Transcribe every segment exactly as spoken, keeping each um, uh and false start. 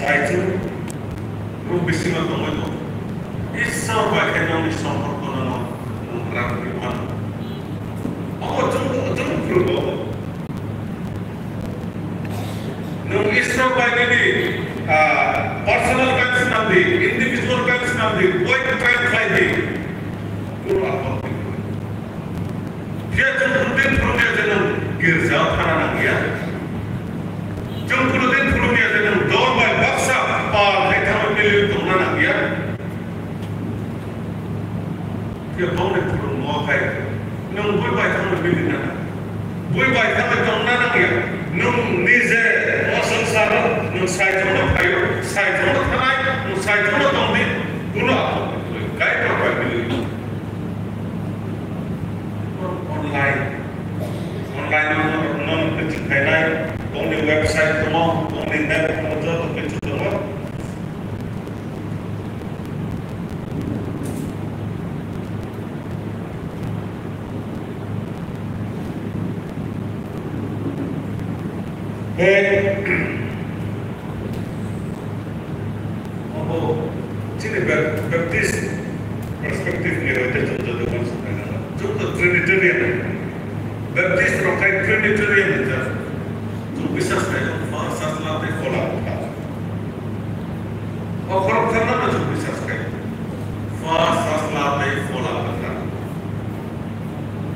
Saichung, nwng bisingo tongwi tongo. Isor bai khe nokni somporkono nwng rak rwi mano. Obo chwng, chwng phuru obo. Nwng Isor bai nini, ah, personal time swnam di, individual time swnam di, quiet time khlai di. Kunu apotti kwrwi. Phiya chwng phuru din phuru ya je nwng girjao thana nangya. Chwng phuru din phuru ya je nwng dol bai baksa pal hai thangwi mili tongna nangya. Phiya bongni phuru mo khai nwng bui bai thangwi mili nang. Bui bai thangwi tongna nangya. Nwng nije o swngcharo nwng saichungno phaio, saichungno thanai, nwng saichungno tongdi, kuno apotti kwrwi. Kaitor bai mili. Online, online no, no, no, no, no, no, bongni website tongo, bongni net tongo, joto kichu tongo. Tei obo chini Bap-, Baptist perspective ni hoite chwng joto uansuk nai nang. Chwng to Trinitarian. Baptist rok khai Trinitarian ni church. Chwng bisas khai Pha, Sajla tei Phola Kwthar. O khorokthar no chwng bisas khai. Pha, Sajla tei Phola Kwthar.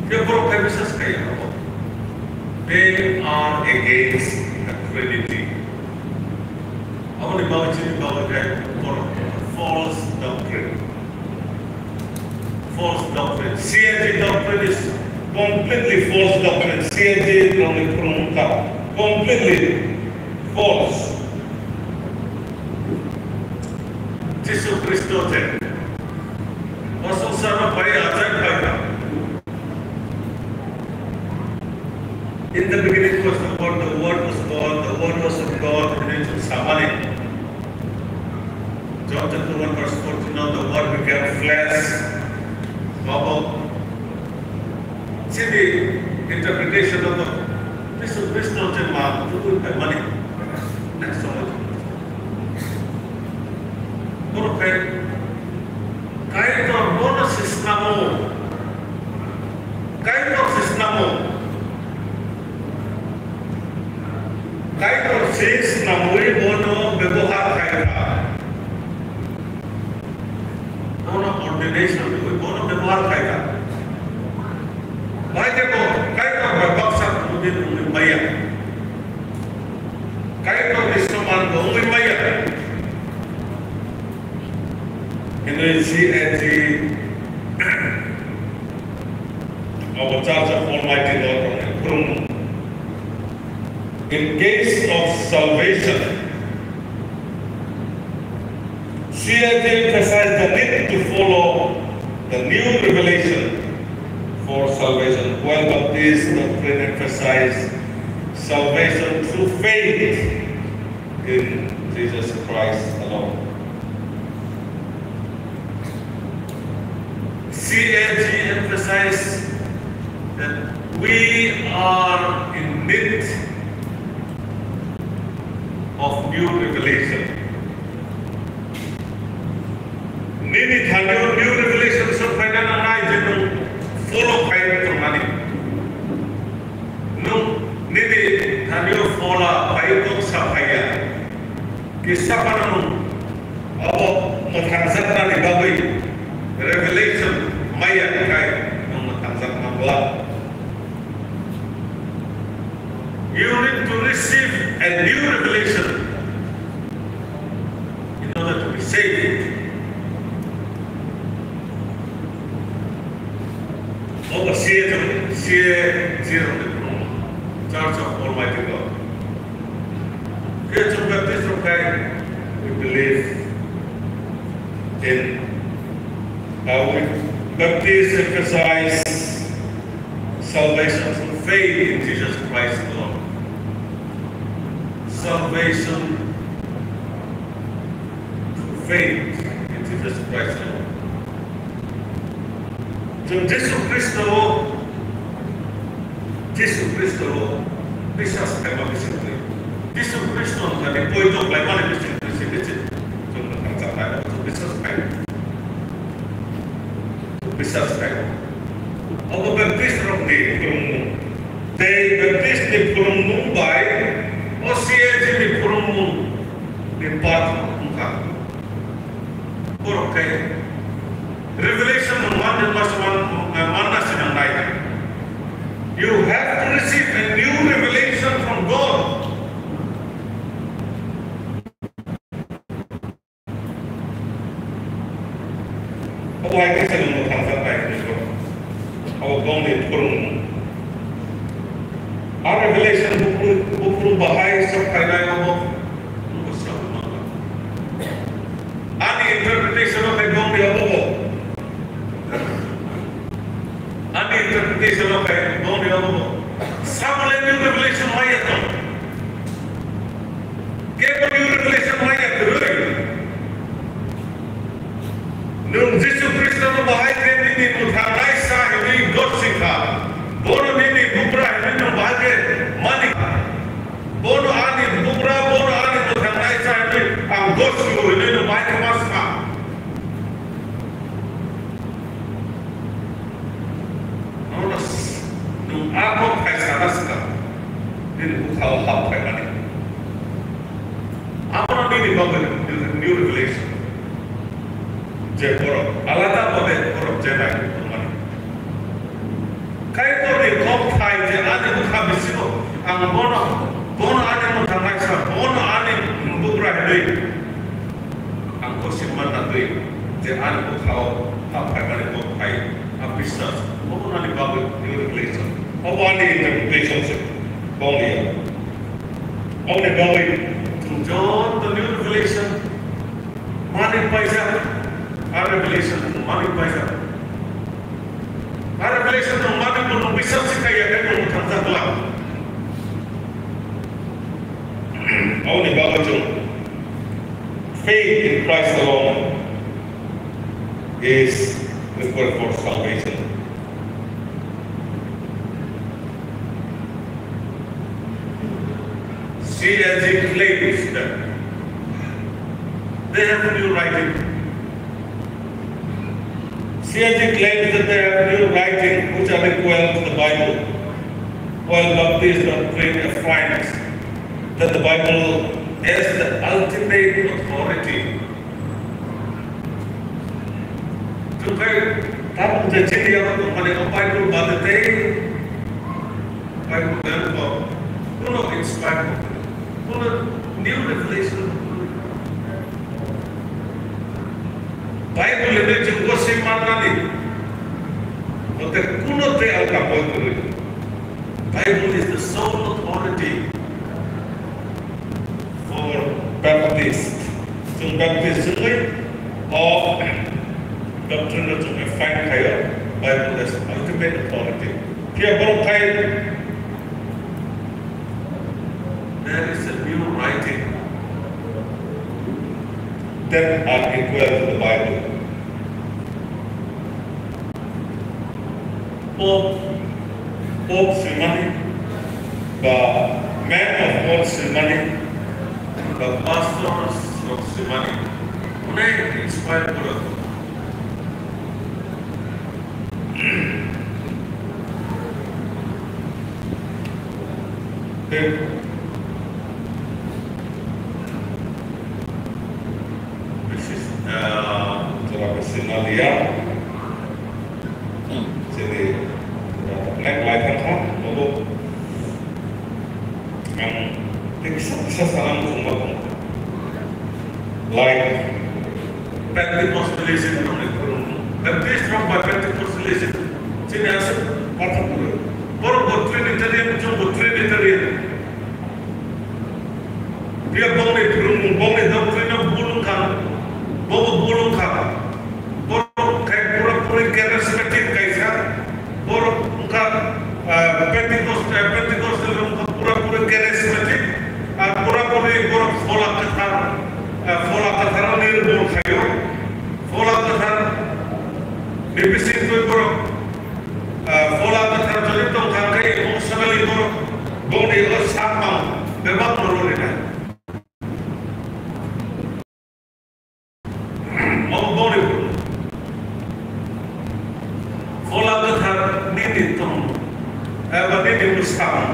Khe borok khai bisas khai abo. They are against the Trinity. Aboni bagwi chini bagwi khe borok false doctrine. False doctrine. C A G doctrine is completely false doctrine. C A G rokni phwrwng wngkha completely false. Jisu Khristo je o swngcharo phai achai phaikha. In the beginning was the Word, the Word was God, the Word was with God, hwnwi chwng samani. John chapter one verse fourteen, "Now the Word became flesh." Babo, chini interpretation of the Jisu Khristo je ma tubui phaimani. Next one. Borok khai Kaitor bono se snamo. Kaitor se snamo. Kaitor se snamwi bono bebohar khai kha. Bono ordination rwwi bono bebohar khai kha. Bai tei bo Kaitor bai baksa tongwi wngwi maya. Kaitor ni soman bo wngwi maya. Hwnwi C A G abo Church of Almighty God rokni phwrwngmung. In case of salvation, C A G emphasized the need to follow the new revelation for salvation, while Baptist doctrine emphasized salvation through faith in Jesus Christ alone. C A G emphasized that we are in need of new revelation. Nini thani o new revelation se phaina nangnai je nwng follow khai tongnani. Nwng nini thani o phola phai tong sa phaiya. Kisa phano nwng abo mwthangjaknani bagwi revelation maya khai nwng mwthangjakma bla. You need to receive a new revelation in order to be saved. Obo C A G, C A G rokni phwrwngmung, Church of Almighty God. Khe chwng Baptist rok khai, we believe in, uh, we Baptist emphasize salvation through faith in Jesus Christ alone. Salvation through faith in Jesus Christ alone. Chwng Jisu Khristo, Jisu Khristo biswas khaima bisingtwi, Jisu Khristo thani poito khlaimani bisingtwi se Obo Baptist rok ni phwrwngmung. Tei Baptist ni phwrwngmung bai O C A G ni phwrwngmung ni path wngkha. Borok khe revelation no man, man, man, manna sinangnai. You have to receive a new revelation from God. Obo hai khe chwng mwthangjaknai hwnwi kok. Obo bongni phwrwngmung. A revelation buphuru, buphuru bahai sok phainai obo, obo srabo nangkha. Ani interpretation o khai bongni obo bo. Ani interpretation o khai bongni obo bo. Samole new revelation maya tong. Kebo new revelation maya kwrwi. Nwng Jisu Khristono bahai khe nini mwthangnaisa hwnwi gosi kha. Bono nini bugra hwnwi nwng bahai khe mani kha. Bono ani bugra, bono ani mwthangnaisa hwnwi ang gosio hwnwi nwng bahai khe ma sa kha. Nono s-, nwng a kok hai sana swkang, nini bwkhao hap phaimani. Abono nini bagwi new, new revelation. Je borok alada bode borok je nai wngmani. Kaitorni kok thai je ani bwkha bisingo ang bono, bono ani mwthangnaisa, bono ani bugra hwnwi. Ang kosi manna twi je ani bwkhao hap phaimani kok thai, a biswas, obo ani bagwi new revelation. Obo ani interpretation se bongni ya. Oboni bagwi chwng joto new revelation mani paijak, a revelation mani paijak. A revelation no mani bono biswas se kaiya khe bono thangjak glak. Aboni bagwi chwng faith in Christ alone is required for salvation. C A G claims that they have new writing. C A G claims that they have new writing which are equal to the Bible, while Baptist doctrine affirms that the Bible is the ultimate authority. Chwng khe tabuk je chini yago tongmani o Bible bade tei Bible tei bo kuno inspire, kuno new revelation. Bible ni chwng bo se mannani, bote kuno tei alka boi kwrwi. Bible is the sole authority for Baptist. Chwng Baptist wngwi o doctrine no chwng affirm khaio, Bible is ultimate authority. Phiya borok khai there is a new writing that are equal to the Bible. Pope, Pope swimani, ba man of God swimani, ba pastors rok swimani, onek inspire koro. Tei bisis, ah, jora bisinaliya. Chini, ah, nek lai thang kha, nobo. Ang tei kisa kisa sana muchung ba tong. Like, Pentecostalism wngwi khulumung. Baptist rok bai Pentecostalism. Chini aswk pathak kwrwi. Borok bo Trinitarian, chwng bo Trinitarian. Phiya bongni phwrwngmung, bongni doctrine-o bul wngkha, bobo bul wngkha. Borok khe pura puri charismatic kaisa, borok wngkha, ah, Pentecost, ah, Pentecostal wngkha pura puri charismatic, ah, pura puri borok Phola Kwthar, ah, Phola Kwthar-o nirbhor khaio. Phola Kwthar ni bisingtwi borok, ah, Phola Kwthar jodi tongkha khe emotionally borok bongni o sakmang bebak no rorinai. Omo bongni Eba nini bwskango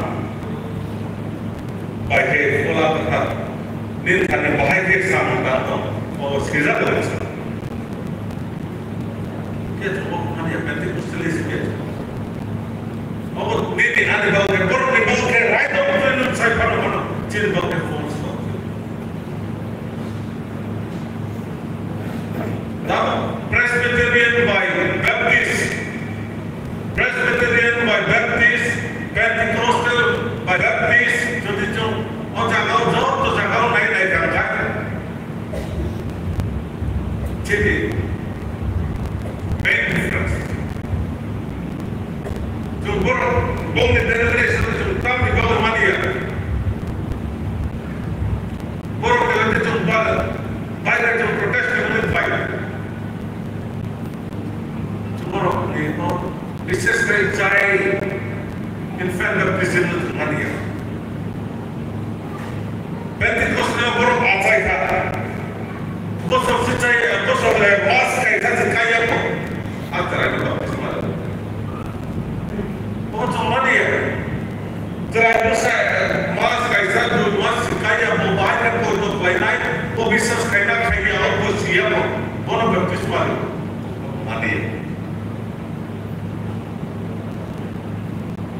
bai khe Phola Kwthar nini thani bahai khe samung tang tong, obo swijak bai sa. Khe thwngmani ya Pentecostalist khe thwngmani. Obo nini ani bagwi khe, borokni bagwi khe right of freedom sai phano phano, chini bagwi khe false doctrine. Tamo Presbyterian bai Baptist, Presbyterian bai Baptist, Pentecostal bai Baptist, jodi chwng o jagao, joto jagao nai nai thang kha. Chini main difference. Chwng borok, bongni denomination chwng tamni bagwi mani ya. Borok ni hwnkhe chwng ba-, bai bai chwng protest khaimani bai. Chwng borok ni no, bises khe chai infant baptism no thwngmani ya. Pentecost no borok achai kha. Bosor se chai, bosor le mas kai kha se kaiya ko. Achai ni baptisma. Bo chwng mani ya. Chwrai bwsa mas kaisa dui mas kaiya bo bahai khe poito khlainai, bo biswas khaina khaiya, bo siya bo, bono baptisma rw mani.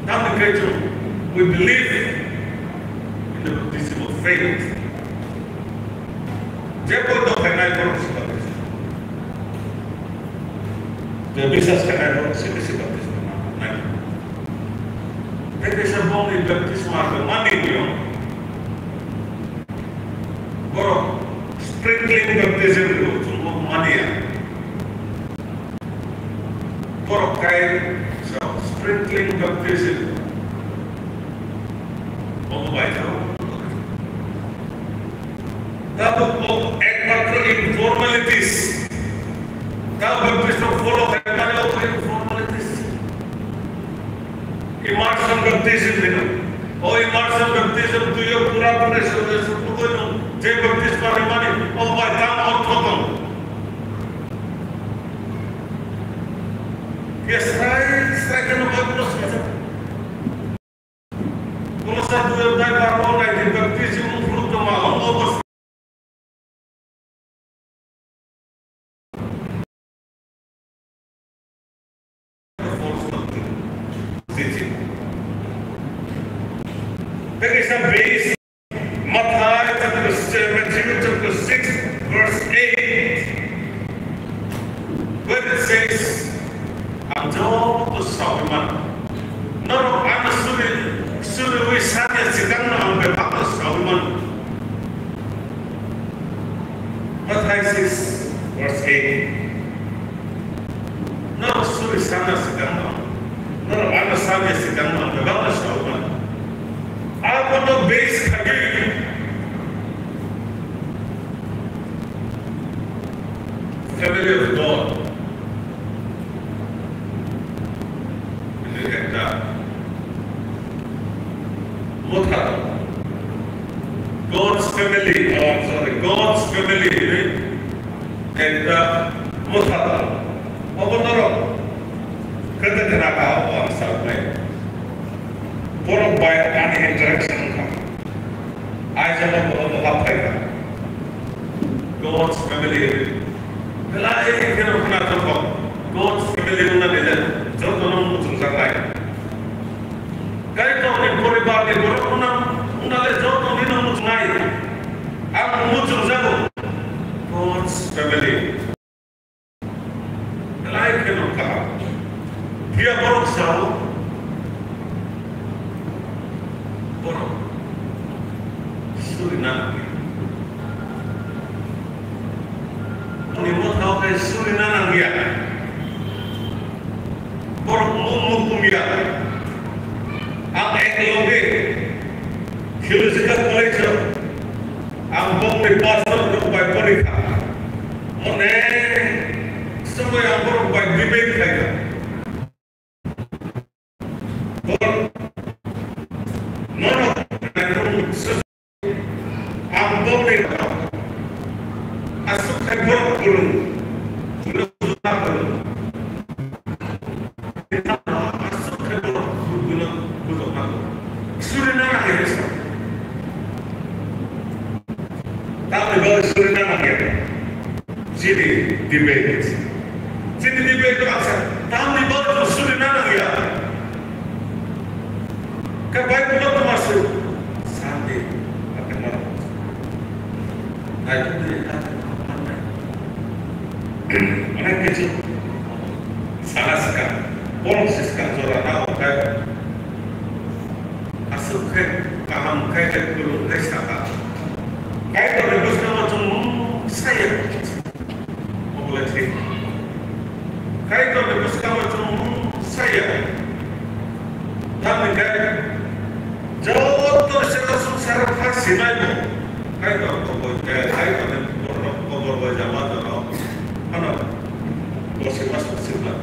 Tamni khe chwng, we believe in the baptism of faith. Je poito khlainai bono se baptisma. Je biswas khlainai bono se, se baptisma nai. Tei kaisa bongni baptisma rwmani niyom. Borok sprinkling baptism rw, chwng bo mani ya. Borok khai sa sprinkling baptism. Omo bai tho. Tabuk bo ekmatro in formalities. Tabuk baptism follow khaimani obo in formalities. Immersion baptism hino. O immersion baptism twiyo pura pura suru suru koino je baptisma rimani o bai tam ortho tong. Ke srai srai khe no bai pura srai. Kolosa dui adhyay bar o nai di baptism uphuru tongma, o obo Tei kaisa base, Mathai chapter, Matthew chapter six, verse eight, where it says, "Ang joto sawi mano. Norok ano suri, suriwi sanya sikangno ang bebakno sawi mano." Mathai six, verse eight. Norok suri sana sikangno, norok ano sanya sikangno, bebakno sawi mano. Abono base khagwi family of God. Ekta motha, God's family, oh, sorry, God's family, ekta motha. Obo norok kete kena ka, obo ang sa nai. Borok bai ani interaction wngkha. Ai jabo borok hap phaikha. God's family. Belai kheno khna thangkho. God's family wngna nile jotono muchungjaknai. Kaitorni poribarni borok wngna, wngna le joto nino muchungnai. Ang muchungjago. God's family. Belai kheno kaham. Phiya borok sao, borok suri nangya. Ani mothao khe suri nangya. Borok mung mung kumya. Ang ek loge Theological College o ang bongni pastor rok bai porikha. Onek somoy ang borok bai debate khaikha. Borok nono ang bongni aswk khai borok kwrwng, aswk khai borok kwrwng. Tamni bagwi suri na nangya. Chini debate. Chini debate to asa. Tamni bagwi to suri na nangya. Ka bai ko to masu. Sandi. Ate mar. Ai to de. Onek kichu. Sana sika. Borok siska jora na okai. Aswk khe kaham khe tei kwrwng khe sakha, Kaitorni bwskango chwng mungsa ya. Obo le thik. Kaitorni bwskango chwng mungsa ya. Tamni khe joto sero swngcharo kha sinai bo Kaitor kobor, Kaitorni borok kobor bai jama jora phano bo se ma swk sibla.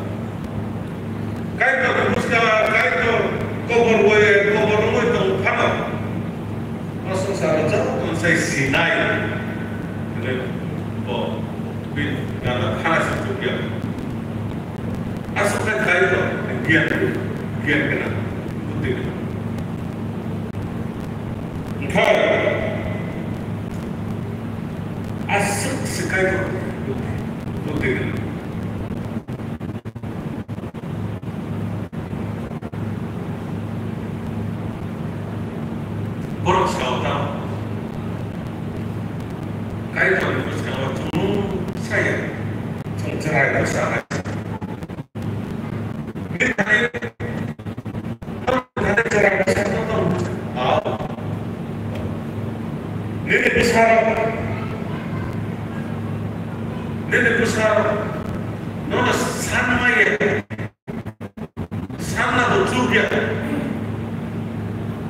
Kaitor ni bwskang, Kaitor kobor bai, kobor wngwi tong phano, o swngcharo joto sai sinai hwnwi bo bini gana khana se chukya. Aswk khe Kaitor giyan, giyan gwnang, buddhi gwnang. Wngkha aswk se Kaitor buddhi, buddhi gwnang. Borok sao tamo? Kaitorni bwskango chwng saya, chwng chwrai bwsa hai. Bini thani, nini bwsarok, nini bwsarok nono sanmaya. Sanna bo chukya.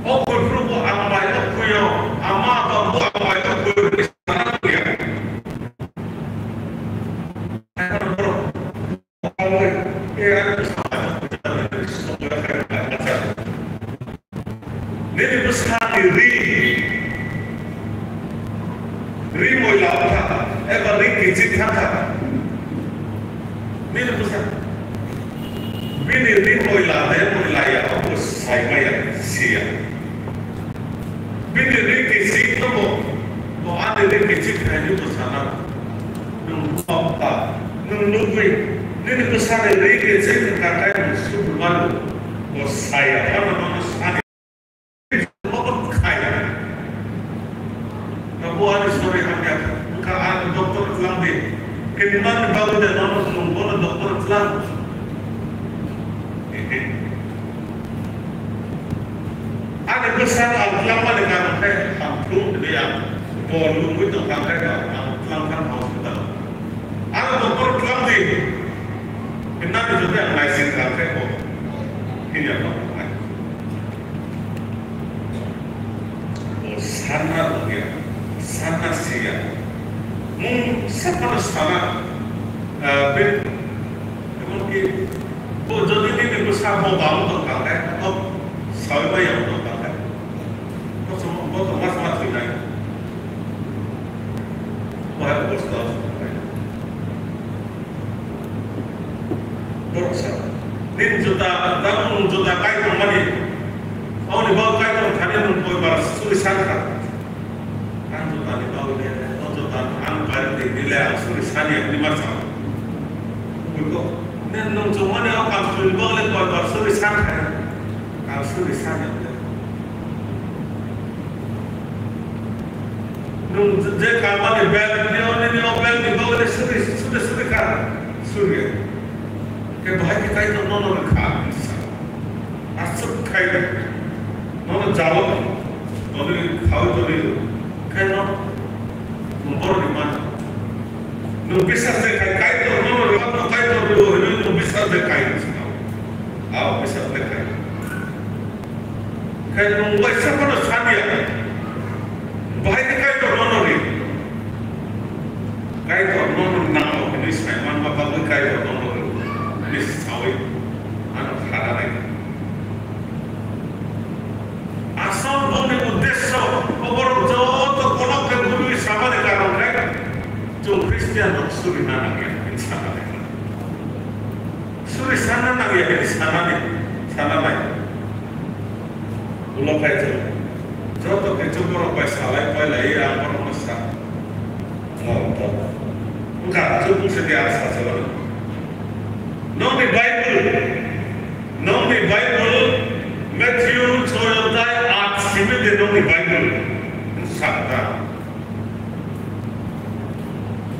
O koi phuru bo ang bai o koi o, ama ba bo ang bai o koi o sanna chukya. Nini bwsani ri, ri moila wngkha, eba ri kichik thangkha. Nini bwsa, bini ri moila de moila ya, obo saimaya, siya. Bini ri kichik no bo, bo ani ri kichik khaini bwsana. Nwng bumapha, nwng nugwi, nini bwsani ri kichik wngkha khe nwng sugwi mano, bo saya phano nono sani. Obo khai. Abo ani sori hamya. Wngkha ang doctor tlang di. Kinmani bagwi de nono tong bono doctor tlang. Ani bwsano ang tlangmani karon khe ang thung hwnwi ang bo lungwi tongkha khe ang tlang kha hospital. Ang doctor tlang di. Kinmani jotoi ang naising kha khe bo. Hinya tong. Bo sanna rwngya, sanna siya. Mung saphano sana, ah, be, emonki bo jodi nini bwsa bo bang tong kha khe, o sawi bai yang tong kha khe. Bo tong, bo tong mas mas thwinai. Bo hai obosta. Borok sa, nini juta, tabuk nwng juta kai tongmani, aboni bagwi kai tong thani nwng koi bar suri san kha. Ang juta ni bagwi le, o juta ang kai twi le, ang suri sani hwnwi ma sa. Buko, nini nwng chongmani o kam suri bagwi le koi bar suri san kha. Ang suri sani hwnwi. Nwng je kamani bel, nini o, nini o bel ni bagwi suri, suri, suri kha, suri. Khe bahai khe Kaitor nono rwkha, sa. Aswk khai de. Nono jalo, nono khawi toni, khai no, nwng borok ni man. Nwng bisas de khai, Kaitor nono rwkha, Kaitor rw, nwng bisas de khai. Ao bisas de khai. Khe nwng waisa phano sanya. Bahai khe Kaitor nono ri. Kaitor nono nango hwnwi sai manma bagwi Kaitor nono ri. Hwnwi saui ano khara nai. Asol boni uddesho oborok joto kolok khe bului samani karon khe chwng Christian rok suri nana khe hwnwi samani. Suri sana nangya hwnwi sanani, sananai. Ulo phai chwng joto khe chwng borok bai salai pailai ang borokno sa. Wngkha, chwng se di asa se wano. Nokni Bible, nokni Bible, Matthew choi odai aat simi de nokni Bible. Sakta.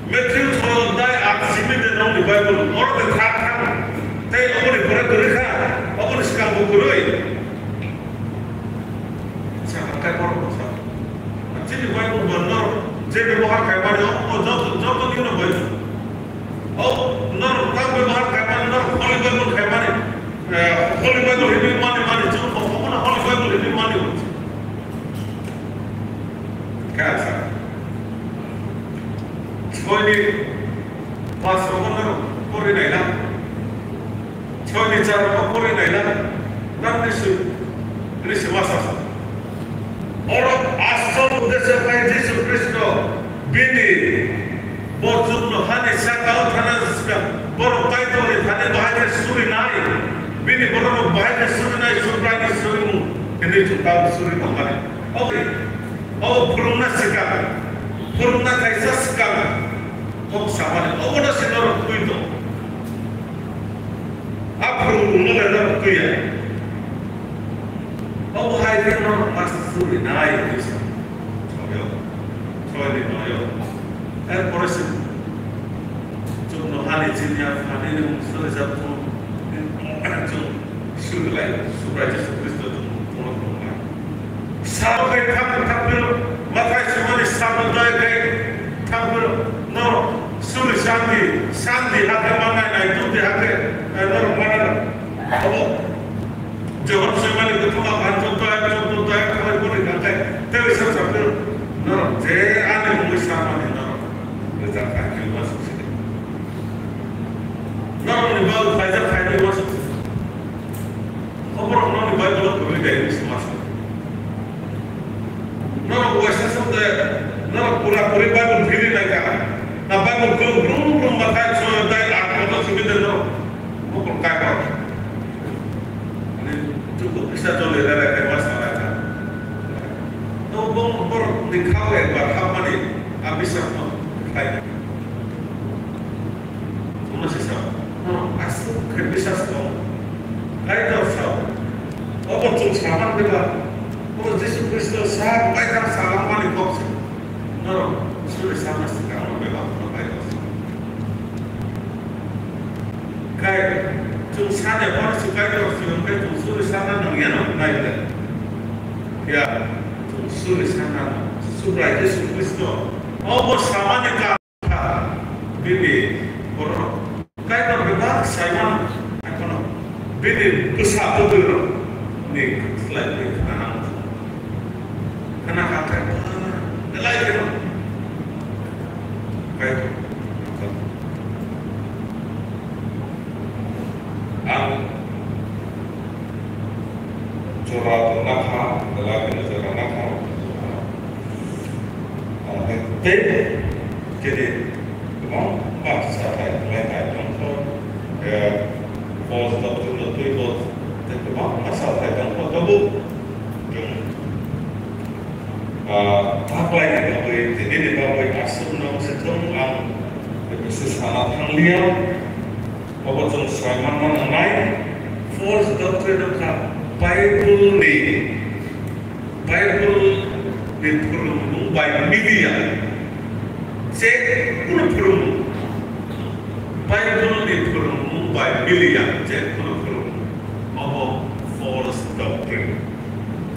Matthew choi odai aat simi de nokni Bible. Oro de thak thak. Tei oboni pore kwrwi kha. Oboni swkang bo kwrwi. Sa kai poro sa. Chini Bible bo no je bebohar kai mani o joto joto ni no Bible. O, norok ta bebohar khaimani, norok Holy Bible khaimani, eh, Holy Bible hinwi mani mani, chwng kok omono Holy Bible hinwi mani. Kaya sa. Chhoi ni pas rogo norok pori naina. Chhoi ni char rogo pori naina. Nang ni su, ni se masa sa. Oro asol uddesyo khe Jisu Khristo bini bo chukno hani saka-o thana swkang borok Kaitorni thani bahai khe surinai, bini bororok bahai khe surinai, Subraini surimung hinwi chwng tabuk suri tongmani. Obo, obo phwrwngna swkang, phwrwngna kaisa swkang kok samani, obono se norok twi tong. A phwrwngmungno le norok twi ya. Obo hai khe norok masa suri nai hinwi sa. Soyo. Soyni noyo. Er pore se chwngno hani chini ya, hani ni mung sori jat chwng, chwng suri lai, Subrai Jisu Khristo chwng phunuk phunuk lai. Sabo kai thang thang phiro, mathai sumani sabo doi kai thang phiro, no suri sandi, sandi hake manai nai, tuti hake, eh, norok manai. Abo, Johon sumani kuthuma phan chok doi, chok doi, khamai bori kangkai, tewi sa sa phiro, norok je ani mungwi samani norok. Rwchap kha khe uansuk sidi. Norokni bal phaijak khainwi uansuk sidi. Oborok nokni Bible-o kwrwi khe wngwi se ma sa. Norok uaisa song de, norok pura puri Bible philwi nai kha. Na Bible kwrwng brum brum ma khai chwng dai aat kotor simi de norok. Mokol kai ba. Ani chuko kisa jole ra ra kai ma sa ra kha. To bong borok ni khao ekbar hapmani a biswas no khai. Omo se sa, norok aswk khe biswas tong. Kaitor sa, obo chwng saman bela, obo Jisu Khristo sa, Kaitor sa langmani kok se. Norok suri sana swkang no bela, no Kaitor sa. Kai, chwng sani horo se Kaitor se, kai chwng suri sana nang ya no, nai le. Ya, chwng suri sana, Subrai Jisu Khristo, obo samani ka. Bini borok Kaitor bebak Simon, ekhono bini bwsa bwtwi rok ni slai ni khana nang. Khana kha khe belai kheno Kaitor. Ang jora nakha, belai kheno jora nakha. Ang tei kedi kwbangma sathai khlainai tongkho, eh, false doctrine no twibo tei kwbangma sathai tongkho, tabuk chwng, ah, ta khlaini bagwi, tinini bagwi aswkno se thung ang bisi sana thangliya. Obo chwng swimano nangnai, false doctrine wngkha Bible ni, Bible ni phwrwngmung bai miliya. Je kunu phwrwngmung, Bible ni phwrwngmung bai miliya, je kunu phwrwngmung. Obo false doctrine.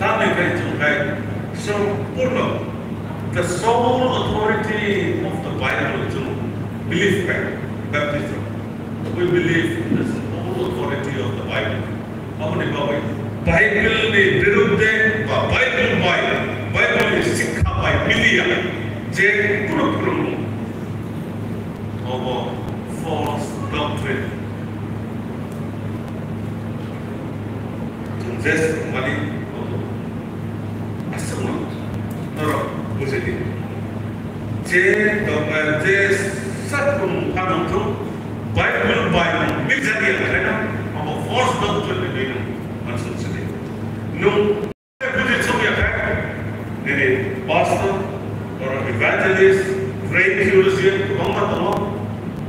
Tamni khai chwng khai sompurno the sole authority of the Bible chwng believe khai baptism. We believe in the sole authority of the Bible. Aboni bagwi Bible ni birudde ba Bible bai, Bible ni sikha bai miliya je kunu phwrwngmung. Obo false doctrine. Chwng je swrwngmani obo aswkno norok bujidi. Je dogma, je sak phano wngthung, Bible bai miljadi ya khaina, obo false doctrine ni bini mansuk sidi. Nung Bini chukya khe, nini pastor, oro evangelist, trained theologian, kwbangma tongo.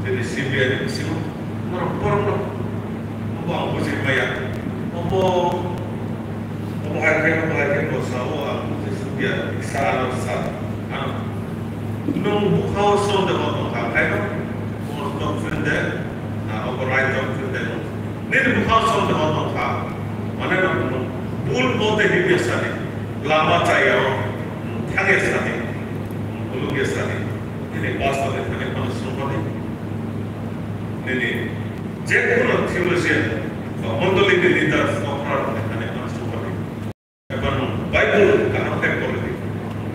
Tini C B I ni bisingo norok borok no obo ang bujui maya. Obo, obo hai khe, obo hai khe bo sao ang bujui sukya, sa ano sa ano. Nwng bwkhao sondeho tongkha khaino, obo doctrine de, na obo right doctrine de. Nini bwkhao sondeho tongkha, mane nwng bul pote hibya sani, lama chayao thangya sani, bulugya sani. Nini pastor ni thani phano sungmani. Nini je kono theologian ba mondoli ni leaders okra ni thani phano sungmani. Eba nwng Bible kaham khe pori di.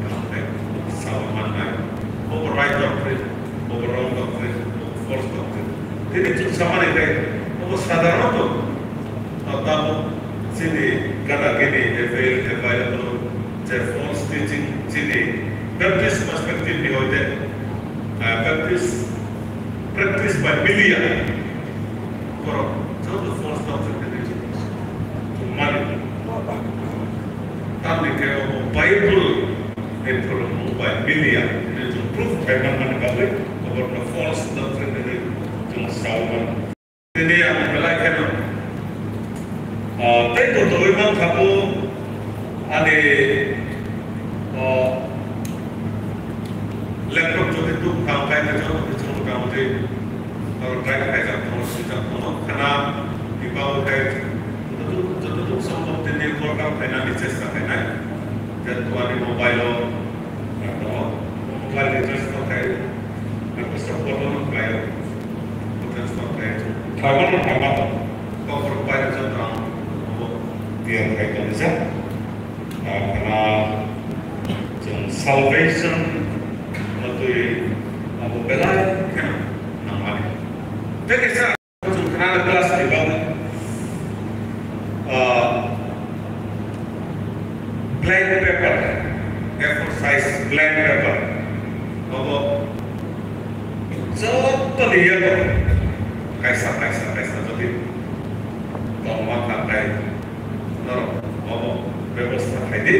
Kaham khe sawi mannai. Obo right doctrine, obo wrong doctrine, obo false doctrine. Tini chwng samani khe obo sadharonoto tabuk chini gana gini avail-, available je false teaching chini Baptist perspective ni hoite, ah, Baptist practice bai miliya. Borok joto false doctrine ni mani. Tamni khe obo Bible ni phwrwngmung bai miliya hwnwi chwng proof khai manmani bagwi oborokno false doctrine hwnwi chwng saui mano. Tini ang belai kheno, ah, tei bo tongwi mankha bo ani, ah, laptop jodi tuk kha, khe joto khe chwng motamoti aro try khaijak tongo, swijak tongo, khana tipa bo khe joto, joto tuk song tini workout khainani chesta khainai. Je tuani mobile o, aro mobile recharge no khai, aro stop button no khai, recharge no khai. Khai mano, khai mano. Kok rok pai recharge no, abo tiar khai tong jak. Ah, khana chwng salvation no twi abo belai kheno nangmani. Tei kaisa Chwng khna class ni bagwi, ah, blank paper, A four size blank paper, obo joto ni yago kaisa, kaisa, kaisa jodi tongma kha khe norok obo bebostha khai di.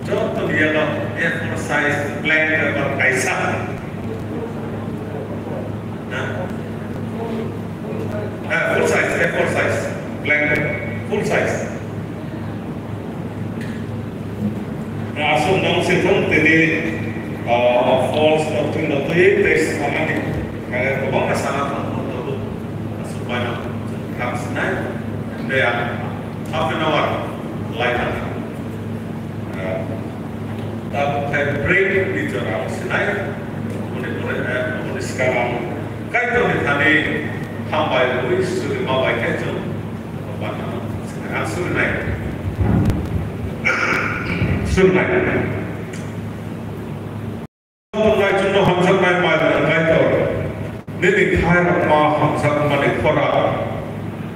Joto ni yago A four size blank paper kaisa. Na? Eh, full size, A four size, blank, full size. Aswk nong se thung tini, ah, false doctrine no twi tei samani, eh, kwbangma sana thung thung thung. Aswk bai no thang sinai, tei ang half an hour lai thang. Tabuk khai break ni jora sinai, muni muni, eh, muni sikang ang Kaitor ni thani hambai rwui suri ma bai khe chwng ang suri nai. Suri nai. Tongnai chwngno hamjaknai mai rwna Kaitor. Nini khairokma hamjakmani khora.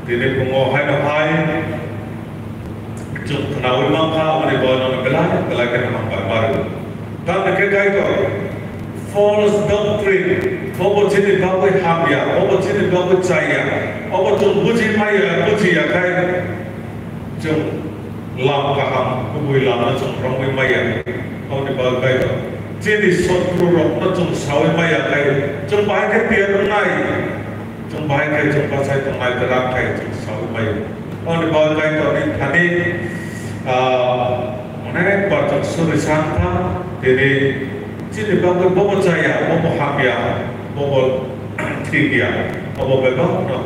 Tini pungo haino hai chwng khnaui mankha, aboni bagwi nono belai belai kheno hambai mari. Tamni khe Kaitor, false doctrine, bobo chini bagwi hamya, bobo chini bagwi chaya, obo chwng buji maya, bujiya khai. Chwng lam kaham, kubui lama chwng romwi maya. Aboni bagwi Kaitor, chini sotru rokno chwng saui maya khai, chwng bahai khe tiyar wngnai, chwng bahai khe chwng bachai tongnai, kwrak khai chwng saui maya. Aboni bagwi Kaitor ni thani, ah, onek bar chwng suri sankha, tini chini bagwi bobo chaya, bobo hamya, bobo thikya, obo bebak no.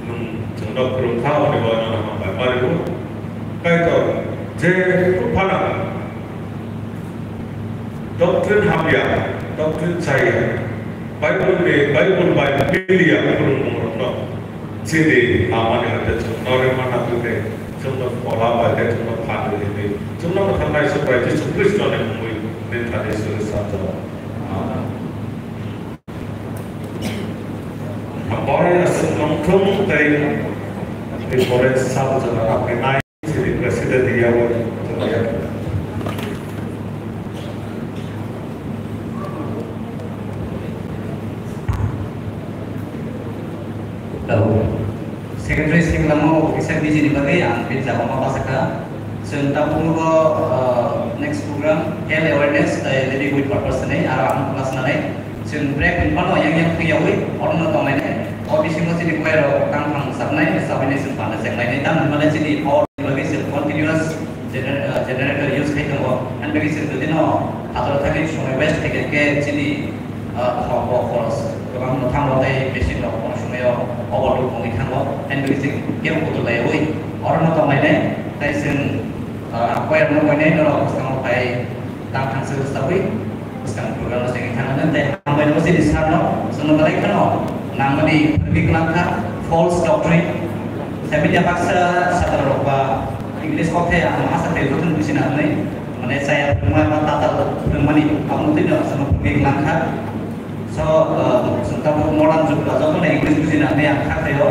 Nwng chwngno phwrwng kha, aboni bagwi nono hambai mari rw. Kaitor, je phano doctrine hamya, doctrine chaya, Bible ni, Bible bai miliya phwrwngmungrokno chini lamani hwnkhe chwngno rwmana twi khe chwngno phola bai khe chwngno phan rwdi. Chwngno mwthangnaisuk bai Jisu Khristoni mungwi nini thani suri sanjao. Amen. Hambai aswk nongthung tei tei pore sabo jora rok khe nai chini president yawi jora ya. Hello. Secretary sing lamo kisa busy ni bagwi ang bini jawab ma basa kha. Chwng tabuk nugo, uh, next program, health awareness tei living with purpose hinwi aro ang class nanai. Chwng break hwn phano yang yang thangyawi orono tonglainai. O bisingo chini choir rok tang thang mwsaknai, mwsabwini chwng panda chenglainai. Tamni hwnmale chini power ni bagwi chwng continuous gener-, uh, generator use khai tongo. Ani bagwi chwng jodi no phataro thangwi somoi waste khai khe chini, uh, thok bo khoros kwbang no thango tei machine rok kono somoi o overload wngwi thango. Ani bagwi chwng kebo kutung laiwi orono tonglainai. Tei chwng, uh, choir no koinai norok bwskango phai tang thang se bwsabwi. Bwskang program no segwi thangna tei hambai no chini sir no, chwngno belai kheno nangmani phwrwngwi kwlangkha, false doctrine. Saimanya baksa satra rok ba English kok khe ang asa tei joto buji na hwnwi, mane chaya phwrwngma ba tatal phwrwngmani abo no twi no chwngno phwrwngwi kwlangkha. So, uh, chwng tabuk modern jug ba joto no English buji na hwnwi ang kha khaio.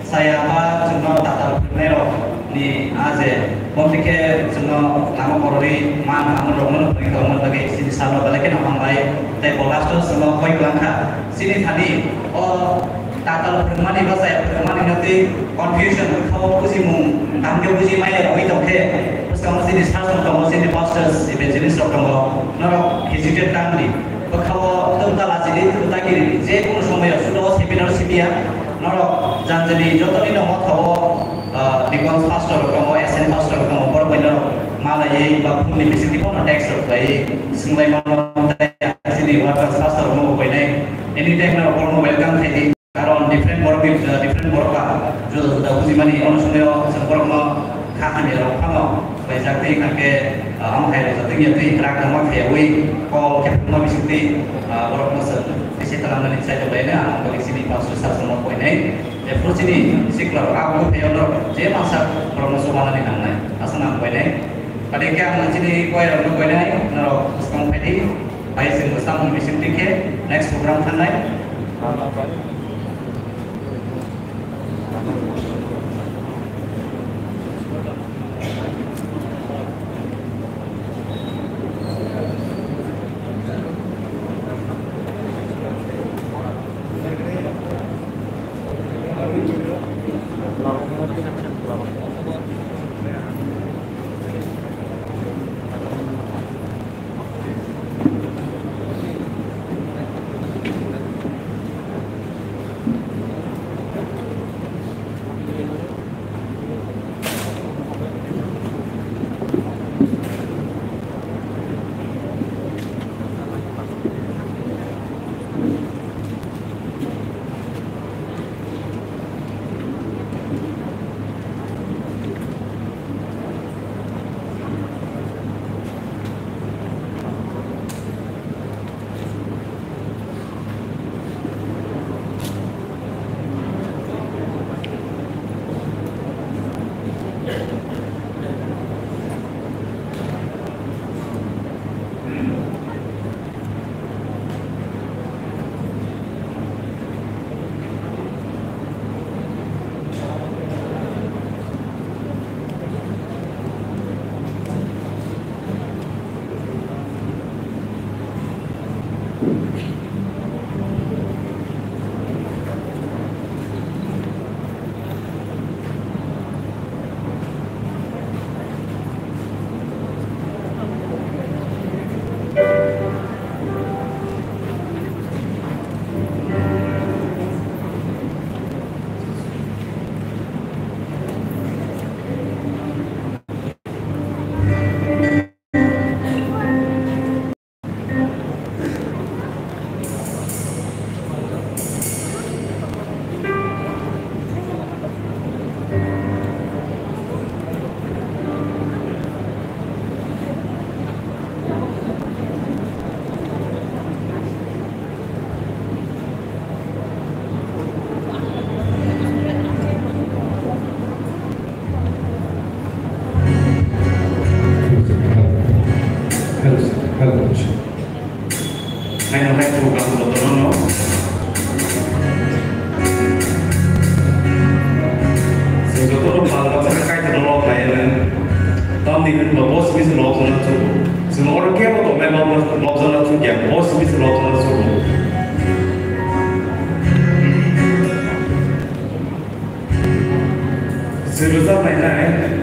Saya ba chwngno tatal phwrwngnairokni a je, bomtwi khe chwngno lama kororwi man, amon rokno phwrwngwi tongmani bagwi chini salno belai kheno hambai. Tei bo last-o chwngno koi kwlangkha. Chini thani o tatal phwrwngmani ba saya phwrwngmani no twi confusion, bwkhao bujimung, tamo khe buji maya rwui tongkhe, bwskango chini sasong tongo, chini pastors, evangelist rok tongo, norok hesitate tangdi. Bwkhao twmta lachidi, twmta giridi, je kunu somoyo sudo seminar simiya, norok janjani jotoni no mothao, ah, deacon pastor rok tongo, assistant pastor rok tongo, borok bai norok malaiwi ba phone ni bisingtwi bono text rok khlaiwi swnglaimano, tei chini workers pastor rok no bo koinai anytime norok borok no welcome khaidi. Karon different borok ni, uh, different borok ba juda juda bujimani, ono somoi o chwng borok no kha hamya rok phano khlaijak tei hwnkha khe, uh, amo hai rok jatwi ya twi rak tangma khayawi kol khe phunukma bisingtwi, uh, borok no chwng bisi twlang nani chai tong laina ang bagwi chini pastor sasong no koinai. Jephuru chini sikla rok abo khe ono je masa borok no chubanani nangnai asa nang koinai. Padi khe ang chini choir rok no koinai, norok bwskang phaidi. Bai chwng bwsa mung bising twi khe next program thangnai. Hello, hello. Haino hai program jotono no. Chwng jotono pal baksa khe Kaitorno lok lai rwng. Tamni hwnba bo simi se lok jana chugo. Chwng oro kebo tongmai lok, lok jana chukya. Bo simi se lok jana chugo. Chwng rwchap lainai.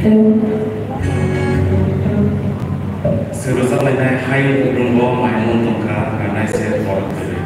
Sero chaklainai hai rwngo mai mung tongkha, naise borok kwrwi.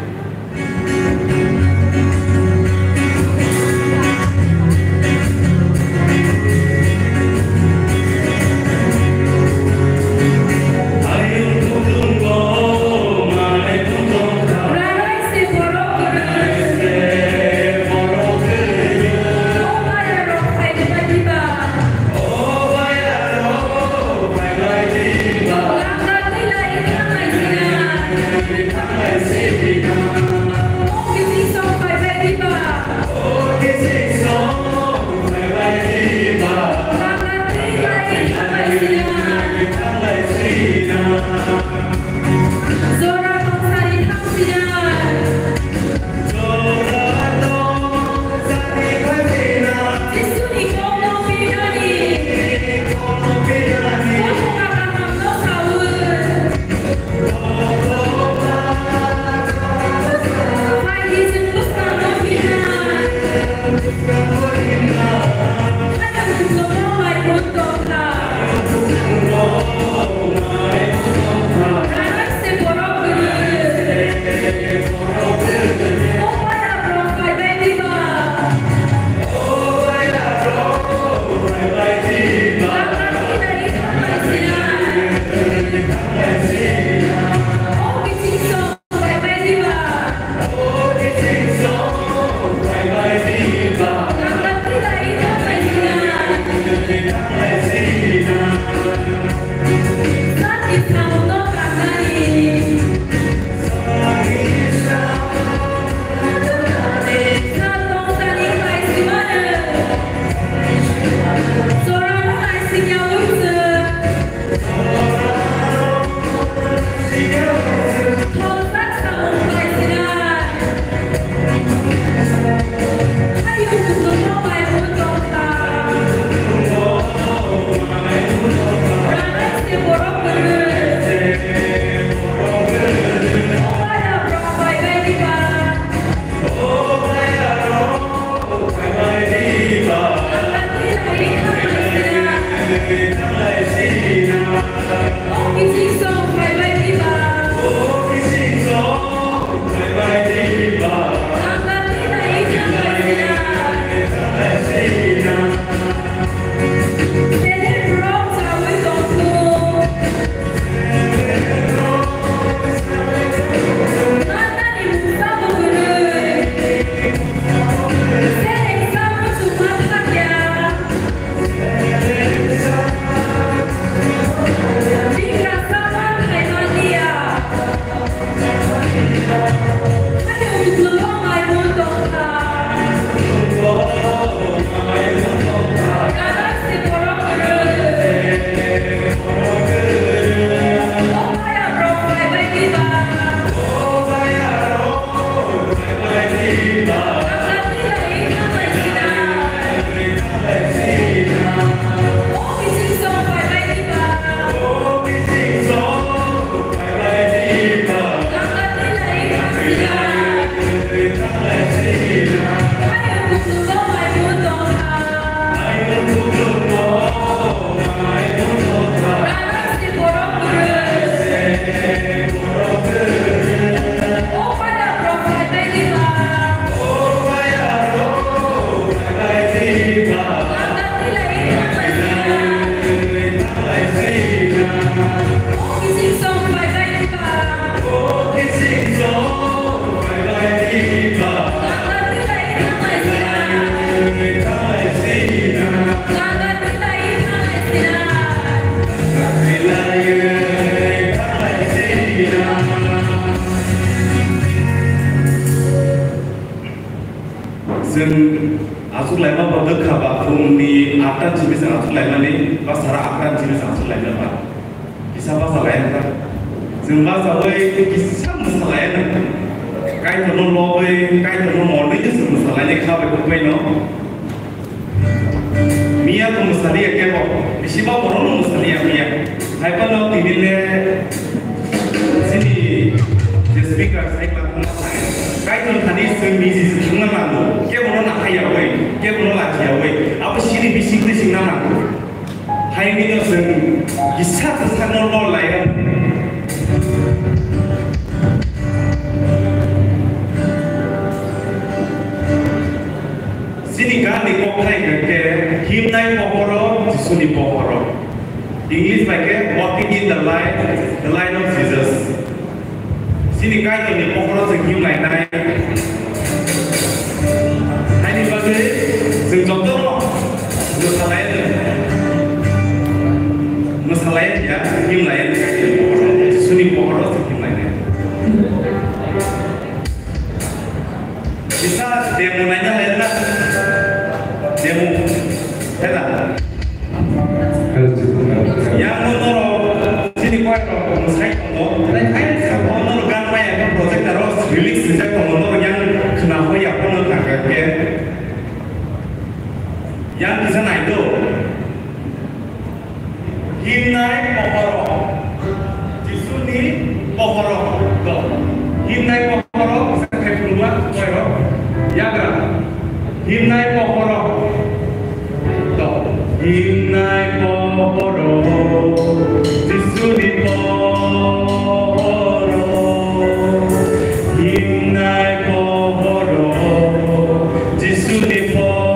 Chwng achuk laima bo wngkha ba phungni atta ni simi chwng achuk laimani ba sara atta ni simi chwng achuk laima ba. Kisa basa lai wngkha. Chwng basawi kisa mwsa lai wngkha. Kaitorno lobwi, Kaitorno monwi khe chwng mwsa lainai kha bai kwrwngbaino. Miya to mwsaliya kebo, bisiba borokno mwsaliya miya. Haiphano tini le chini je speaker sai ma thangma sai. Kaitor thani chwng niji se thangna nango. Kebono nakhaiyawi, kebono lachiyawi. Abo chini bisingtwi singna nango. Haino chwng kisa kwchangno lor lai-o. Chini ganni kokthai hwnkhe himnai pohoro Jisuni pohoro. English bai khe Walking in the Light, the Light of Jesus. Chini Kaitorni pohoro chwng him lainai. Haini bagwi chwng joto mwsalai, mwsalai ya, him lai Kaitorni pohoro, Jisuni pohoro chwng him lainai. Kisa demo naina le na. Demo. Hela. Yang no norok chini koi rok mwsai tongo. Tei hai sabo norok gan maya khe project aro lyrics rijak tongo. Norok yang khna hoi ya phone thangkha khe. Yang kisa nai do. Himnai pohoro. Jisuni pohoro do. Himnai pohoro, sakhe khuluma pohoro. Yagra. Himnai pohoro do. Himnai pohoro. Jisuni pohoro. Himnai pohoro. Jisuni pohoro.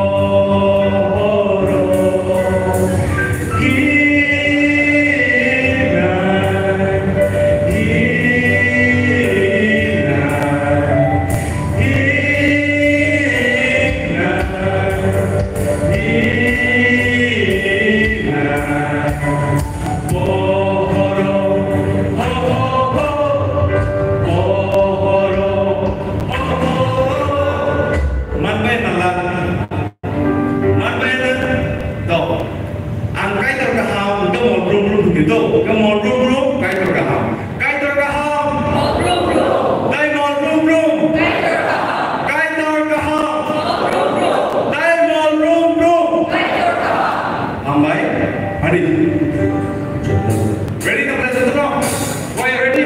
Manbai mala. Manbai na to. Ang Kaitor kaham, to mol brum brum di to. To mol brum brum, Kaitor kaham. Kaitor kaham. Mol brum brum. Dai mol brum brum. Kaitor kaham. Kaitor kaham. Mol brum brum. Dai mol brum brum. Kaitor kaham. Hambai. Ready? Ready to play the drum? Why ready?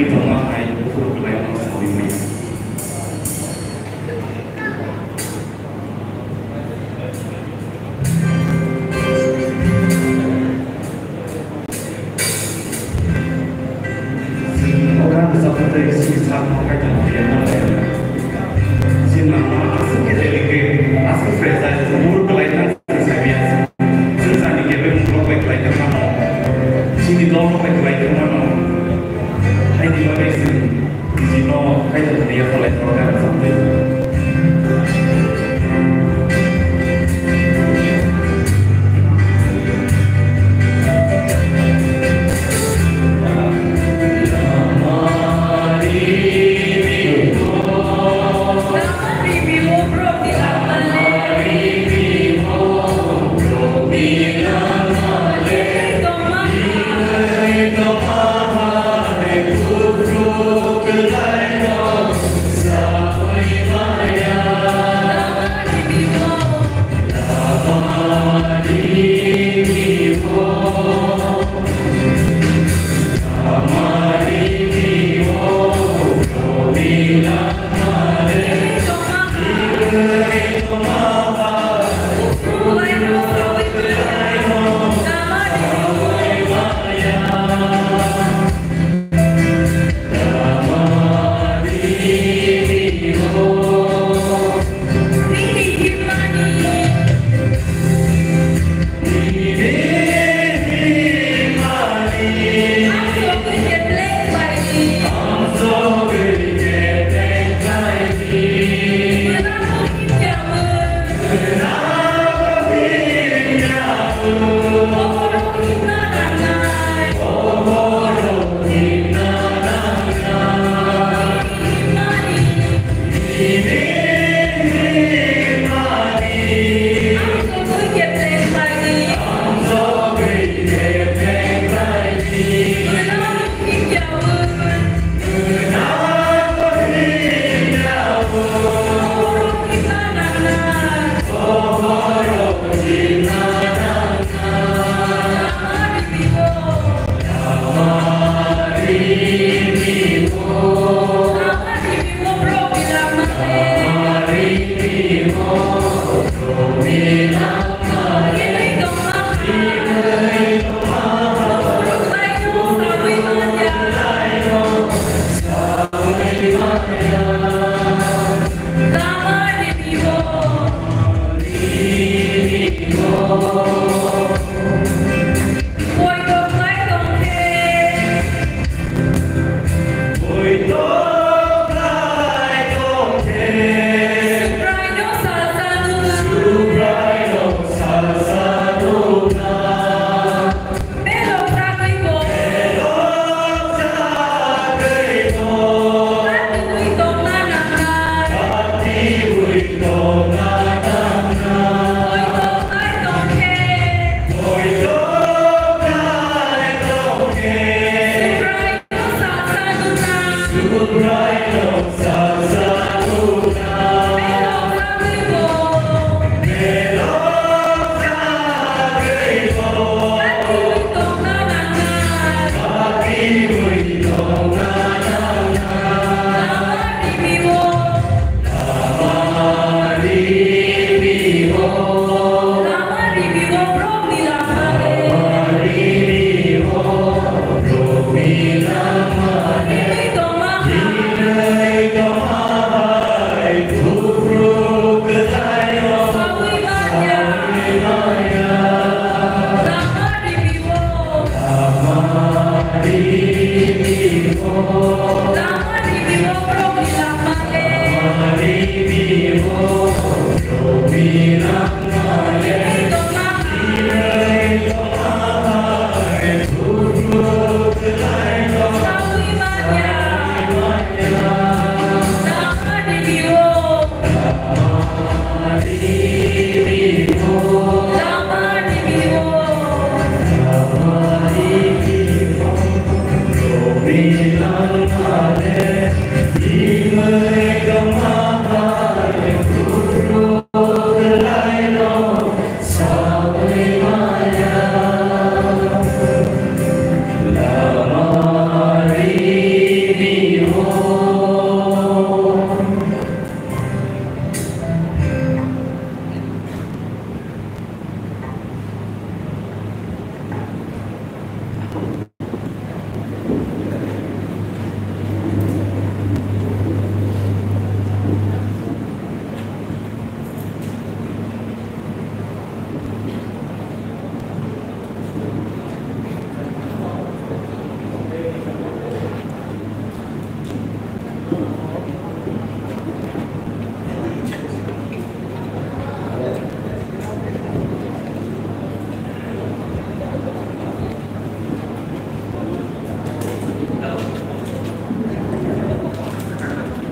tongma hai buphuru kwlaino saui maya. Chini o gana rwchapmung tei chini sakno Kaitor no khe ma khlai rwna. Chini langma aswk khe delicate, aswk fragile, chwng buphuru kwlai thang chwng sai manya. Chwng chani kebeng borok bai kwlai thang mano, chini dol rok bai kwlai thang mano. Haini bagwi chwng Niji no kaitor thani ya kholai no gana samtwi.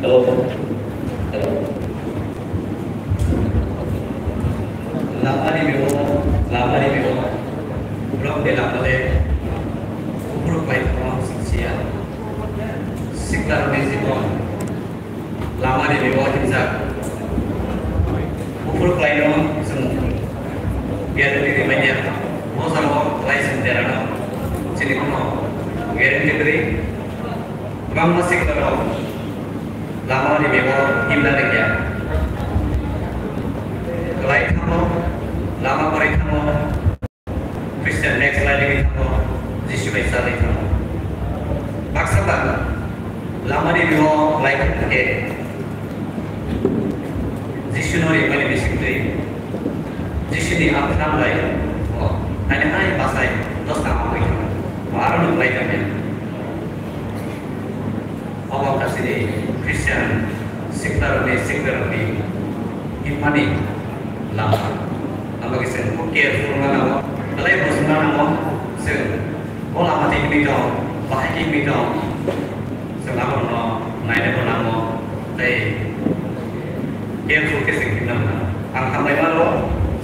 Hello. Hello. Lama ni bibo, lama ni bibo. Borok de lama le. Uphuru bai thangma singsia. Sikla ni jibon. Lama ni bibo hinjak. Uphuru khlaino chwng guarantee rimanya. Bo jagao khlai chwng derano. Chini kuno guarantee kwrwi. Kwbangma siklarok lama ni bibo himna rikya. Kwlai thango, lama kwrwi thango. Christian next line ni thango, Jisu bai salai thango. Baksa ba lama ni bibo lai khe Jisu no rimani bising twi Jisu ni amtham bai o ani hai basai dos tang bai thango. Aro nuk lai thango. Obo wngkha chini Christian siklarokni, siklarokni himnani lama. Abo khe chwng bo careful wngna nango, belai bujina nango chwng bo lama tei himwi tong, bahai khe himwi tong. Chwng abono nainaibo nango tei careful khe chwng himna nango. Ang hambai mano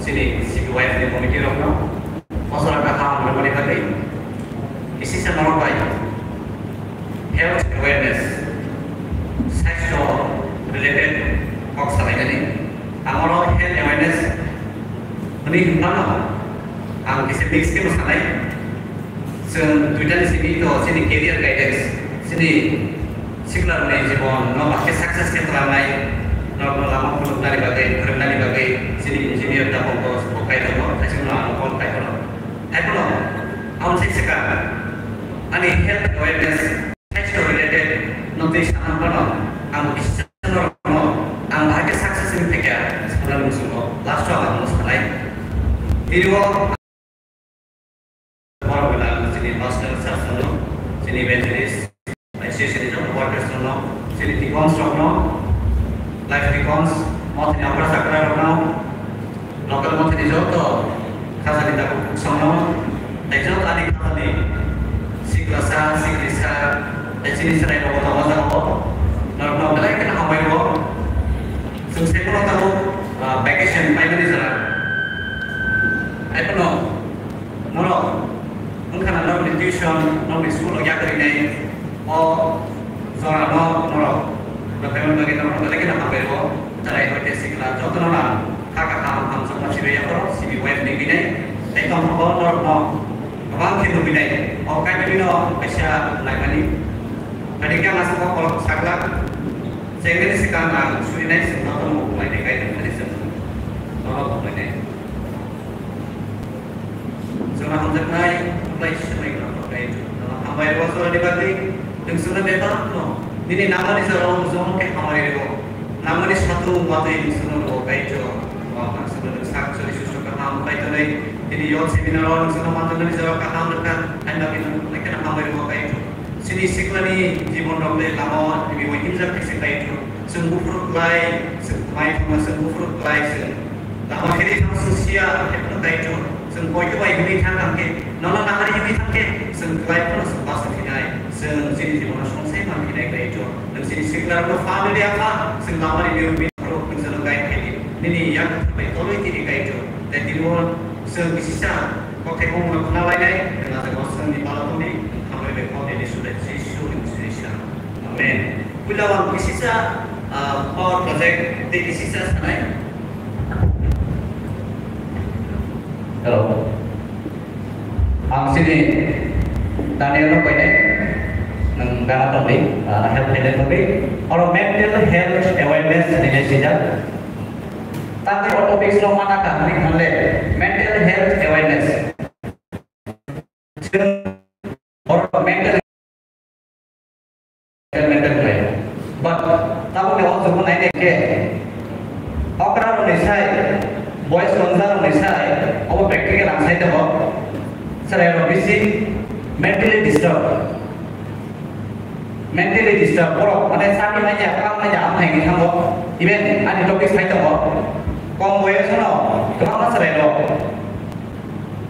chini C B Y F ni committee rokno, mosora kaham rwmani bagwi kisisa norok bai. Health awareness, sasthyo related kok salainani. Ang oro health awareness hwnwi hwnphano ang kisa mix khe sanai. Chwng duitani simi to chini career guidance, chini siklarokni jibon no bahai khe success khe twlangnai, norokno lama phunuknani bagwi, phwrwngnani bagwi chini engineer Tapon Bose bo kaitor no, thaisingno ang phone kaitor no. Haiphano, ang se swkang, ani health awareness, health related, no twi sana phano, ang kisa norokno, ang bahai khe success wngwi phaikha, sana muchungo, last o ang ano sanai. Tini o, borok belai chini pastor, sir, sir, chini evangelist, association ni joto workers rokno, chini deacons rokno, life deacons, mothani abra chakra rokno, local mothani joto khajani tabuk songno, tei joto ani khajani siklasa, siklisa, tei chini chwrai rok tongo jagao, norokno belai kheno hambai rwo. Chwng se bono tabuk, ah, vacation paimani jora. Haiphano norok wngkha na norokni tuition, norokni school o yakarwi nai, o jorano norok rwkhaimani bagwi norokno belai kheno hambai rwo. Chwrai hwnkhe sikla jotono no ang kha kaham hamjakma sirwi yapharo, C B Y F ni bini tei tongthokgo norokno kwbang khe nugwi nai. O Kaitorino kaisa naimani. Kadi khe ang aswk o kolok saglak. Chengmani swkang ang surinai chwng jotono mukhunglai tei Kaitor thani chwng nono tonglainai. Chwngno hamjaknai, hambai swnai gwnang tongkha Kaitor. Nono hambai rw jorani bagwi, nwng chwngno bebak no nini nangmani jorao muchung khe hamari rwo. Nangmani satung watwi nwng chwngno rwo Kaitor. Nwng chwngno nwng sak chwri susu kaham Kaitor nai, nini yot seminar o nwng chwngno manjaknani jorao kaham rwkha, haino bagwi nwng khe hambai rwo Kaitor. Chini siklani jibon rok tei lama o tini bo himjak khe se Kaitor. Chwng buphuru klai, chwng mai thangma chwng buphuru klai chwng. Lama khe thang chwng sia, khe phano Kaitor. Chwng poito bai himwi thang thang khe, nono nahari himwi thang khe, chwng klai phano chwng basa phinai. Chwng chini jibono songchai man phinai Kaitor. Nwng chini sikla rokno pha nini apha, chwng lama rini rw bini phuru nwng chwngno guide khe di. Nini yak bai tolwi tini Kaitor. Tei tini bo chwng kisisa kothai bongno khna lainai, nwng ajak o chwngni pala tongdi, hambai bai kok nini sudai Jisu ni Amen. Puila ang kisisa, ah, power project tei kisisa sanai. Hello. Ang sini Daniel no painai. Nwng gana tongdi, ah, health awareness tongdi. Oro mental health awareness hinwi swijak. Tamni o topics no mana kaham hinwi hwnle mental health awareness. Chwng oro mental health maintain khlai. But tabuk ni o chwng nai nai khe okra rok ni sai, boys tongjak rok ni sai, obo practical ang sai tongo. Chwrai rok bisi mentally disturb. Mentally disturb, borok mane chakri manya, kam manya, amthai ni thango. Even ani topic sai tongo. Kom boyos no kwbangma chwrai rok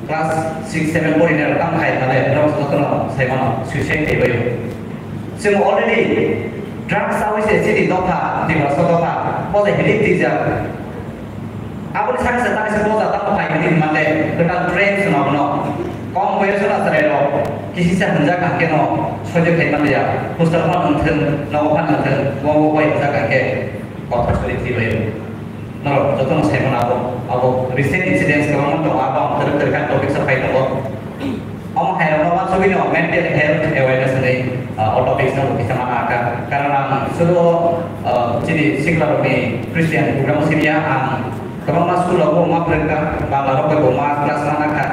class six, seven pori na tang khai thale, rok jotono sai mano, suicide khai bayo. Chwng already drugs chawi se chini dopha, Tiprasa dopha, bo je hedik twijak. Aboni sakhe se tang se boja tamo khai hini mande, kwtal train swnam no. Kom boyos no chwrai rok, kisi se hwnjak ang keno, sojo khai mande ya, hostel phan wng thung, nogo phan wng thung, bo bo bai hwnjak ang khe, kothor suri thwi bayo. Norok jotono sai mano abo, abo recent incidents kwbangma tongo, abo ang twrwk twrwk kha topic sa phai tongo. Omo hai rokno uansugwi no mental health awareness hinwi, ah, o topics no kisa mana kha. Karon ang sudu, ah, chini sikla rokni Christian program simiya ang kwbangma school rogo ma phrwng kha, Bangla rok bai bo ma class mana kha.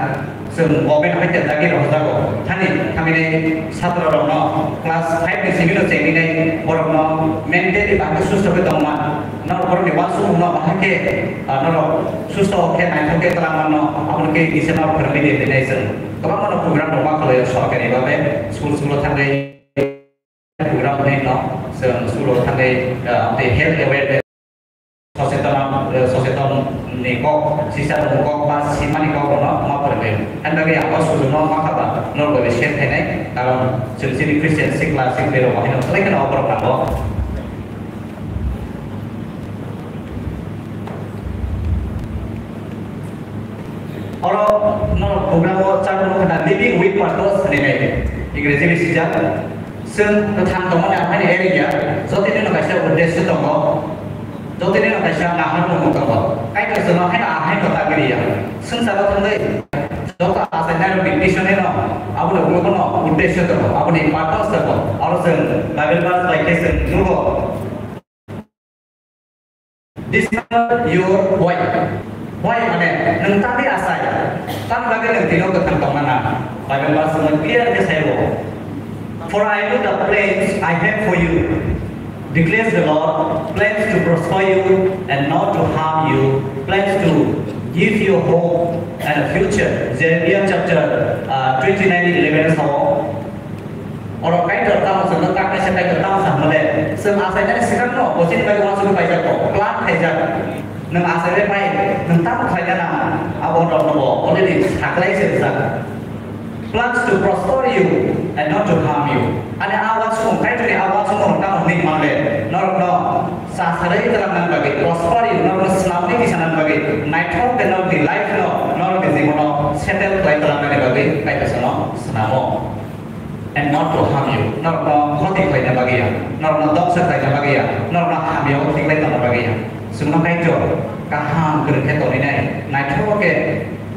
Chwng government hai khe dagi rok jago. Thani, thamini chatra rokno class five ni simi no chengwi nai borokno mentally bahai susto khe tongma. Norok borokni uansukmung no bahai khe, ah, norok susto khe naithok khe twlang mano, aboni khe kisa norok phwrwngwi di hinwi nai chwng. Kwbangma no program rok ma khwlaio sorkari babe, school school o thangwi program hinwi no chwng school o thangwi, ah, tei health awareness. Soseton, eh, soseton ni kok, sisa rokni kok ba simani kok rokno ma phwrwngwi. Ani bagwi ang o sujukno ma kha ba norok bai share khainai, karon chwng chini Christian sikla sikli rok haino belai kheno o borok nango. Oro norok program o chakno khna Living with Purpose hinwi Ingreji bai swijak. Chwng kwthang tongmani ahaini area, jotoni no kaisa uddesyo tongo, jotoni no kaisa naharmung tongo. Kaitor chwngno haino ahaino ta giriya. Swngcharo thangwi joto achainai rokni bisingni no aboni ulo bono uddesyo tongo, aboni purpose tongo. Oro chwng Bible verse bai khe chwng nugo. Discover your why. Why mane nwng tamni achai, tamni bagwi nwng tino kwthang tongna nang. Bible verse no clear khe saibo. "For I know the plans I have for you, declares the Lord, plans to prosper you and not to harm you, plans to give you hope and a future." Jeremiah chapter, uh, twenty-nine eleven sao. Oro Kaitor tamo chwngno kak kaisa Kaitor tamo sa hwnle, chwng achainani swkangno bo chini bagwi uansugwi paijak kho, plan khaijak. Nwng achainai pai, nwng tamo khlaina nang, abo rokno bo already saklai se rijak. Plans to prosper you and not to harm you. Ani a uansukmung, Kaitorni a uansukmung rok tamo hwnwi manle, norokno chasarwi twlang nang bagwi, prosper you, norokno swnamwi tisa nang bagwi, naithok khe norokni life no, norokni jibono settle khlai twlang nani bagwi Kaitor chwngno swnamo. And not to harm you. Norokno khoti khlaina bagwi ya, norokno dongsa khlaina bagwi ya, norokno hamya o khiklai tongna bagwi ya. Chwngno Kaitor kaham kwrwng khe tongwi nai, naithok khe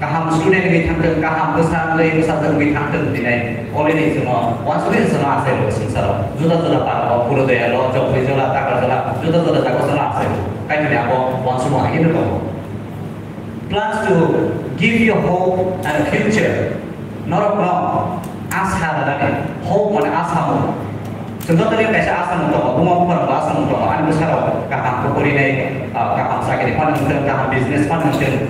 kaham student wngwi thangthwng, kaham bwsa wngwi bwsajwk wngwi thangthwng hinwi nai. Already chwngno uansugwi chwngno achai rwo swngcharo. Juda juda para o, Purudaya lo, Chokri jola, Takar jola, juda juda jaga o chwngno achai rwo. Kaitorni abo uansukmung hai khe tongo. Plans to give you hope and a future. Norokno asa rwnani, hope mane asamung. Chwng jotoni kaisa asamung tongo, buma bupharokbo asamung tongo, ani bwsarok kaham khe porinai, ah, kaham chakri phano wngthwng, kaham business phano wngthwng,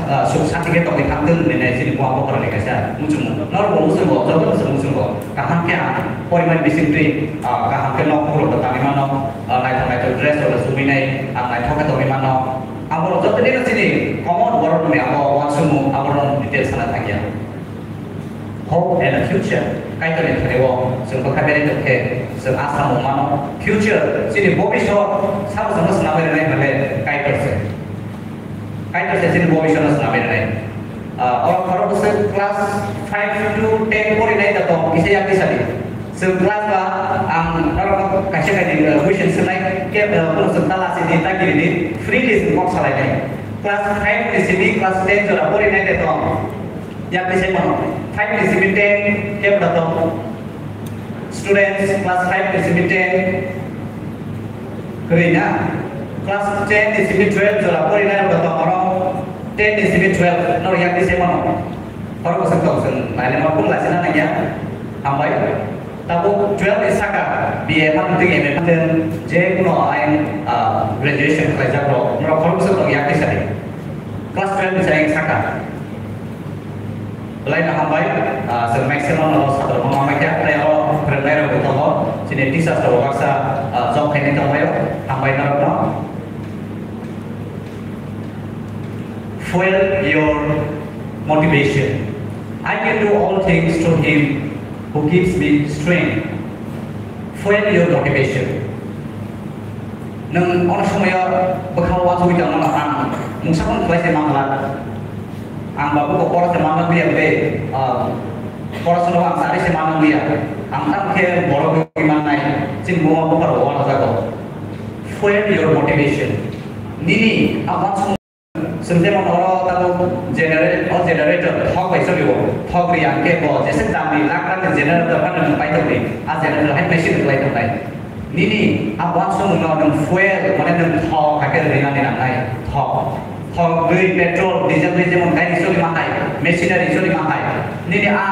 ah, suk sati khe tongwi thangthwng hinwi nai chini buma bupharokni kaisa muchungmung. Norokbo muchungo, jotono se muchungo, kaham khe ang porimani bisingtwi, ah, kaham khe nok phurokbo tangwi mano, ah, naithok naithok dress rokbo chumwinai, ang naithok khe tongwi mano. Aborok joto ni chini common word ni abo uansukmung aborok detail sana thangya. Hope and future. Kaitor ni thani o chwng bwkha beri tong khe chwng asa mung mano. Future chini bobisot sabo chwngno swnamwi rwnai hwnle Kaitor se. Kaitor se chini bobisot no swnamwi rwnai. Ah, oro khorok bwswk class five to ten porinai da tong kisa yak kisa di. Chwng class ba ang norokno kaisa kaini, eh, question swngnai, khe, eh, bono chwng ta lasi di, ta giri di, freely chwng kok salainai. Class five ni simi class ten jora porinai de tong. Yak ni se mano. Five ni simi ten khe bwta tong. Students class five ni simi ten kwrwi na, class ten ni simi twelve jora porinai rok tong oro, ten ni simi twelve no yak di se mano. Oro bwswk tong chwng nailema kung laisina nangya. Hambai. Tabuk twelve ni saka B A phan twi M A phan je kuno ain, ah, graduation khlaijak rok norok khoroksa tong yak tisari. Class twelve ni sayang saka. Belai no hambai, ah, chwng maximum no satro no hambai kha, tei oro phwrwngnai rok bo tongo, chini teachers rok baksa, ah, job khainai tongbaio, hambai norok no. Fuel your motivation. I can do all things through him who gives me strength. Fuel your motivation. Nwng ono somoyo bwkhao uansugwi tongmano ang mungsa phano khlai se mangla. Ang babu ko pora se manna buya be, ah, pora sono ang sari se manna buya. Ang tam khe borok wi mannai, chini buma bupha rok uanajago. Fuel your motivation. Nini a uansuk Chwng jemon oro tabuk genera-, o generator thok bai choli o, thok ri ang khe bo jesa dam ni lakh lakh ni generator phano nwng pai tongdi, a generator hai machine khlai tongnai. Nini a uansukmung no nwng fuel, mane nwng thok hai khe rinani nangnai, thok. Thok, dwi, petrol, diesel ri jemon gari choli ma hai, machinery choli ma hai. Nini a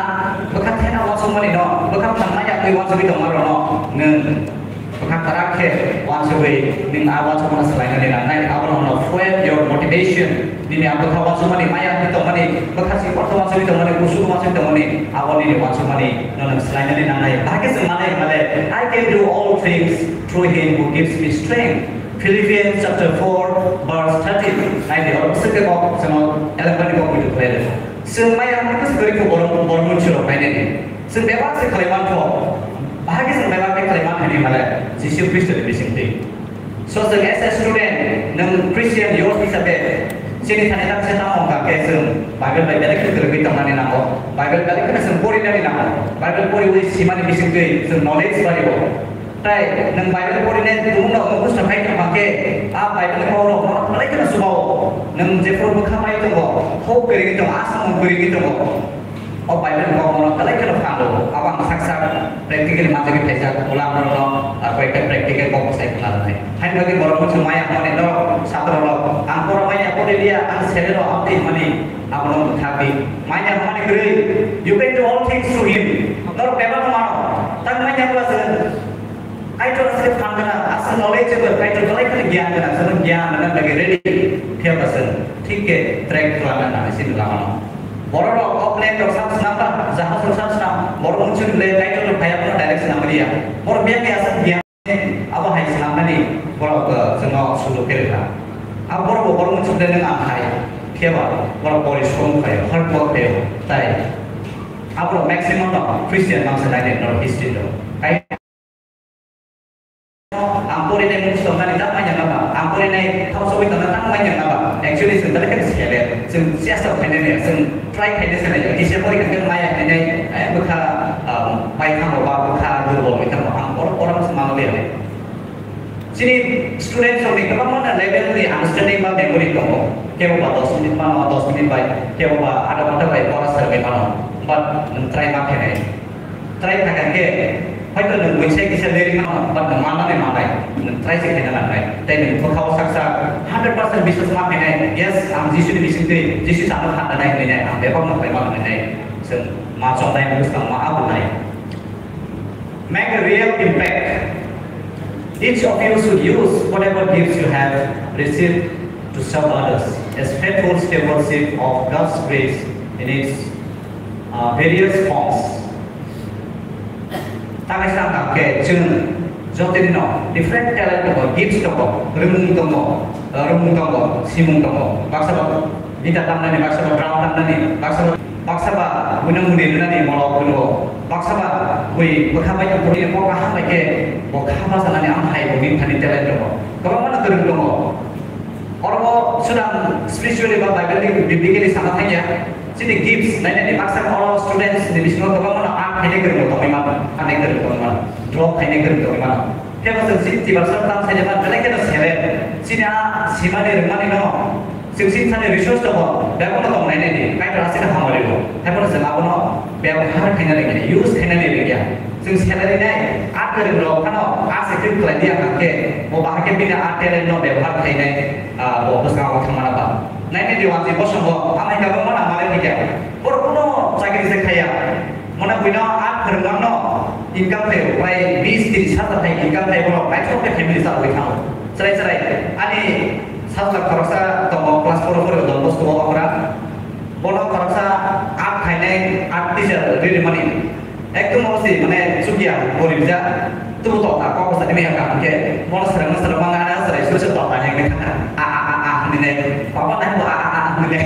bwkha thena uansukmani no, bwkha phan maya twi uansugwi tongma rok no nwng Bwkha kwrak khe uansugwi nwng a uansukmano swlainani nangnai, abono hwno fuel your motivation. Nini a bwkha uansukmani maya wngwi tongmani, bwkha si ortho uansugwi tongmani, usuk uansugwi tongmani, abo nini uansukmani no nwng swlainani nangnai. Bahai khe chwng male hwnmale, "I can do all things through him who gives me strength." Philippians chapter four verse thirteen. Nai di, oro bwswk khe kok chwngno eleven ni kok muitu khlai rw. Chwng maya wngkha kwrwi khe borok, borok mwnchurok nainani. Chwng bebak se khlai mantho. Bahai khe chwng bebak khe khlai man hwnwi hwnmale Jisu Khristo ni bisingtwi. So chwng as a student, nwng Christian youth hisabe, chini thani tak se tamo wngkha khe chwng Bible bai belai khe kwrwngwi tongnani nango. Bible belai kheno chwng porinani nango. Bible poriwi simani bisingtwi chwng knowledge bario. Tai nwng Bible porinai tongmungno mukhusto khai tongkha khe, a Bible ni kokrok bono belai kheno chuba-o. Nwng jephru bwkha pai tongo, hok kwrwngwi tongo, a samung kwrwngwi tongo. O Bible ni kokrokno belai kheno phano, abo ang sak sak practically manjagwi phaijak, ulam rokno, ah, koi ekta practical kok bwsai khna rwnai. Haino bagwi borok muchung maya hwnmani norok satro rok, ang borok maya pore liya, ang sere rok abdi hwnmani abono mwthakdi. Maya hwnmani kwrwi, you can do all things through him. Norok bebak no mano, tak maya bwla se Kaitor aswk phan gwnang, aswk knowledgeable, Kaitor belai kheno giyan gwnang, chwng giyan rwna bagwi ready, phiya ba chwng thik khe track khlana nang sini lama no. Borok rok o plane rok sam swnam ba, jahaj rok sam swnam, borok mungsu ni le Kaitor rok phaiya phano direct swnam liya. Borok biyang ni aswk giyan abo hai swnamnani borok, eh, chwngno sujok khe rwkha. Abo borok bo borok mungsu le nwng ang hai, phiya ba borok porishrom khlaio, hard work khlaio, tai abo maximum no Christian mangsa nai norok history rok. Ang porinai mung swnamnani tak manya naba, ang porinai thao sogwi tongna tak manya naba. Actually, chwng belai kheno sele, chwng chesta khainai, chwng try khainai se nai, kisa pori khe maya khainai, eh, bwkha, um, bai thango ba bwkha durbol bai thango, ang oro oro se mano le. Chini students rokni kwbangma level ni understanding ba memory tongo, kebo ba dos minute mano, dos minute bai, kebo ba adha ghonta bai pora serwi mano, but nwng try ma khainai. Try kha khe, hoito nwng buisai kisa leri mano, but nwng manmani manai, nwng try se khaina nangnai. Tei nwng bwkhao sak sak hundred percent biswas ma khainai, "Yes, ang Jisu ni bisingtwi, Jisu se ano phan rwnai," hwnwi nai, "Ang bebak no khlai mano," hwnwi nai. Chwng ma chongnai, bwskang ma abunai. Make a real impact. Each of you should use whatever gifts you have received to serve others as faithful stewardship of God's grace in its, uh, various forms. Tangwi sa khe chwng jotoni no different talent tongo, gifts tongo, rwngmung tongo, rwngmung tongo, simung tongo. Baksa ba guitar tamnani, baksa ba drum tamnani, baksa ba, baksa ba buino muni rwnani molok rwngo, baksa ba bui bwkha bai tongthokni kok kaham bai khe bo kha basanani amhai bo bini thani talent tongo. Kwbangma no kwrwng tongo. Oro bo sudam spiritually ba Bible ni, biblically sama thangya. Chini gifts nainani baksa oro students ni bisingo kwbangma no art khainai kwrwng tongwi mano, khainai kwrwng tongwi mano, draw khainai kwrwng tongwi mano. Phiya ba chwng chini tibar sar tam sainai ba belai kheno sele. Chini a simani rwngmani no chwng chini thani resource tongo, bebak no tong nainani, Kaitor aswk hamari o. Haiphano chwng abono bebhar khainani rwngya, use khainani rwngya. Chwng salary nai, a kwrwng rok phano a se kwrwng khlai di ang khe, bo bahai khe bini a talent no bebohar khlai nai, ah, bo bwskango thangma na ba. Nai nai di wanjwi bosongo, amai ka bangma na malai ni khe. Boro kuno chakri se khaya. Mona buino a kwrwng no income khlai, prai bis tris hajar thai income khlai, boro naithok khe family sa oi thango. Chwrai chwrai, ani sajla khoroksa tongo class four o pori Don Bosco o okra. Bono khoroksa art khainai, art teacher ri rimani. Ekdom osi, mane, chukya, gorib ja. Tubu to ta kok sa imi ka ke. Bono serang serang manga na serai sura sura ta heng ne kha. A, a, a, a, hini ne. Papa na bo a, a, a, hini ne.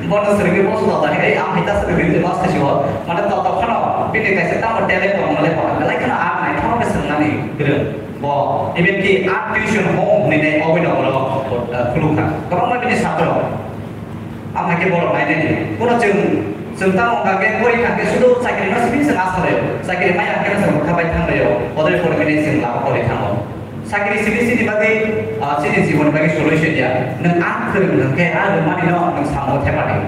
Bono serang ke bosu ta heng. Ei, am hita serang ke mas ke siwa. Mane to to khano. Bini kaisa tamo talent tong male pa. Lai khana art nai thong ke serang nani. Gre. Bo, even ki art tuition home hini ne owi no bono, uh, khulukha. Kabang ma bini satro. Ang hai khe borok nainani. Bono chwng, chwng tamo hwnkha khe pori kha khe sudu chakri no simi chwng asa laio. Chakri maya hwnkhe no chwng bwkha bai thang laio. Bodai pori khe chwng lama pori thango. Chakri simi chini bagwi, ah, chini jibon bagwi solution ya. Nwng ang kwrwng hwnkhe ang rwmani no nwng samung thepadi.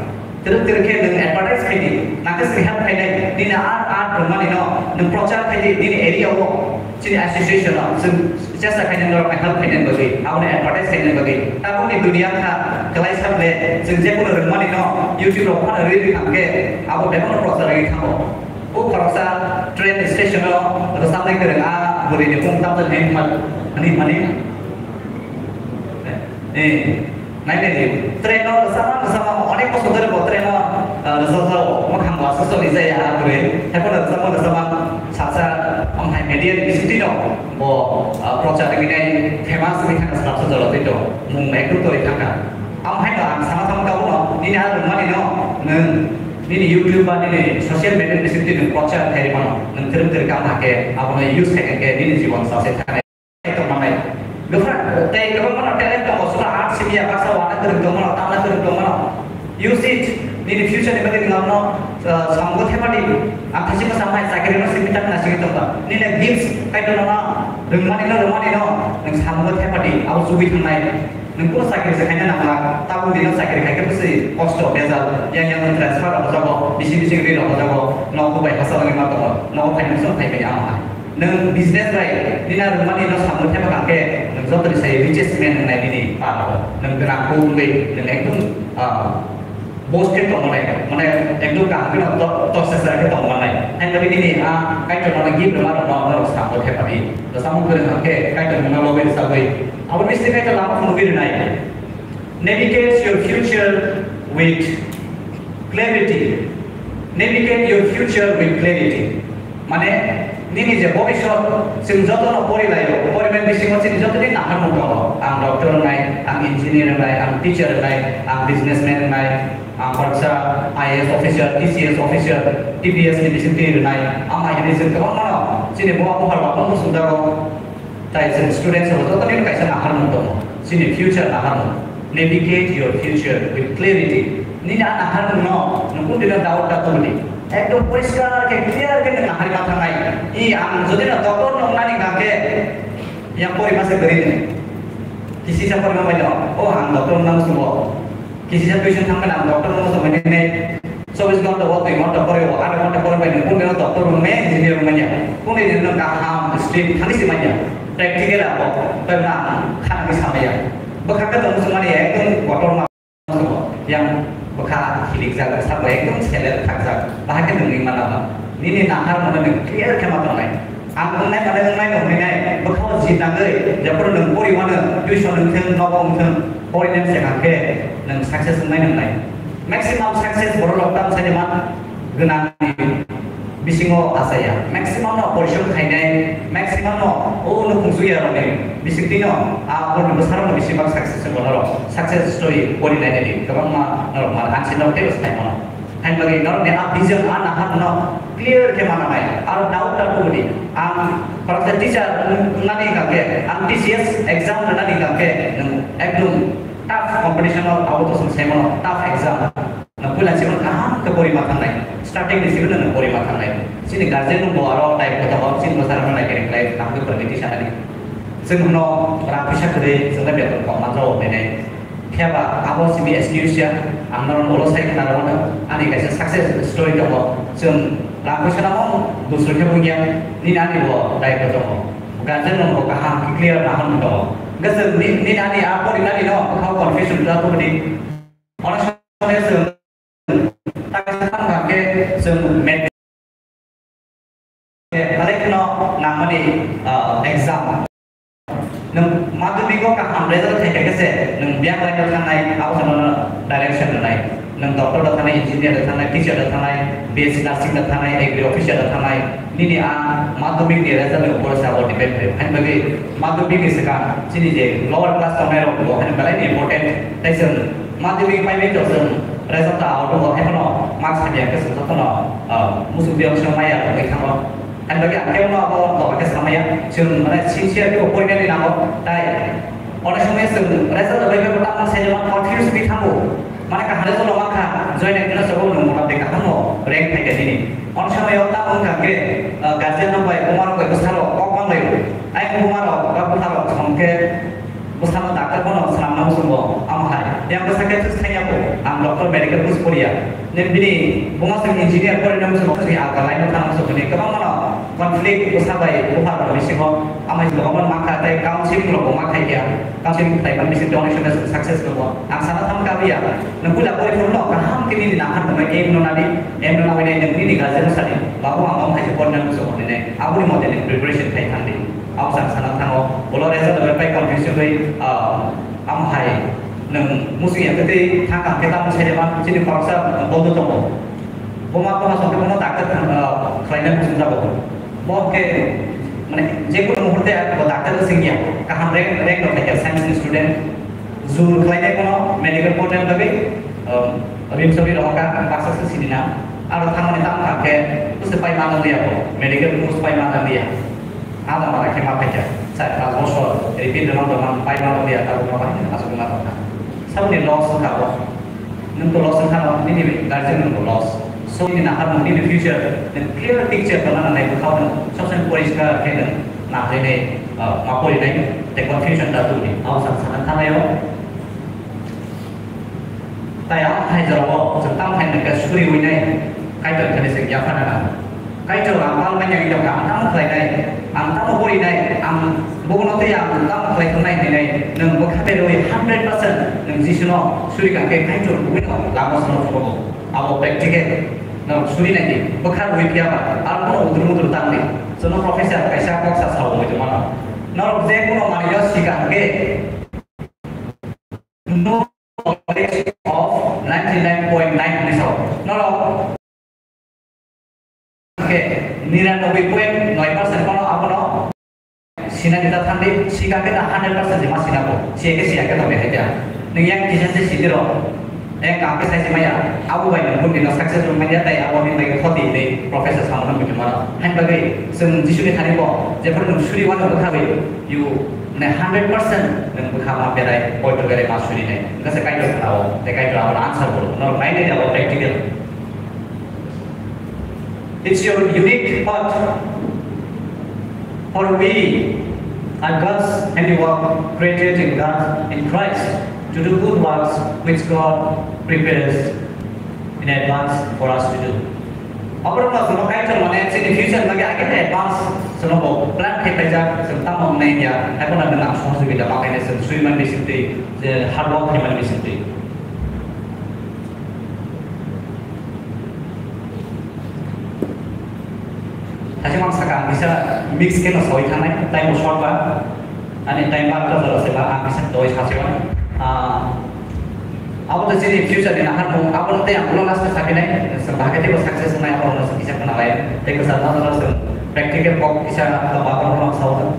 Kwrwng kwrwng khe nwng advertise khaidi. Nangkhe chwng help khainai. Nini art, art rwmani no nwng prochar khaidi. Nini area o. Chini association o chwng chesta khainai norok help khainai bagwi, abo no advertise khainai bagwi. Tabukni duniya kha kwlai sak le, chwng je kono rwngmani no YouTube rok phano rwi rwi thang khe abo bebak no prochar wngwi thango. O khoroksa train station o rwchapnai kwrwng a bwrwi ni mung tamjani hwnwi mani. Eh. Nainani, train no rwchapma, rwchapma, onek bosor dhori bo train no, ah, rwchapjao, mwkhang bo aswk choli jaya ha kwrwi. Haiphano rwchapma, rwchapma, sasa, omo hai media ni bisingtwi no, bo, ah, prochar wngwi nai, famous wngwi thangkha, swrapsa jora twi to, mung ekdum twi thangkha. Omo hai no ang sana thangkha uno, nini a rwngmani no, nwng, nini YouTube ba nini social media ni bisingtwi nwng prochar khai rwmano, nwng twrwng twrwng kam hakhe, abono use khai khe, nini jibon sase thangkha. Tongmanai. Gopha, tei kwbangma no talent tongo, sula art simi ya, baksa wana kwrwng tongmano, tamna kwrwng tongmano. Use it, nini future ni bagwi nwng abono, uh, samungo thepadi. Ang thasi ma samai chakri no simi tak na simi tongba. Nini gifts, kaitor no, rwngmani no, rwngmani no, nwng samungo thepadi, abo chugwi thangnai. Nwng kunu chakri se khaina nangla, tabuk dino chakri khai khe bwswi kosto, bejal, yang yang transfer rok hojago, bisi bisi ri rok hojago, nogo bai hachal wngwi ma tongo, nogo phaimani song phaibai ama hai. Nwng business bai nini rwngmani no samung thepha kha khe, nwng joto ni sai richest man wngnai nini para o. Nwng gwnang khe wngwi, nwng ekdum, ah, boss khe tong manai, mane ekdum kaham khe no to-, to sesa khe tong manai. Hai bagwi nini a Kaitor no gift rwma rok no norok samung thepha di. To samung kwrwng kha khe Kaitor no lobwi rwchapwi. Abo misti Kaitor lama phunugwi rwnai. Navigate your future with clarity. Navigate your future with clarity. Mane, nini je bobisot, chwng jotono pori laio, poribai bisingo chini jotoni naharmung tongo. Ang doctor wngnai, ang engineer wngnai, ang teacher wngnai, ang businessman wngnai, ang baksa I A S officer, T C S officer, T P S ni bisingtwi rwnai, ama hini chwng kwbangmano chini bowa buphar rok no swngjago. Tai chwng students rok joto nini kaisa naharmung tongo. Chini future naharmung. Navigate your future with clarity. Nini a naharmung no nwng kundino doubt ta tongdi. Ekdom poriskar khe clear khe nwng nahari ma thangnai. I ang jodi no doctor no wngnani hwnkha khe yang pori masa kwrwi ni. Kisi sa pori ma bai no. O ang doctor wngna muchungo. Kisi sa tuition thangmani ang doctor no muchung mani. Chobbish ghonta o, dui ghonta pore o, aat ghonta pore bai nwng kundino doctor wngmaya, engineer wngmaya. Kundino kaham, strict thani se manya. Practical abo, bai na khana ni samaya. Bwkha khe tong sumani ekdom kotor ma yang bwkha hilik jak, sabo ekdom selek thak jak. Bahai khe nwng ni mana ba. Nini nahar mano nwng clear khe ma tongnai. Ang wngnai mano wngnai no hwnwi nai, bwkha o jit nangwi, jephuru nwng pori mano, tuition wng thung, nogo wng thung, pori nai se hang khe nwng success wngnai nwngnai. Maximum success borok rok tam sani ma gwnang ni bisingo achaya. Maximum no porishrom khainai, maximum no o nukhung suya rok ni bisingtwi no a borok ni bwsarok no bising bak success wng bono rok. Success story pori nai nai di kwbangma norok ma ansi norok tei bwsai mano. Hai bagwi norok ni a vision a nahar no clear khe ma nangnai. Aro doubt ta tubudi ang khoroksa teacher wngnani hwnkha khe, ang T C S exam rwnani hwnkha khe nwng ekdom tough competition o abo to chwng sai mano, tough exam. Nwng puila simi kaham khe pori ma thangnai, starting ni simi nwng pori ma thangnai. Chini guardian rok bo aro dai kota bo chini bwsarok no nai khe khlai kaham khe pori tisa nani. Chwng hwno rang pisa kwrwi chwng no beton kok manjao hinwi nai. Phiya ba abo simi excuse ya, ang norok ulo sai khna rwmano, ani kaisa success story tongo. Chwng Rang khuisa namo dusra khe wngya, nini ani bo daitw tongo. Guardian rok bo kaham khe clear naham tongo. Hwnkhe chwng ni, nini ani a porinani no bwkhao confusion wngya tongdi. Ono samaya chwng, tak sa thang khe chwng met-, belai kheno nangmani, ah, exam. Nwng madhyamik o kaham result khaikha khe se nwng biyang line o thangnai, abo se nono direction rwnai. Nwng doctor da thangnai, engineer da thangnai, teacher da thangnai, B S C nursing da thangnai, agri officer da thangnai. Nini a madhyamik ni result ni upor se abo depend khlaio. Haini bagwi madhyamik ni swkang chini je lower class tongnai rok bo haini belai ni important. Tai chwng madhyamik pai bai to chwng result ta out o, haino marks hamya khe chwng jotono, ah, muchung biyang se maya wngwi thango. Ani bagwi ang kebo no abo doga khe samaya, chwng mane sincere khe porinani nango, tai onek somoi chwng result bai bai tamo se jemon confuse wngwi thango, mane kaham result no mankha, join ekdino sobo nwng mota tei kaham no rank phaikha nini. Onek somoi o tamo wngkha khe, ah, guardian rok bai, buma rok bai bwsarok kok banglaio, ai buma rok ba bwsa rok song khe Bwsano doctor bono swnamna muchungo, amo hai. Yang bwsa khe thus thangya kho, ang doctor medical course poriya. Nini bini buma se engineer porina muchungo, chini alka line no thangna muchungo, bini kwbangma no conflict bwsa bai bupha rok ni bisingo, amai bwsano ma kha tei counseling rok bo ma khai kha. Counseling khlai mani bising tei onek sono success tongo. Ang sana thang kha biya, nwng puila pori phuru no kaham khe nini nahar tongmani aim no nadi, aim no nahar nai nwng nini guardian no sadi, babu ang omo hai se porina muchungo hinwi, aboni mote nwng preparation khai thang di. Abo chwng sana thango, ulo result bai pai confusion bai, ah, amo hai nwng muchung ya tei thang kang khe tamo sai ma chini khoroksa bondo tongo. Bo ma bono song khe bono doctor thang, ah, khlaina muchung jago. Bo khe mane je kono muhurte bo doctor sing ya kaham rank, rank rok khai ya science ni student. Jur khlainai bono medical board ni bagwi, um, rimsari rohorkha, ang baksa se sini na. Aro thangmani tamo kha khe, bwswk pai ma nang liya bo, medical course pai ma nang liya. Ada mana khe ma phaikha, char panch bosor, repeat rwna rwna pai ma nang liya, tabuk ma bai aswk ma rwkha. Saboni loss wngkha bo. Nwng to loss wngkha no, nini guardian nwng bo loss. So, nini naharmung, nini future, nwng clear picture tongna nangnai bwkhao nwng, sob somoi poriskar khe nwng nangjainai, uh, ma porinai, tei confusion ta tubudi. Abo chwng sana thangnai o. Tai ang hai jorao chwng tamo hai nangkhe suri winai, Kaitor thani se yaphana nang. Kaitor ang pal manya wngya kha, ang tamo khlainai, ang tamo porinai, ang bono tei ang tamo khlai thwngnai hinwi nwng bwkha berwi hundred percent nwng Jisuno suri kha khe Kaitor kubui no lama sono phuru abo practical. Norok suri nai di, bwkha rwi phiya ba, aro bono udur mudur tang di. Jono professor kaisa kok sa sao mui tongmano. Norok je bono manwi no sika hwnkhe, no knowledge of ninety nine point nine hwnwi sao. Norok khe niranoboi point noi percent bono abono sinani ta thangdi, sika khe ta hundred percent se ma sina bo, siya khe siya khe tongdi hai khe. Nwng yang kisa se sidi rw, yang kam khe sai se maya, abo bai nwng bundi no successful manya, tai abo ni bai khoti hinwi professor samo no muchung mano. Hain bagwi chwng Jisuni thani bo, jephru nwng suri wano bwkha bai, you, mane hundred percent nwng bwkha ma berai, poito berai ma suri nai. Wngkha se Kaitor khna o, tei Kaitor abo answer bo, norok nai nai abo practical. It's your unique part. For we are God's handiwork, created in God, in Christ, to do good works which God prepares in advance for us to do. Oborok no jono Kaitor mane chini future lagi age advance jono bo plan khai paijak, jeng tamo wngnai ya, hai bono nang sohojogita ma khainai, jeng sui mani bisingtwi, je hard work khai mani bisingtwi. Haikhe mang saka ang kisa mix khe no soi thangnai, time bo short ba, ani time bar ta jora se ba, ang kisa doi sa se ba. Ah, abo to chini future ni nahar mung, abo no tei ang ulo last sa khe nai, se ba khe tei bo success nai, abo no se kisa khna lai, tei kisa na jora se practical kok kisa ta ba abo no sa o.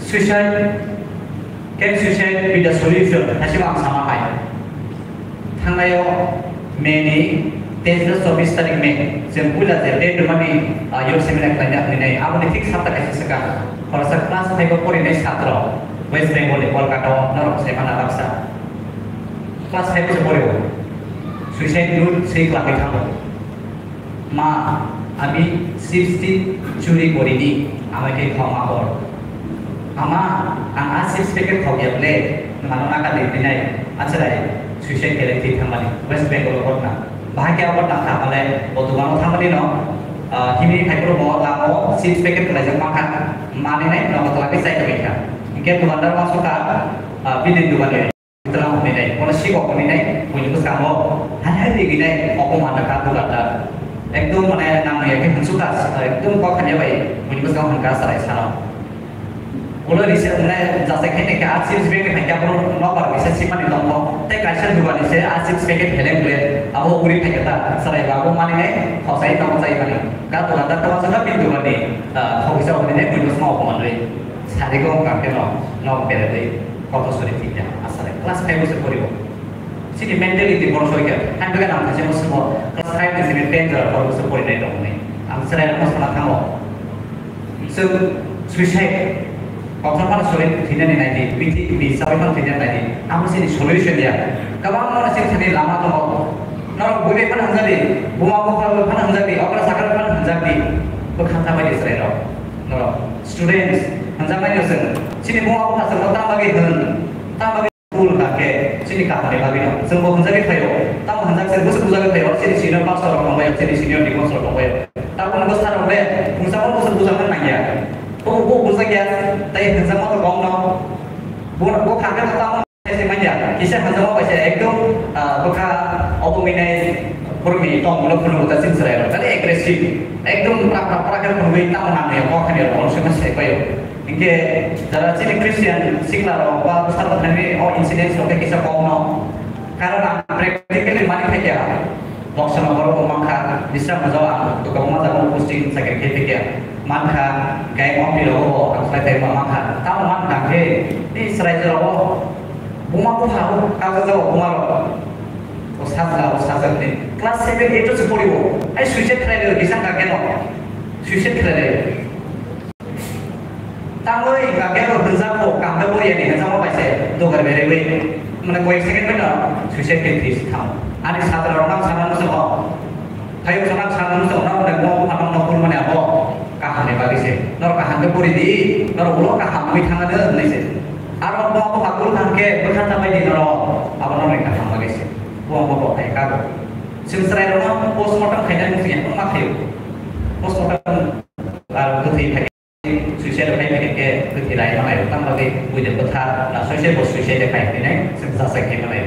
Suicide Can suicide be the solution? Haisima ang sama hai. Thangnaio May ni teis ta chobbish tarik May, chwng puila je date rwmani, ah, youth seminar khlaina hwnwi nai, aboni thik sapta kaisa swkang khoroksa class five o porinai satro West Bengal ni Kolkata o norok sai mana baksa class five o se porio suicide note swi kwlangwi thango. Ma, ami chips ti churi korini, amai khe khoma kor. Ama, ang a chips packet khok ya ble, mano naka de dinai, acharai, suicide kele thik thangmani, West Bengal o ghotna. Bahai khe ghotna kha bale, o dogano thangmani no, Ah, himni phaiphuru bo lamo chips packet khlaijak mankha, manwi nai nogo twlangwi chai tongwi kha. Hinkhe dukandar uansukha, ah, bini dukani twlang hwnwi nai, bono sikok hwnwi nai, buini bwskango hai hai rigwi nai, obo manna kha dukandar. Ekdom mane nangya khe hwnsukkha, ekdom kok hamya bai buini bwskango hwnkha chwrai sano. Ulo risa wngnai jasa khe tongkha, a chips bag ni phaikha, borok nokbar kisa sipani tongkho. Tei kaisa dukani se a chips packet heleng ble, abo uri phaikha ta, chwrai ba abo mani nai, khosai tongo chai mani. Ga dukandar tongma saka bini dukani, ah, khokisa hwnwi nai, buino sma obo manwi. Sari ko wngkha khe no, nok beredwi, koto sori thikya, aswk class five o se poriwo. Chini mentality borok soi kha. Haino khe ang khaisa mo swngo, class five ni simi ten jora borok se porinai tongmani. Ang chwrai rokno sana thango. Chwng suicide, kothor phano sori thwinani naidi, bithi bi sawi phano thwinani naidi. Amo chini solution ya. Kwbangma no chini thani lama tongo. Norok bui bai phano hwnjadi, buma bupha bai phano hwnjadi, okra sakra bai phano hwnjadi. Bwkha ta bai chwrai rok. Norok students hwnjaknai no chwng. Chini buma bupha chwng tam bagwi hwn, tam bagwi School hwnkha khe chini kaham ni bagwi no. Chwng bo hwnjagwi phaio. Tamo hwnjak se bwswk bujagwi phaio. Chini senior pastor rok tongbaio, chini senior deacons rok tongbaio. Tabukni bwsa rok le hwnjakma bwswk bujakna nangya. Bo, bo bujak ya, tei hwnjakma to kok no. Bo, bo kha khe tamo se manya. Kisa hwnjakma bai se ekdom, ah, bwkha obo minai borokni tong bono phunuk ta chini chwrai rok. Tei aggressive. Ekdom prak prak prak khe phunugwi tamo nangya kok hani rok se ma se paio. Hinkhe jara chini Christian sikla rok ba bwsa rok thani o incidents rok khe kisa kok no. Karon ang practically mani phaikha. Boxo no borok bo mankha, Bisramganj o ang kwbangma jaga o posting chakri khai phaikha. Mankha, gai mom piro o ang khlai phaima mankha. Tamo mankha khe, ni chwrai jora o buma bupha o kago jago buma rok. O sajla, o sajak ni. Class seven, eight o se pori o. Ai suicide khlai le bisang ka keno. Suicide khlai le. Tangwi ka kebo hwnjak bo, kaham khe bo yani hwnjakma bai se dogar beraiwi, mane koyek second bai no suicide khe thwi se thang. Ani satra rok nang sana muchungo, phayok rok nang sana muchungo, nang mane mo phanang no pur mane abo kaham ni bagwi se. Norok kaham khe pori di, norok ulo kaham wngwi thang ano hwnwi se. Aro bo abo hakul thang khe bwkha ta bai di norok, abo norok ni kaham bagwi se. Bo abo bo khai kago. Chwng chwrai rok no postmortem khainai muchung ya, ma khaio. Postmortem, ah, kwthwi khai. Suicide khai phai khe kwthwi lai manai, tamo bagwi buini bwtha na suicide bo suicide khai hinwi nai chwng jasa khai manai.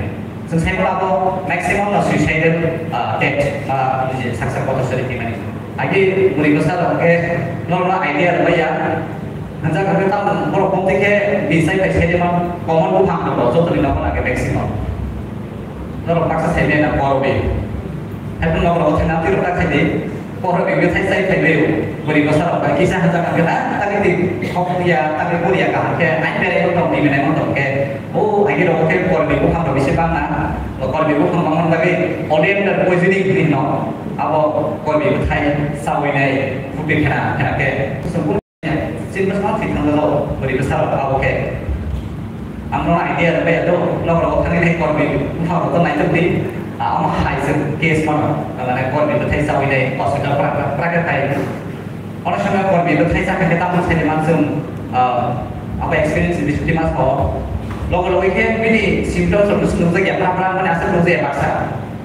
Chwng sai mano abo maximum na suicidal, ah, death ba je saksa kotor sori hinmani. Agi bwrwi bwsa rok khe norok no idea rwmai ya. Hwnjak hwnkhe tamo borok bomti khe bisai bai sai ma common buphang rok joto ni nogo nang khe maximum. Norok baksa sai manya na korbi. Hai phano norok thangna twi rok ta khai di. Poro ni bwthai sai phai bai o. Bwrwi bwsa rok bai kisa hajak hajak ta ta ni ti khok ya ta ni bwrwi ya kaham khe ai berai no tong ni menai no tong khe. O agi rok khe korbi buphang rok bisi bang na. O korbi buphang bang man bagwi oleander poisoning hwnwi no. Abo korbi bwthai sawi nai phuti khena khena khe. Chini bwskango thwi thangjago, bwrwi bwsarok abo khe. Ang no idea rwbai ya do, nok rok thangwi nai korbi buphang rok to naitok di, ah, omo hai se case mano, mane korbi bwthai chawi nai hospital pra, pra, private khai. Ono somoy korbi bwthai cha khe tamo sai man chwng, ah, abo experience bising ma tho. Logo logo khe bini symptoms rok nukjak ya, pra, pra, mane aswk nukjak ya baksa.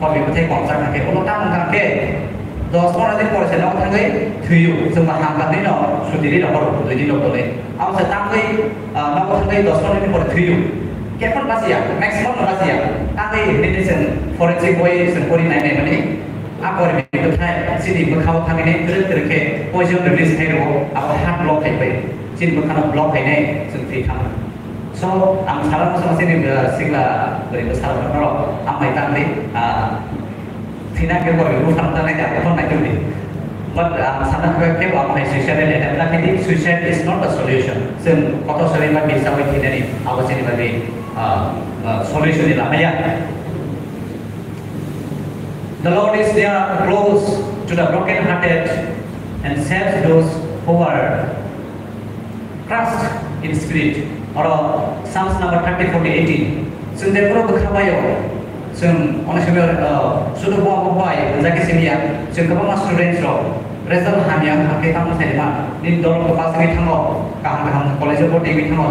Korbi bwthai komsa kha khe, ulo tamo kha khe, dos pondro din pore se nogo thangwi thwiyo, chwng ba hamkha hwnwi no suti ri rw horo, dui din rok tole. Abo se tangwi, ah, nogo thangwi dos pondro din pore thwiyo. Khe phano basiya, maximum no basiya. Tangwi hwnwi se chwng forensic bai chwng pori nai nai mani. A korbi bwthai chini bwkhao thangwi nai twrwk twrwk khe poison release khai rwo, abo heart block khai bai. Chini bwkhano block khai nai chwng thwi thang. So, ang sana muchungo chini, uh, sikla bwrwi bwsa rok norok amai tangdi, ah, thina khe borok buphang tangnai khe ang phone nai tongdi. But, ah, ang sana khe kebo amai suicide attempt ta khaidi, suicide is not a solution. Chwng kotor sori ba bisa bai thinani abo chini bagwi, ah, ah, solution ni lama ya. The Lord is near close to the brokenhearted and saves those who are Trust in spirit. Oro Psalms number thirty, forty, eighteen. Chwng de borok bwkha bai o. Chwng ono simi, uh, sudu bo bo bai hwnjak khe simi ya. Chwng kwbangma students rok result hamya wngkha khe tamo sai ma. Nini dol rok pass wngwi thango. Kaham kaham college o bo tengwi thango.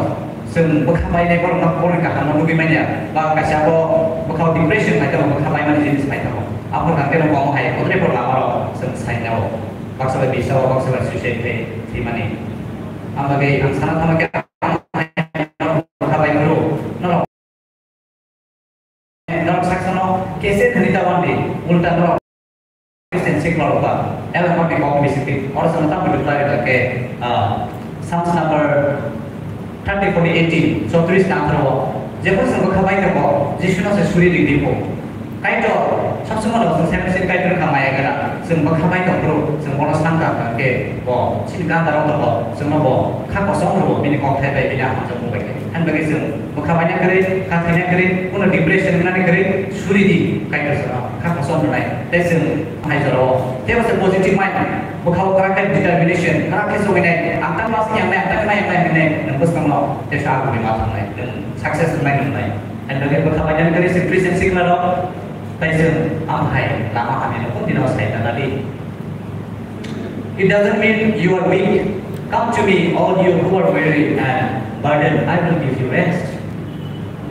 Chwng bwkha bai nai borok no borok ni kaham no nugwi manya. Ba kaisa bo bwkha o depression bai tongo, bwkha bai mani jinis bai tongo. Aphuru kang khe no komo hai kodre por lama rok chwng sai nao. Baksa bai bisa o, baksa bai suicide khai thwimani. Ang bagwi ang sana thangma khe ang khabai phuru norok, norok saksa no kese thani ta wandi, ulta norok Christian sikla rok ba, ela hor ni kok bisi pi, oro sana tamo dukla ri ke, ah, Psalms number thirty, forty, eighteen, chowtris na atharo o, jebo chwng bwkha bai tongo, Jisu no se suri ri di bo. Kaitor, sob somoi no chwng seven sin Kaitor kha maya gana, chwng bwkha bai tong phuru, chwng bono san kha kha khe bo, chini ganda rok tongo, chwng no bo kha kosong rwo, bini kok thai bai, bini aham chwng bo bai khe. Han bagwi chwng bwkha baina kwrwi, kha thwina kwrwi, kuno depression wngnani kwrwi, suri di, Kaitor chwng no kha kosong rwnai. Tei chwng hai jorao, tei bo se positive mind, bwkha o kwrak khe determination, kwrak khe chongwi nai, ang tang mas yang nai, ang tang nai, yang nai, hinwi nai, nwng bwskang no, tei sa aguni ma thangnai, nwng success wngnai, nwng nai. Hai bagwi bwkha bainani kwrwi se Christian sikla rok, tei chwng ang hai lama hamya no kung dino sai ta nadi. It doesn't mean you are weak. Come to me, all you who are weary and burdened, I will give you rest.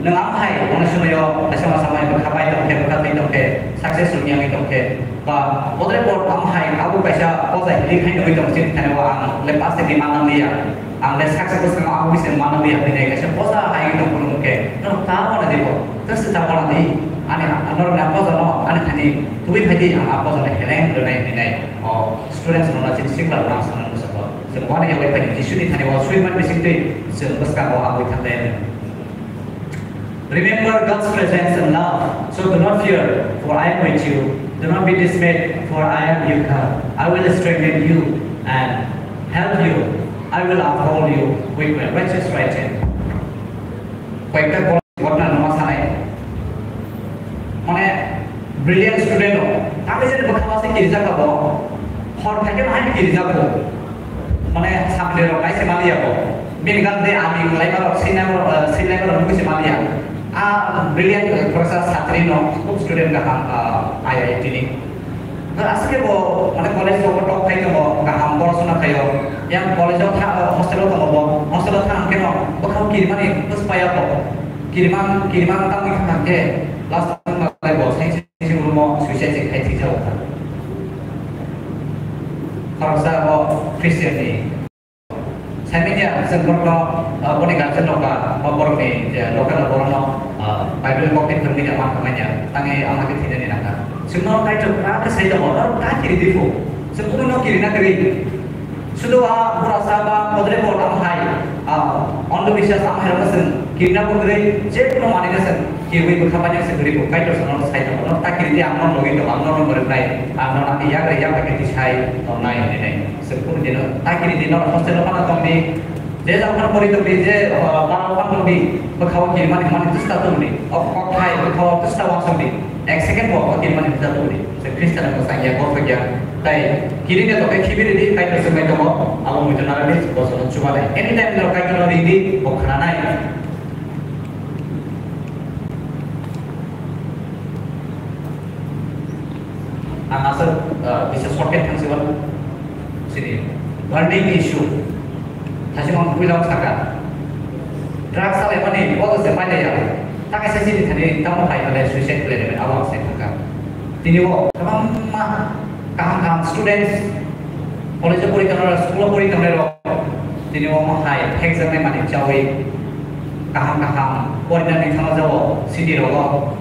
Nwng ang hai, ono sumayo, kaisa masa mai bwkha bai tong khe, bwkha twi tong khe, success rwngya wngwi tong khe, ba bodre bor ang hai, abo kaisa poja hili khai nugwi tong sini thani o ang le paste di manang liya. Ang le saksa bwskango ang bisi mano ya hinwi kaisa poja hai wngwi tong phuru hwnkhe norok ta wana di bo, just ta wana di. Ani norok ni a poja no ani thani tubui phai di, ang a poja no heleng rwnai hinwi nai. O students rok no chini sikla rok no ang sana musa ko. Chwng wana ya bai phai di Jisu ni thani o swiman bising twi chwng bwskango ang wi thang lai. Remember God's presence and love. So do not fear, for I am with you. Do not be dismayed, for I am your God. I will strengthen you and help you. I will uphold you with my righteous right hand. Koyekta ghotna numa sanai. Mane, brilliant student o, tamo je bwkha masa kirijak bo, hor thai khe hai kirijak bo. Mane, sakni rok nai se maliya bo. Bini gan de ami lai ma rok, sinai ma rok, eh, sinai ma rok nugui se maliya. A brilliant, eh, khoroksa satri no, khub student kaham, ah, I I T ni. Aswk khe bo, mane, college o top khai tongo, kaham porosona khaio. Yang college o tha-, hostel o tongo bo, hostel o thang khe no, bwkhao kirimani bwspa ya bo. Kiriman, kiriman tangwi thang khe, last o malai bo, seng seng room o suicide se khai thwi jao. Khoroksa bo Christian ni. Saimanya, chwng borokno, ah, boni guardian rok ba, ba borokni je local rok borokno, ah, Bible kok tei phwrwngmani ya, ma khamanya, tangwi ang hakhe thwinani nangkha. Chwngno Kaitor kwrak khe sai tongo, norok ta kiri di phu. Chwng kunu no kirina kwrwi. Sudu a burasa ba kodre bo tamo hai, ah, ondo biswas tamo hai rokno chwng kirina bo kwrwi, je kuno manwi no chwng kirwi bwkha paina chwng kwrwi bo Kaitor chwngno sai tongo. Norok ta kiri di, ang no logi tongo, ang no rwnai, ang no nangni yak rwi yak bai khe tisai tongnai hinwi nai. Chwng kunu dino, ta kiri di, norok hostel o phano tong di, je jang phano pori tong di, je, ah, bara o phano tong di, bwkha o kirimani hwnmani twsta tong di, o kok hai bwkha o twsta uansuk di, ek second bo o kirimani twsta tong di. Chwng Khristian no mwchang ya, gosok ya, tai kiri ni tokhe khibi ri di, Kaitor chwng bai tongo, abo muitu nara di, bosono chuba nai. Anytime norok Kaitor no ring di, bo khna nai. Ang aswk, uh, bisa shortcut thang siwan. Sini, burning issue. Thaising ang puila saka. Drugs salai mani, bodo se pailai ya. Taka se sini thani, tamo pai male suicide khlai mani, abo se thaka. Tini o, kwbangma kaham kaham students, college o pori tongnai rok, school o pori tongnai rok, tini o mo hai, exam nai mani chawi, kaham kaham, pori nani thangma jabo, city rogo.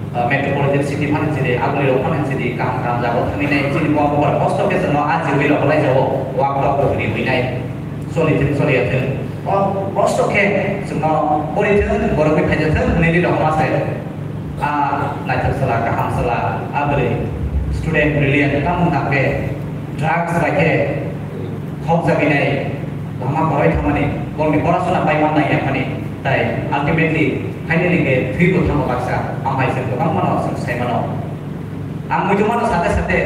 Uh, metropolitan city phano chiri, aguli rok phano chiri, kaham kaham jaga thangwi nai, chini bo bo kosto khe chwngno a jiwi rok lai jago, wak tok rok riwi nai, choli thung choli ya thung. O kosto khe chwngno pori thung, borok bai phaija thung, hwnwi ri rok ma se. A naithok sala, kaham sala, a bwrwi student brilliant tamo hwnka khe drugs bai khe thok jagwi nai, lama kwrwi thangmani, borokni porasona pai man nai ya phani, tai ultimately Finally, ke thwi bo thango baksa, ang bai se kwbang mano, chwng sai mano. Ang muitu mano sate sate,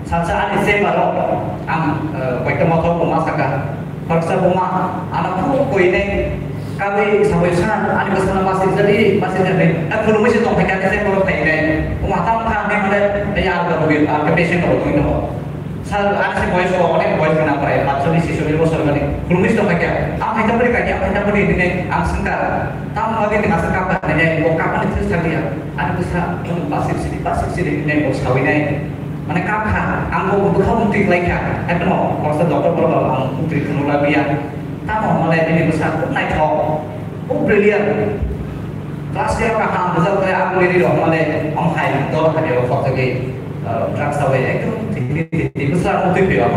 salsa ani chamber o, ang, eh, koita mothor bo ma saka. Khoroksa bo ma, ano phuru koi nai, kawi sabai sa, ani bwsano ma sirjadi, ma sirjadi. Na khulumui se tong phai kha, ani chamber o phai nai. Bo ma tamo kha, ani mane, ya, ang bo, ang patient bo tong no. Sal, ani se boyos ko, onek boyos gana prai, patchollish, chhollish bosor gani. Khulumui se tong kha kya? Ang hai tamo ri kha kya, ang hai tamo ri nai, ang sengka. Tamo lagi dengan sengka apa nai, bo kapa ni terus kali ya. Ani bwsa, bo basik sini, basik sini nai, bo sawi nai. Mane kam kha, ang bo bwkha mukti khlai kha. Ekno khoroksa doctor borok ang mukti khwnuk labiya. Tamo hwnmale bini bwsa khub naithok, khub brilliant. Class ten o kaham result khlai, ang bini rok hwnmale omo hai dol hamya o khoroksa khe, ah, drugs sawi ekdom thik thik thik thik bwsa mukti phi o.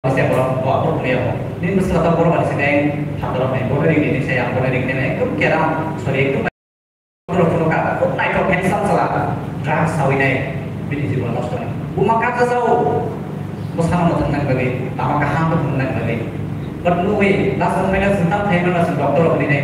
Masa borok bo aphuru hwnwi abo. Nini bwsla ta borok ni side hamdorok nai, bono ring nini sai ang bono ring nini ekdom keram, sorry, ekdom borok phuru ka, khub naithok handsome sala, drugs sawi nai, bini jibon nosto nai. Buma kasa sao, bwsano mwthang nang bagwi, lama kaham bo thang nang bagwi. But nugwi, last moment o chwng tamo thai mano chwng doctor rok hwnwi nai.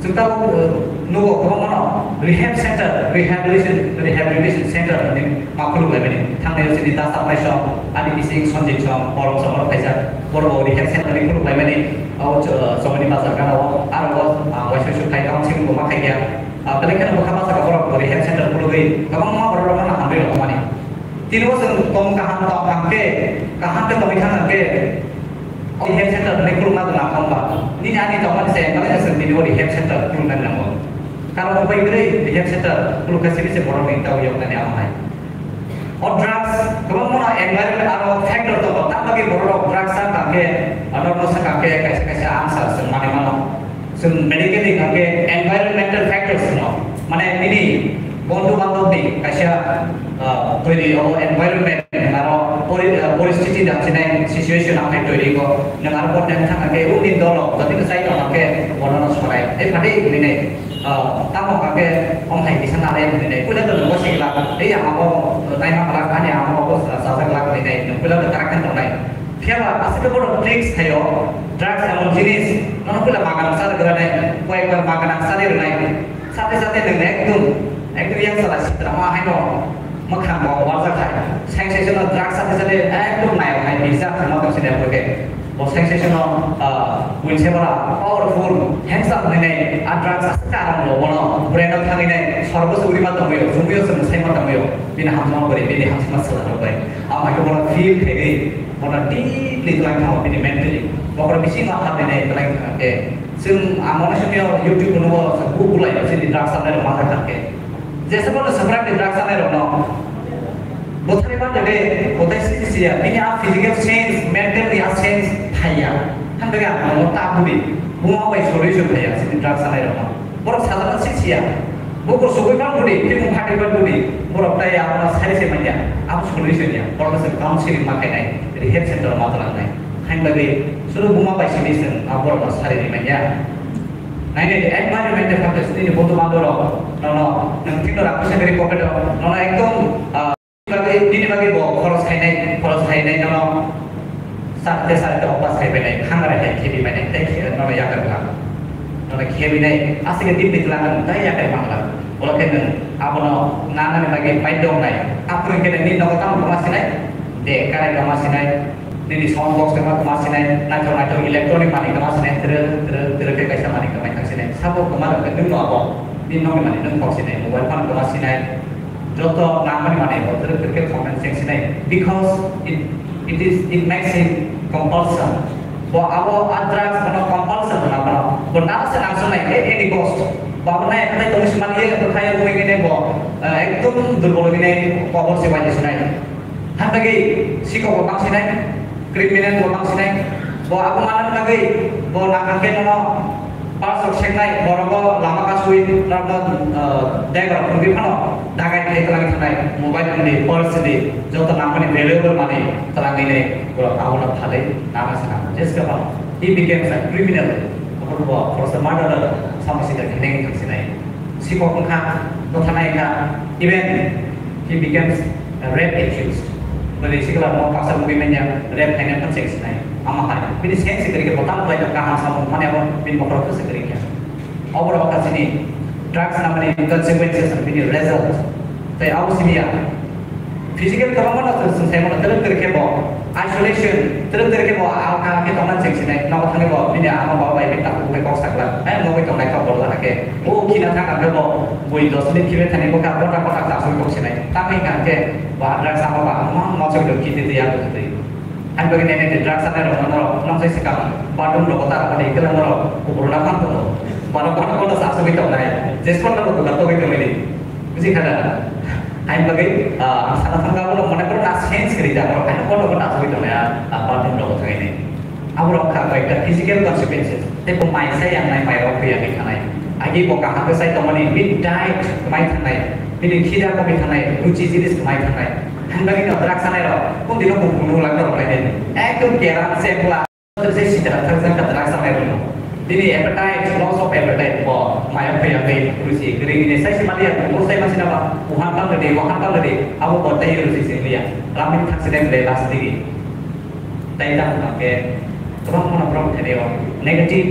Chwng tabuk, uh, nugo kwbangmano rehab center, rehabilitation, rehabilitation center hinwi ma khuluk laimani. Thangnai o chini Dasam Naisong, ani bising Sanjit Song, Borom Song, Borom Kaisa, borok bo rehab center ni khuluk laimani. O cho-, chomoni bazar gana o, aro o, ah, waisa waisa khai tamo chini bo ma khai ya. Ah, belai kheno bwkha basa ka borok bo rehab center khulugwi kwbangma borok rok no hamri rok mani. Tini bo chwng tong kaham tong hwnkhe, kaham khe tongwi thang hwnkhe, o rehab center ni khulukma tong nang thangba. Nini ani tongmani se, mane chwng tini o rehab center khuluknani nango. Karon upai kwrwi rehab center khulukha simi se borok ni tau yok nani amo hai. O drugs, kwbangma no environment aro factor tongo, tamni bagwi borok rok drugs sa tangkhe, ano no sa tangkhe, kaisa kaisa answer chwng manwi mano. Chwng medically hwnkhe environmental factors no, mane nini bondhu bandhobni kaisa, ah, toiri o environment, aro pori-, ah, poristhiti damsinai situation ang hai toiri ko, nwng aro bo teng thang khe uni dolo jodi no chai tong khe bono no sorai. Ei phadi nini, ah, tamo khe om hai kisa nalai nini, puila to nungo sikla, ei ang abo naima khlak, ani ang abo sajak khlak nini, nwng puila to karak khe tongnai. Phiya ba aswk khe bono tricks thaio, drugs emon jinis, nono puila magan sar granai, koyekbar magan sari rwnai. Sate sate nwng ekdum, ekdum yang sala sitra ma haino mwkhang bo warjak hai. Sensation o drugs sate sate ekdum nayo hai bijak thangma tong sini apoi khe. Bo sensation o, ah, wheelchair bara powerful, handsome hwnwi nai, a drugs aswk khe aram lo bono, brain o thangwi nai, sorgo se uri ma tongwi, jumui o se mwsai ma tongwi, bini hamjakma bwrwi, bini hamjakma swla rok bai. Amo hai khe bono feel khaigwi, bono deeply twlang thango bini mentally. Bokhorok bisingo hapnwi nai twlang thang khe. Chwng ang onek somyo YouTube nugo, chwng Google ai chini drugs sanai rok manjak thang khe. Jesa bono swprak ni drugs sanai rok no. Bothari ba de, bothai sisi siya. Bini a physical change, mentally a change thaiya. Thang khe ang bono ta budi. Buma bai solution thaiya chini drugs sanai rok no. Borok sajakno sisiya. Bukur sugui bang budi, tibung phatwi bang budi. Borok tai abono sai se manya. Abo solution ya. Borok se counseling ma khainai, rehab center ma tlangnai. Hain bagwi suru buma bai sini seng, a borok no sari ni manya. Nai nai environment de factors nini bodu bandorok, nono, nang thikno rakhu se gari pocket o, nono ekdom, ah, Bagwi, nini bagwi bo khoros khainai, khoros khainai nono sarte sarte opas khai bainai, khangrai hai khibi bainai, tei khe-, nono yakar bwla. Nono khibi nai, aswk khe tip tip lang, tei yakar bangla. Olo khe nwng abono nanani bagwi pai dong nai. Aphuru khe nini nogo tamo tongma sinai, de karai tongma sinai, nini sound box tongma tongma sinai, naithok naithok electronic manwi tongma sinai, twerek twerek twerek khe kaisa manwi tongma thang sinai. Sabo kwma rok khe nwng no abo, nini nokni manwi nwng thok sinai, mobile phone tongma sinai. Joto nangmani manwi bo twrwk twrwk khe comment cheng sinai, because it, it is, it makes him compulsion. Bo abo a drugs bono compulsion hwnna bono. Bo nang se nang sunai at any cost. Bo abo nai khlai tongwi se mani ye, bo khai bo wngwi nai bo, eh, ekdom durbol wngwi nai kobor se waini sunai. Hapagwi sikok bo bang sinai. Criminal bo bang sinai, bo abo manna bagwi, bo nang khe nono pulse rok seknai, borok bo lama kasui norokno, ah, dega rok phunugwi phano dagai khlai twlangwi thangnai, mobile ni, purse ni, joto nangmani valuable manwi twlangwi nai, borok abono phalwi nana se nang. Jeske phano, he becomes a criminal, abo bo khoroksa murderer, sama sida kheneng thang sinai. Sikok wngkha, bwtharnai wngkha, even he becomes a rape accused. Bwrwi sikla mo paksa wngwi manya, rape khaina phano cheng sinai. Ama hai, bini seng sikri khe bwtang khlai kha, kaham samung mani abo bini bokhorok khe sikri kha. Oborok wngkha chini drugs namani consequences, bini result. Tei abo simi ya. Physical kwbangma no chwng, chwng sai mano, twrwk twrwk khe bo isolation, twrwk twrwk khe bo alka khe tongna chwng sinai, nogo thangwi bo bini ama baba bai bini takhuk bai kok sakla, eh, nogwi tongnai kok bo lana khe. O khina thangkha khe bo bui dos minute khibai thani bwkha kota kota chaswi kok sinai. Tamni hwnkha khe bo drugs ama ba ma ma chwk do kiti twi ya twi. Ani bagwi nene de drugs anai rok no norok nong sai sikang bathroom rok ta rok de kela norok kubur na phan tongo. Borok kono kono chaswi tongnai. Jespon norok dukan togwi tongwi di. Buji kha da? Hain bagwi, ah, ang sana thangka bono mone koro na Sense kwrwi da, borok haino kotor kotor asugwi tongnai, a, a, bathroom rogo thangwi nai. Aborok kha bai kha physical consequences. Tei bo mai sai yang nai, mai rok thwi yagwi thanai. Agi bo kaham khe sai tongmani, bini diet kwmai thangnai, bini khida komi thangnai, ruchi jinis kwmai thangnai. Hanbagwi no drugs sanai rok, kung dino kung kunu lang rok lai nai. Ekdom keram se bwla. Je sitra thakjak ka drugs sanai rok. Bini appetite, loss of appetite bo mai rok thwi yagwi ruchi kwrwi ni sai se mali ya, bo sai masi na ba, uhan tang de, uhan tang de, abo bo tei ruchi se liya. Ramin thak se de last digi. Tai ta hwn khe kwbangma no borok thani o negative,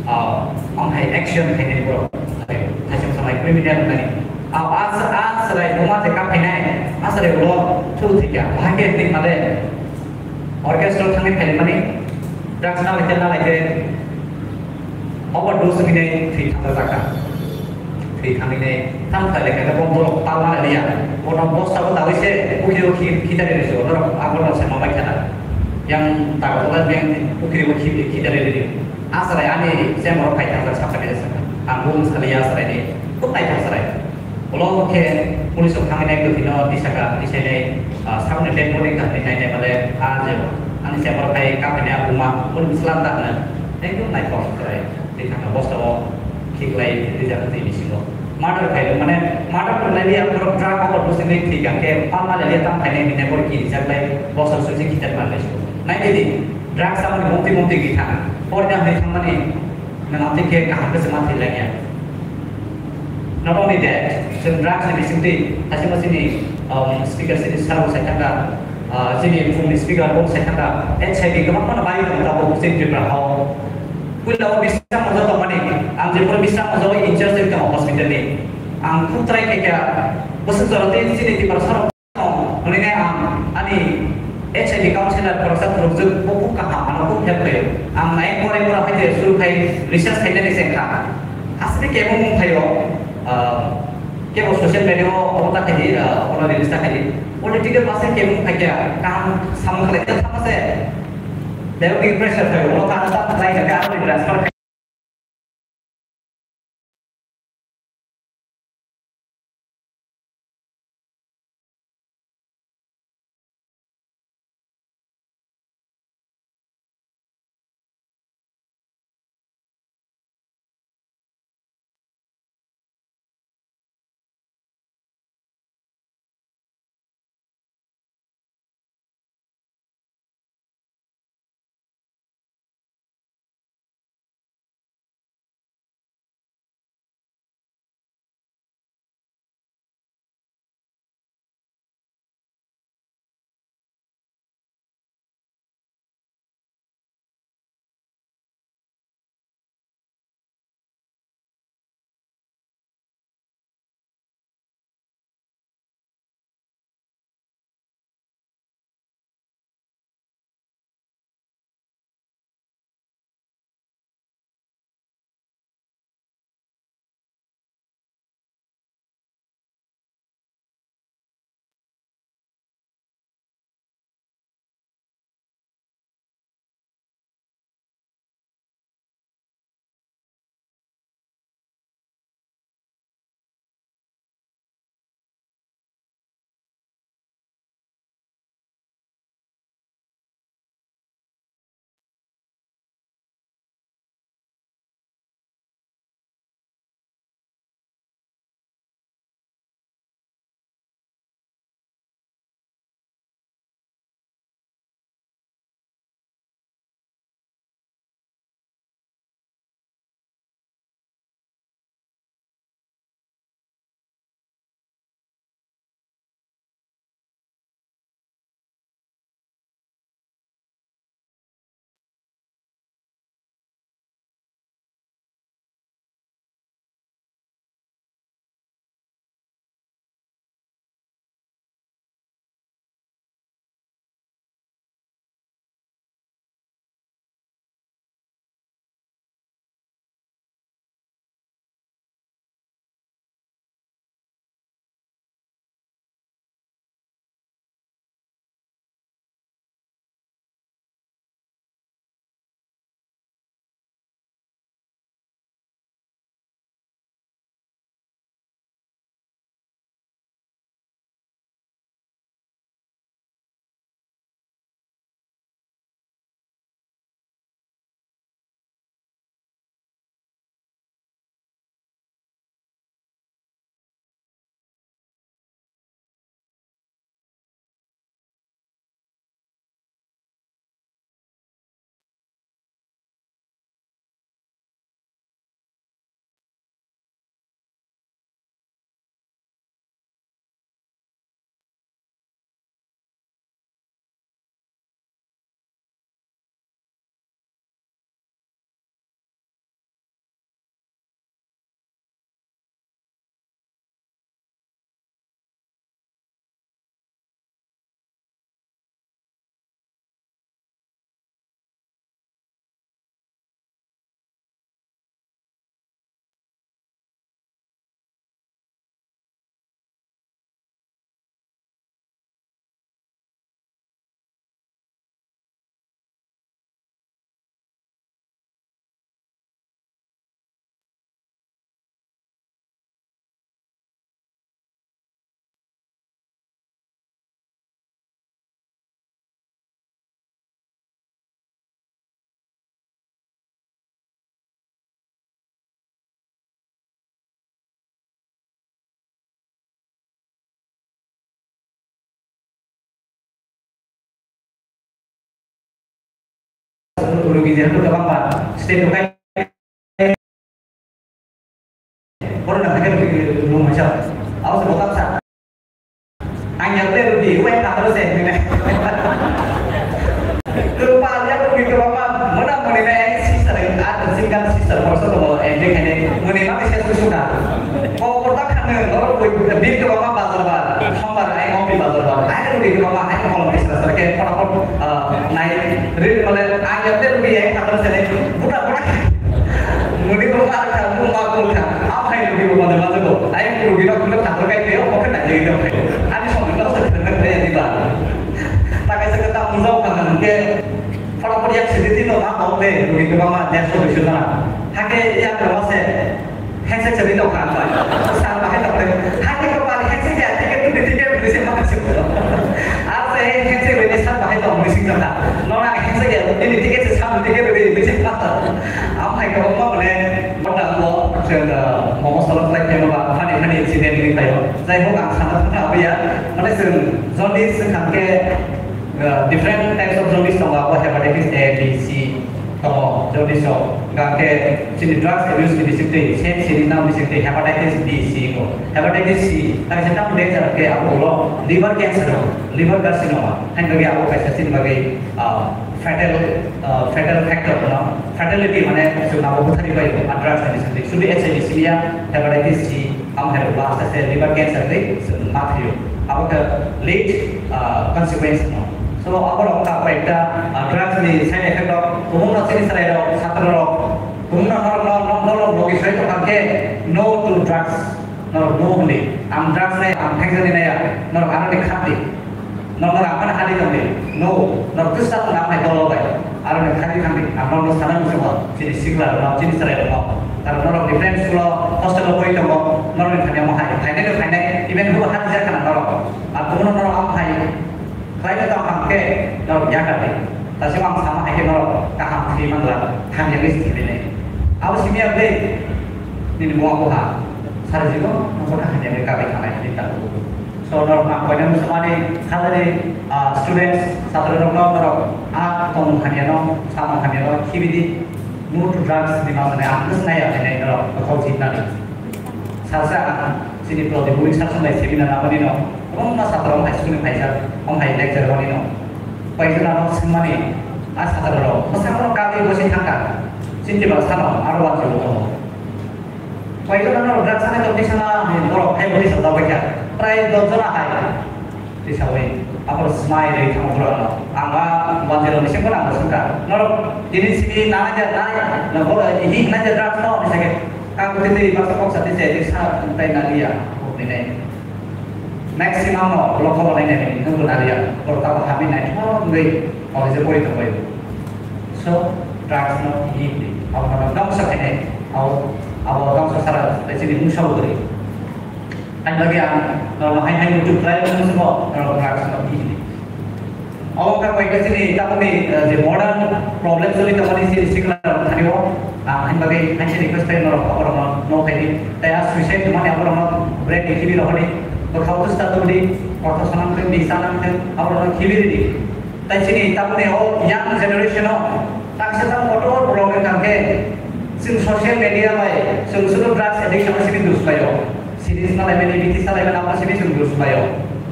ah, ong hai action khainai borok. Thaisong samai criminal wngnani. Ah, a, a chwrai buma se kap khainai, a chwrai ulo thu thikya. Bahai khe thik male orchestra thangwi phaimani, drugs na lai khe, na lai khe, overdose wngwi thwi thangjakha. Thwi thangwi nai thang thai lekha khe bo borok palma liya. Bono bosta bo dawi se pukhiri o khi-, khitari rw se, borok a borok se ma bai khana. Yang tago bola yang pukhiri o khi-, khitari rw. Aswrai ani se borok phai thang sakha de sakha. Ang bo sali aswrai ni khub naithok swrai. Ulo khe police rok thangwi nai kwthwino tisaka, tisainai, ah, sakni dead body kahni nainai male, ah, je ani se borok phai kaphai nai buma, police slam da hwno. Ekdom naithok swrai. Tei thangna bosta o khiklai rijak tei bisingo. Murder khai mane murder khlai liya borok drug overdose ni thwi kha khe palma le liya tang khainai hwnwi borok ki rijak lai bosta suji khitar man lai. Nai di, drug samani mukti mukti ki thang. Porda hwnwi thangmani nang amtwi khe kaham khe se ma thwi lai ya. Not only that, chwng drugs ni bisingtwi thaisima chini, um, speaker chini sir bo sai thangkha, uh, chini phungni speaker bo sai thangkha, H I V kwbangma no bai tongo tabuk chini Tripura hao. Puila o bising mojak tongmani, ang jephuru bising mojak o in charge twi tongo hospital ni. Ang khub try khaikha, bwswk jora tei chini Tiprasa rok Hwnwi khe ang ani H I V counselor khoroksa phwrwngchuk, bo khub kaham, ano khub help khlaio. Ang nai pore pore hai je suru khai research khainani se wngkha. Aswk khe kebo mung phaio, ah, kebo social media o obo ta khaidi, ah, obo release ta khaidi. Political base kebo mung phaikha, kaham samung khlai khe thangma se. Deboni pressure phaio, obo ta ta khlai khe aro transfer rugi je hato kabang ba state o kai. Bono na khe rugi rung masa. Abo se botang sa. Ang yang te rugi, wai kha ro se ne. Rupa ya rugi to mama, mona mone na ai sister, a single sister, por so to mo, eh, de kene, mone ma se suka. Ko ko ta khan ne, ro ko bi to mama bazar ba, sombar ai mo bi bazar ba. Ai rugi to mama, ai ko mo bi sa sa ke, por por, ah, nai, ri male, ang yang te rugi ai kha ro se ne, buta buta. Muni ko ma kha, mu ma ko kha. A phai rugi ko ma ma ko. Ai rugi no ko kha ro kai te, ko kha na je to. Ani song no se ne, ne, ne, ba. Ta kaisa khe ta mung jao kha hwnkhe, phora phori yak sidi tino ma tong de, rwgwi kwbangma desh o duish o jona. Hakhe yak rwma se, handshake se ri tong kha ang bai. Sir bahai tong de. Hakhe ko pari handshake ya, ticket tuni ticket tuni se ma se. Ar se handshake ri sir bahai tong ri sing jona. Nona handshake ya, tini ticket se sam ticket ri ri se ma. Am hai ko ma mane, mota mo, se, uh, momo salad like kema ba, funny funny incident ni tayo. Jai ho ang sana thang abiya, mane se jaundice se khan khe, Uh, different types of jaundice tongo, abo hepatitis A, B, C tongo, jaundice rok. Hingkha khe chini drugs abuse ni bisingtwi, same chini nam bisingtwi hepatitis B, C ko. Hepatitis C, kaisa tamo danger khe abo ulo liver cancer rok, liver carcinoma. Hain bagwi abo kaisa chini bagwi, uh, fatal, uh, fatal factor no. Fatality mane chwng abo bwthari bai o, drugs ni bisingtwi. Sudu H I V, simiya, hepatitis C, Amo hai ba aste aste liver cancer tei chwng ma thwio. Abo khe late, ah, consequence no. So abo rok wngkha koyekta, ah, drugs ni side effect rok. Kubun no chini chwrai rok, chhatro rok, kubun no norok no, no, norok logi soi tongkha khe no to drugs. Norok no hwnli. Ang drugs nai, ang thangjaknai naiya. Norok ano ni khat di. Norok no rang phano hadi tongdi. No, norok twisa tong ang hai dolo bai. Aro ni khadi thangdi. Ang norok no sana muchungo. Chini sikla rok no, chini chwrai rok no. Karon norok different school o, hostel o pori tongo. Norok ni thani omo hai. Phainai no phainai. Even hubo hadi jak khana norok. Ang kuno norok ang hai. Khlai no tong ang khe norok yakar di. Tasi ang sama hai khe norok kaham thwi mangla. Hamya wi thwi bini. Abo simi ang dei. Nini mo abo ha. Sari jibo, ang khe hamya wi kabai thanai. Nini ta. So, norok nang koinani samani, salary, ah, students, satro rok no norok, ah, tong hamya no, samung hamya no, khibidi, no to drugs ni ma mane, ang bwsnai ya, nai norok, kau chit nani. Sarsa, ah, chini Prodip Moulik sar samlai seminar namani no, kwbangma satro high school ni phaisa, om hai lecture mani no. Paisa no samani, ah, satro rok, bwsang no kabi bosi thangka, chini ba sano, aro wan jibo tongo. Koijakno norok drugs sanai tong tisa ma, borok hai bo tisa jagwi kha. Prai dos jona hai. Tisawi. Aphuru smai rwi thango borok ano. Ang ba one zero ni sengkho nang bo sengkha. Norok tini simi nana ja nai, na bo hi na ja drugs no ni sake. Kang twi twi baksa kok sa twi se twi sa twi naliya. Kok ni nai. Maximum no lokho bo nai nai nung bo naliya. Borok abo hamwi naithok wngwi college o pori tongbai. So, drugs no hi, abo no dongsa khainai, abo, abo dongsa sara, chini mungsa bo kwrwi. Ani bagwi ang norok hai hai muchung khlai mano se bo, norok drugs no hi. Abo wngkha koi khe chini tabukni, eh, je modern problem choli tongmani chini sikla rok thani o, ang ani bagwi hai se request khlai norok abo rok no, no khaidi. Tai a suicide tongmani abo rok no break ni khibi rok hodi, bwkhao twsta tubudi, kotho sanam thung, di sanam thung, abo rok no khibi ridi. Tai chini tabukni o young generation o taksa tang kotor borok wngkha khe chwng social media bai chwng sudu drugs addiction simi dus bai o. Series nalaimani, bithi salaimani abo simi chwng dus bai o.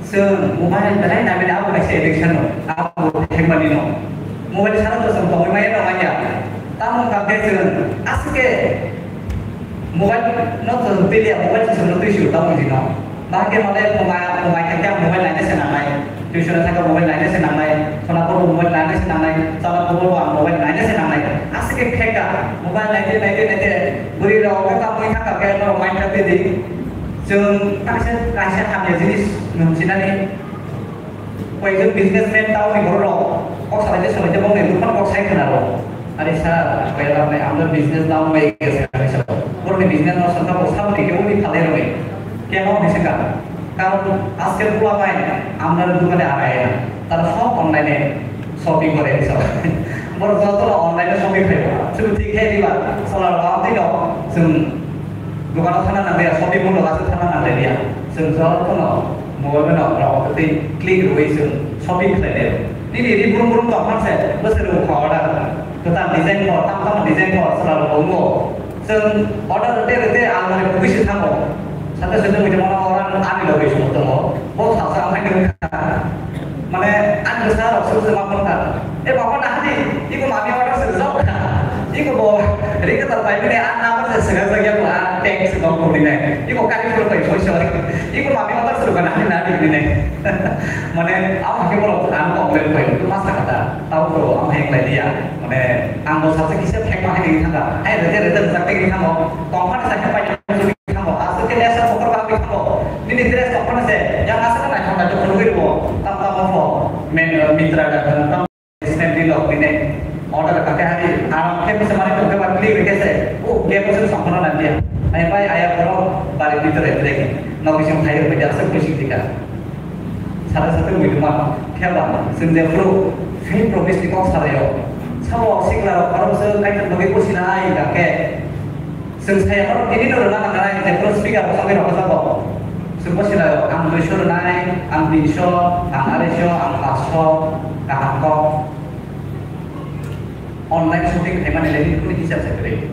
Chwng mobile belai naimani abo kaisa addiction no, abo thengmani no. Mobile sana to chwng tongwi maya no manya. Tamo wngkha khe chwng aswk khe mobile no chwng piliya, mobile se chwng no twi sio tamo jino. Bahai khe male phunga, phunga khe khe mobile naina se nangnai. Tuition thangkhe mobile naina se nangnai. Khona khorbo mobile naina se nangnai. Chala khorbo bo ang mobile naina se nangnai. Aswk khe pheka. Mobile naite, naite, naite. Bwrwi rok khe kamui thangkha khe norok mind kha tedi. Chwng kaisa, kaisa hamya jinis nung sinani. Koyekjon businessman town ni borok rok kok salai te salai te bongni buphang kok sai khna rok. Are sir, koyla mai amda business down bai gese are sir. Borok ni business no sangka bo sabo ni ke uni phale rok ni. Kemo ni sika. Karon aske pula mai amda dukan e arai na. Tar sob online e shopping kore sir. Borok joto online e shopping khai. Chwng thik khe diba. Sala rok amtwi no chwng Dukano thana nang liya, shopping mall o aswk thana nang liya. Chwng jotono mobile no rok twi click rwui chwng shopping khlai liya. Nini ri brum brum tong phan se bwswk rw kha order. Kwtal design bo, tam tamo design bo, chwla rok tongo. Chwng order rwte rwte almari kubui se thango. Sate sate mui tongmano orang ani loge se tongo. Bo salsa amai nung kha. Mane ani bwsa rok se se ma phone kha. E baba na hani, iko mami order se jok kha. Iko bo rika tal pai bini an na se se ga ya ko an tank se dong ko ni nai. Iko kari ko pai so so. Iko mami order se ga na hani na ni nai. Mane am ke mo an ko le pai ko masa kata. Tau ko ang heng lai dia. Mane ang bo salsa kisa thek ma heng thanga. Ai rede rede jak te thanga. Tongphani sa khe pai thanga. Asuk ke lesa pokor ba thanga. Nini dress tongphani se. Yang asa na thanga to khulwi ro. Tam tam mo. Men mitra da tam. Snap di lok bine. Order ka ke hari. Aram ke se mane to ke ba click ke se. O ke se songkhona na dia. Ai pai aya poro bari bhitor e trek. Nok bising thai ro ke asuk bising dika. Sara sara mui tongma kheba, chwng jephru faith promise ni kok salaio. Sabo sikla rok khoroksa Kaitor bagwi businai hingkha khe, chwng saya khorok tini no rwna nangnai, jephru speaker rok sagwi rok jago. Chwng businai ang duiso rwnai, ang tinso, ang areso, ang paanso, kaham kok. Online shopping khaimani le nini kuni hisab se kwrwi.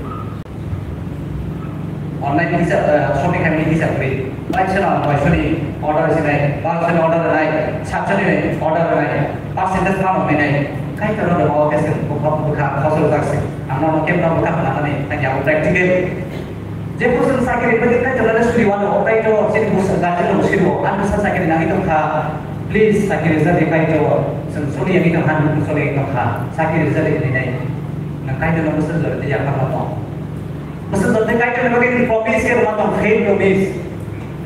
Online hisab, eh, shopping khaimani hisab kwrwi. Paanso no noisoni order sinai, paanso ni order nai, satso ni order nai, percentage mano hinai. Kaitor no rwma o khe chwng bwkha, bwkha khosor jak se. Ang no kebo no bwkha hwnamani, thank you, practical. Jephru chwng chakri bagwi Kaitor no suri wano, Kaitor chini bwsa guardian no suri o, ang bwsa chakri nangwi tongkha, please chakri rijadi Kaitor, chwng choli yagwi tongkha, nwng choli yagwi tongkha, chakri rijadi hinwi nai. Nwng Kaitor no bwsa jora tei yaphar no tong. Bwsa jora tei Kaitor ni bagwi nwng promise khe rwma tong, faith promise.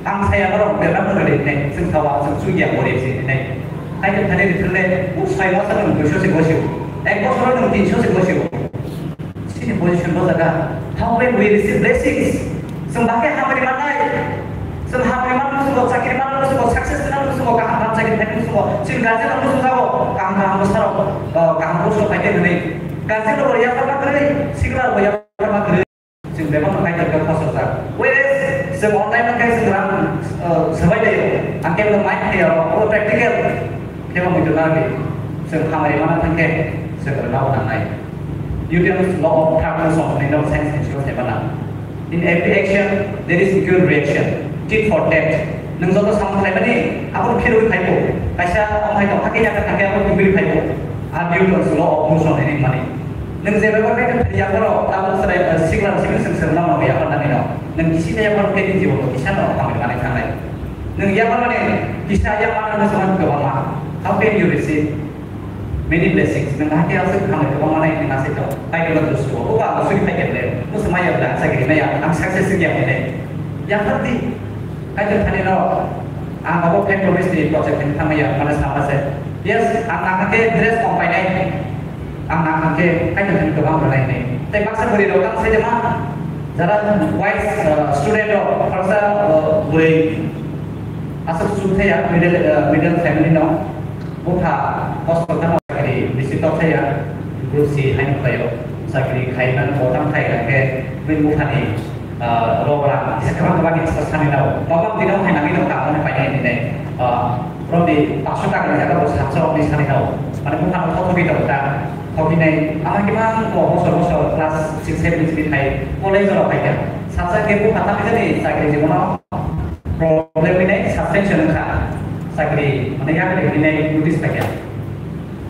Ang saya norok berma no rwdi hinwi, chwng sawa, chwng chukya gorib se hinwi. Kaitor thani rithwk le, o soi masa nwng duiso se gosio, ek bosoro nwng tinso se gosio. Chini position bo jaga. How can we receive blessings? Chwng bahai hamari mannai. Chwng hamari mannai, chwng chakri mannai, chwng success mannai, chwng kaham kaham chakri mannai, chwng chini guardian rok chwng jago kaham kaham bwsarok, uh, kaham bwsarok paikhe hwnwi. Guardian rok bo yapharma kwrwi, sikla rok bo yapharma kwrwi. Chwng bebak no kaitor khe khosor jak. Whereas chwng online no khe chwng rang, uh, swbai laio. Ang khe bo mind khe oro, oro practical. Khe bo muitu nang di. Chwng hamari mana thang khe chwng rwna bo nangnai. Newton's law of attraction song ni no science ni song sai mana. In every action there is equal reaction. Tit for tat. Nwng joto samung khlaimani abo phirwi phaibo. Kaisa amhai tong thangkhe yakar thangkhe abo phirwi phaibo. Ar Newton's law of motion ni mani. Nwng je bebak khe thani yakaro tabuk chwrai sikla simi chwng chwng nang ya nang no. Nwng kisi ya yakar khe ni jibo kisa no hamari mana thangnai. Nwng yakar mani kisa yakar no chwng kwbangma. How can you receive many blessings? Nwng hakhe aswk hamya kwbangma nai nwng aswk tong. Kaitor no dosto. O ba aswk khai khe le. Musu maya bla sa giri maya. Ang success ya mene. Yakar di. Kaitor thani no. Ang abo faith promise ni project ni thamaya. Mana sama se. Yes, ang hakhe dress kong painai. Ang nang hwnkhe kaitor thani kwbang rwnai hwnwi. Tei baksa bwrwi rok tamo sai de ma, jara wise, uh, student rok, khoroksa, uh, bwrwi aswk chuk thaya, middle, uh, middle family no, bupha kosto kheno chakri bisi tok thaya, group C haino khlaio, chakri khaimani bo tamo khai hwnkhe bini buphani Ah, rok rang, kisa kwbang kwbang ni kisa sani nao. Baba bini rok hai nangni rok tamo ni painai hinwi nai. Ah, rok ni paanso taka ni jaga rok satso rok ni sani nao. Mane bupha no thok thokwi tongo ta. Thokwi nai, ama khe mang bo bosor bosor class six seven ni simi khai college rok khai kha. Satsa khe bupha tamni jani chakri jibon o problem wi nai, suspension wngkha. Chakri mane yakri hinwi nai notice paikha.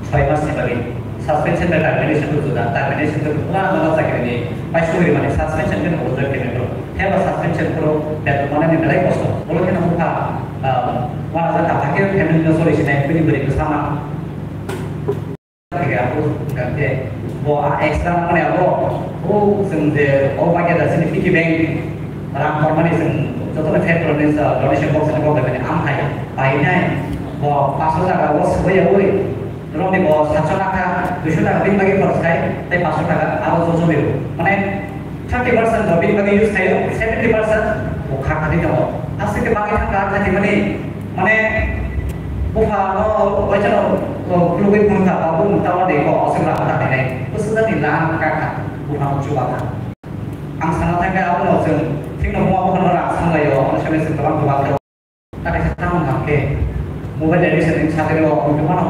Soi mas ni bagwi suspension bai termination bo juda, termination khe pura nana chakri ni bai sugri mani suspension khe bo join khe bro. Heba suspension khe beton mane ni belai kosto. Bolo khe nang kha, ah, wana jata hakhe family no sori sinai bini bwrwi bwsa ma. Khe abo khe bo a extra mane abo o chwng je o bagya da sini piggy bank rang kormani chwng joto no phet rwni donation box ni box bai am hai bai nai bo paso jaga o soi ya oi. Norokni bo satso taka, duiso taka bini bagwi khoroksa khai, tei paanso taka aro jojo rio. Mane thirty percent bo bini bagwi use khaio, seventy percent bo kha khadi tongo. Aswk khe bagwi thangkha khatimani, mane bupha no waisa no khulugwi phunukha, ba bumung tamo de ko aswk rang ta hinai. Bwswk jani lang kha kha, bupha no chuba kha. Ang sana thangkhe abono chwng thikno buma buphano rang sanlaio, abono simi chwng kwbang kwbang khe. Tei kaisa tamo hwnkha khe mobile addiction ni sakhe o wngtongmano.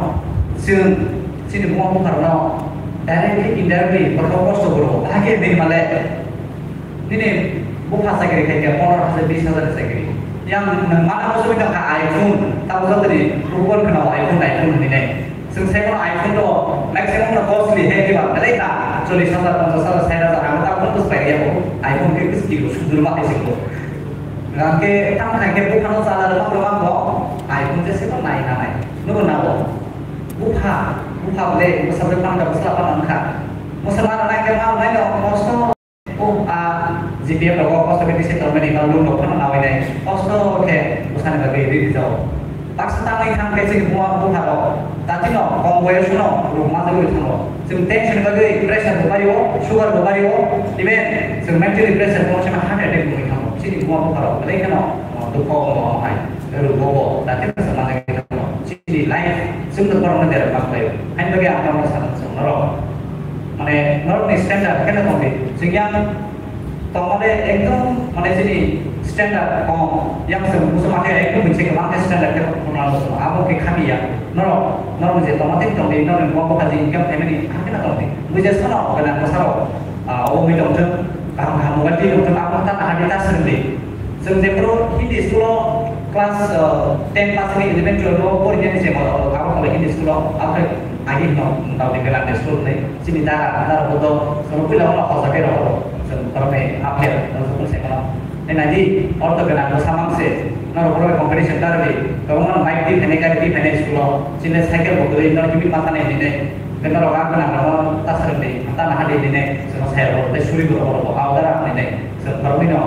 Chwng chini buma bupharokno Directly, indirectly, borok kosto borok. Bahai khe bini male, nini bupha chakri khai khe pondro hajar, bis hajar ni chakri. Yang nang mana musubi tong kha iPhone, tamo joto ni rukon khna iPhone, iPhone hinwi nai. Chwng sai mano iPhone to maximum no costly he kiba belai ta, chollish hajar, ponchash hajar, sait hajar, ang ta phone bwsai ya bo. iPhone khe bwsai kilo sujur ma hai siko. Nang khe tam khai khe buphano chala rwma rwma bo iPhone je siko nai na nai. Nugo na bo. Bupha, bupha ble, bwsa ble phang da bwsa phang kha. Bwsa ma nai khe ma nai no kosto. O a G P F rogo kosto khe tisi tongmani ba loan rok phano nawi nai. Kosto khe bwsani bagwi ri rijao. Baksa tangwi thang khe chini buma bupha rok. Datino kong boyosno ruk ma jagwi thango. Chwng tension bagwi pressure bo bario, sugar bo bario, even chwng mentally pressure bo chwng heart attack wngwi thango. Chini buma bupha rok belai kheno, o, dukho wngo hai. Ruk bo bo, datino chwng ma jagwi thango. Chini life chwng no borokno derek ma khlaio. Hain bagwi ang norokno sakno chwng norok. Mane norokni standard khe no tongdi. Chwng yang tongmani ekdom mane chini standard kom. Yang chwng muchung ma khe ekdom moise kwbang khe standard khe tongmani muchung. Abo khe khami ya. Norok, norok je tongma tei tongdi, norok ni bo bokha je income family hakhe no tongdi. Buji sano gwnang bwsarok, ah, obo mui tongthwng, kaham kaham mobile twi tongthwng, abo ta nahadi ta swrwngdi. Chwng jephuru Hindi school o class, uh, ten pass ni eleven twelve o porikha ni se mo, abo kole Hindi school o, abo khe agi no, tao de gwnang de school nei, chini dara, dara bodo, sono puila ono hoja ke ro, chwng borok ni apher, no school se kono. Nei nai di, ortho gwnang no samang se, no ro borok competition dar di, to mon bike di phene gari di phene school o, chini cycle bo dui, no kimi mata nei nei, ke no ro gwnang no ta sarang di, ta nahadi nei, chwng sai ro, te suri ro, ro, abo dara nei nei, chwng borok ni no.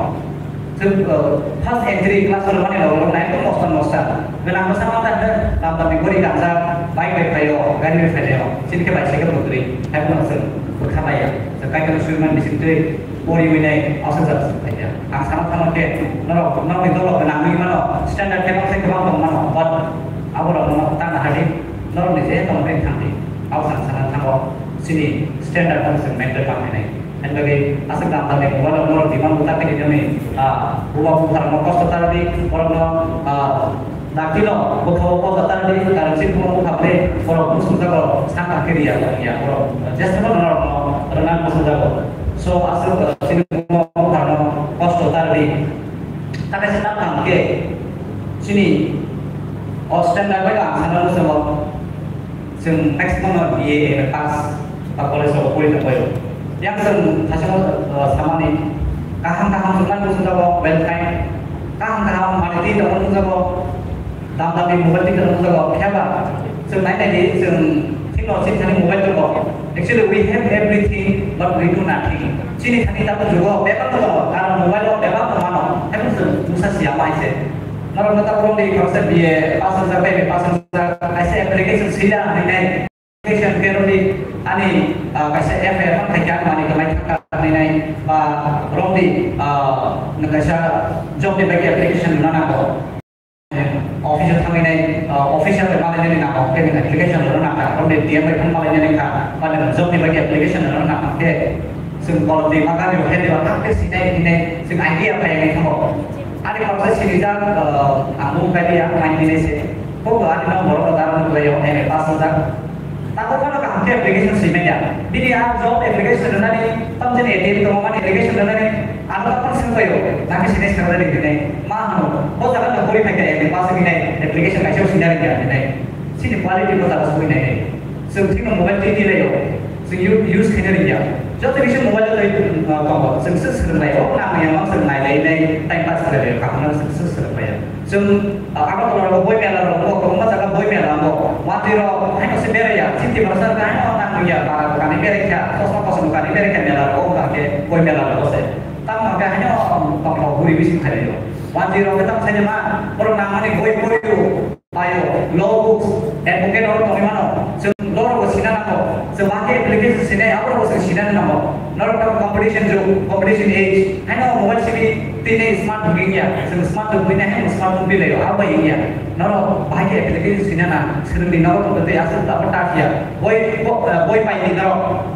Chwng, uh, first entry class o mani rok rok nai to mostan mostan. Gwnang bwsa ma ta hwnkhe lam lam ni gori kanjak, bike bai phaio, gari bai phaio. Chini khe bicycle bo kwrwi, hai phano chwng bwkha maya. Chwng kaitor suri mani bising twi pori wi nai, aswk jat chwng phaikha. Ang sana thangma khe norok, norokni dolo gwnang wi mano, standard khe baksa khe bang tong mano, but abo rok no ta nahadi, norokni je tongmani thangdi. Abo chwng sana thango, chini standard no chwng maintain ma khainai. Hain bagwi aswk dam dam ni mobile rok norok demand bo ta khe nini, ah, buba bupha rok no kosto ta di, borok no, ah, dakti no bwkha o kosto ta di, karon si buba bupha ble borok muchung jago sakha khe riya tong ya, borok jesa no norok no rwna muchung jago. So aswk, ah, chini buba bupha rok no kosto ta di. Tata se ta thang khe chini o standard bai ang sana muchung. Chwng maximum no B A, M A pass ba college rok pori tongbaio. Yang chwng thaisano, uh, samani kaham kaham chwng nang chwng jago, well fine. Kaham kaham manwi twi tongo chwng jago, dam dam ni mobile twi tongo chwng jago. Phiya ba chwng nai nai di chwng thik no sik thani mobile tongo. Actually, we have everything, but we do nothing. Chini thani tabuk jugo bebak no tongo, karon mobile o bebak no mano. Haibung chwng bwsa siya mai se. Norok no tabuk rong di khoroksa B A pass wngjak, M A pass wngjak, kaisa application sida hinwi nai. Application khe rong di ani, ah, kaisa F I R man khai khe ani manwi kwmai thangkha hinwi nai. Ba rong di, ah, nwng kaisa job ni bagwi application rwna nango. Office o thangwi nai, ah, officer bai malainani nango, khe nwng application rwna nangkha. Rong di T M bai phone malainani kha, ba nwng job ni bagwi application rwna nangkha khe. Chwng borok di ma gari rok hai di ba thang khe sinai hinwi chwng idea paiyani thango. Ani khoroksa sinijak, ah, ang mung kaiya, ang hinwi se. Bo bo ani no borok no dara no tulaio, M A pass wngjak. Tamo phano kaham khe application swi manya. Bini a job application rwnani, tamo jani A T M tongo mani application rwnani, ano tamo swng paio, nang khe sinai swng rwdi hinwi. Ma hano, bo jaga no pori phai khe M A pass wngwi nai, application kaisa swi na rwdi hinwi. Chini quality bo jaga swi nai nai. Chwng chini mobile twi twi laio. Chwng u-, use khaina rwya. Joto kisa mobile o twi, uh, tongo. Chwng se swrwng lai o, nang ya ma chwng nai lai nai, time pass khlai lai o, kaham no chwng se swrwng lai o. Chwng, uh, Agartala rogo boi mela rogo, kwbangma jaga boi mela rogo. Wanjwi rok haino se beraiya, chiti barsa rok haino nang ya, bara rok kani berai kha, chosma kosom rok kani berai kha mela rogo, wngkha khe boi mela rogo se. Tamo hwnkhe haino, um, tongthok buri bising khairokgo. Wanjwi rok khe tamo saimanya ma, borok nangmani boi pori o. Paio, law books, advocate oro tongwi mano. Chwng law rogo sina nango. Chwng bahai khe application sinai, abo rogo chwng sina nango. Norok tamo competition jug, competition age. Haino mobile simi tini smart book wngya. Chwng smart book wngya, haino smart book bilaio, abo bai wngya. Norok bahai khe application sina na, swrwngdi nogo tongtwi aswk abo ta phiya. Boi, bo-, eh, boi paidi norok.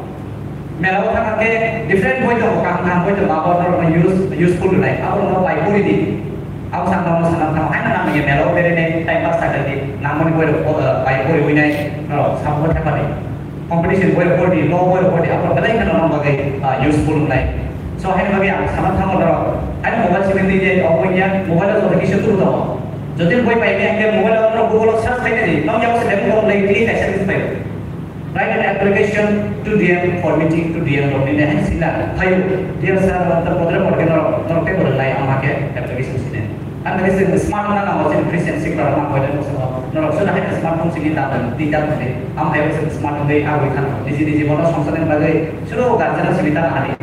Mela o thangkha khe different boi tongo, kaham kaham boi tongo, abo norokno use, useful rwnai. Aborokno bai pori di. Abo sakno, sakno tamo haino nangmani mela o berene time pass sakha di. Nangmani boi rok, uh, bai pori winai norok sabugo thepadi. Competition boi rok pori di, law boi rok pori di, abo belai kheno nang bagwi, ah, useful wngnai. So, haini bagwi ang sana thango norok, haino mobile simi twi je obo ya, mobile o joto kisa turu tongo. Jodi boi pai ni ang mobile o norok Google o search khai di, nang yago se demo kok lai twi kaisa twi pai. Write an application to D M for meeting to D M rok ni ne haino sila phaio, "Dear sir, norok to bodre bodre norok, norok tei bodre lai ang ma khe application sine." Ang tadi sih smart mana nama sih Christian sih kalau mak wajar musuh. Norok sudah ada smartphone sini tak dan tidak nanti. Am ayo sih smartphone deh aku ikan. Di sini di mana songsan yang bagai. Sudah gajian sih kita hari.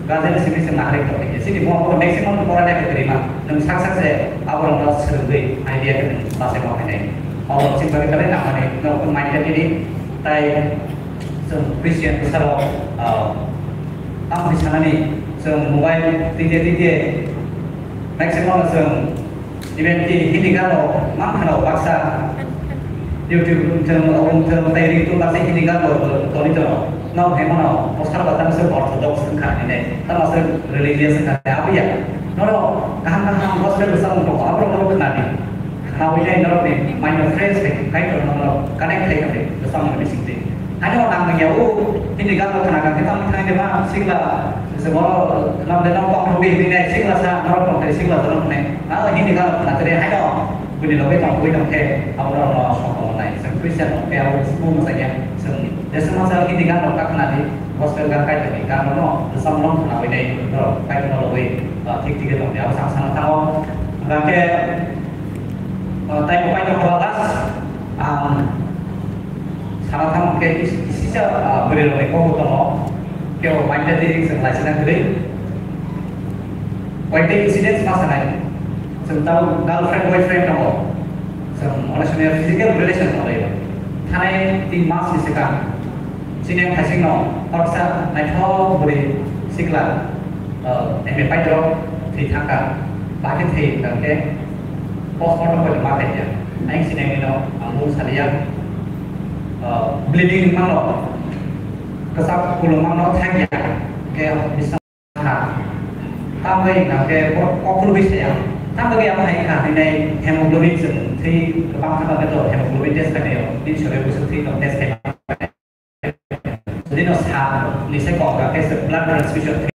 Gajian sih bisa hari kau pikir. Sini mau apa maximum orang yang terima. Dan sukses ya. Apa orang tahu sendiri idea kan bahasa mau ini. Orang sih bagi kalian nama nih. Norok main ini. Tai Christian besar. Tamo sanani chwng mobile tite tite maximum chwng even ki Hindi gano mang khano baksa YouTube chwng ong chwng tai ri tu baksa Hindi gano toni to no hai mano poster batang se orthodox kha ni ne tamo se religious kha ni abiya no kaham kaham gospel sa ong to abro no khna ni Khnawi nai norok ni mind no fresh khai khai to norok connect khai khai to samung ni sing te. Ani o nang ya o hini gan no khna kan kita mithang de ma singla se boro nam de nam kong rubi ni nai singla sa norok kong te singla sa norok ne. A hini gan no khna te hai no buni lobe tong bui tong te abo norok no song tong nai. Se Christian no pe abo sbu mo sa ya se ni. De se ma sa hini gan no ka khna di gospel gan kai te ni gan no sam long khnawi nai norok kai no lobe thik thik tong de abo sang sang thango. Hingke Ah, tai bo paito kha last, ang sana thang ke kis-, kisisa, ah, bwrwi rok ni kok tongo. Ke bo paito di sing lai sina kwrwi. Paito incidents ma sanai. Sing tau girlfriend boyfriend tongo. Sing onek somoy physical relation tongo. Thanai tin mas ni swkang. Chini ang thaising no, horsa naithok bwrwi sikla, uh, M A paidrok thwi thangkha, bahai thwi hwnkha khe postmortem bai ma khaikha. Ayang sinai no ang mung saliya, uh, bleeding mano, kwchak kulung mano thangya, khe bisna ha. Tambai hwnkha khe kok khulugwi saya. Tambai ang hai kha hinai hemoglobin chwng thwi kwbang kha, hemoglobin test khainai, tin sore bwswk thwi tong test khainai. Jodi no sa ni se kok khe se blood transfusion.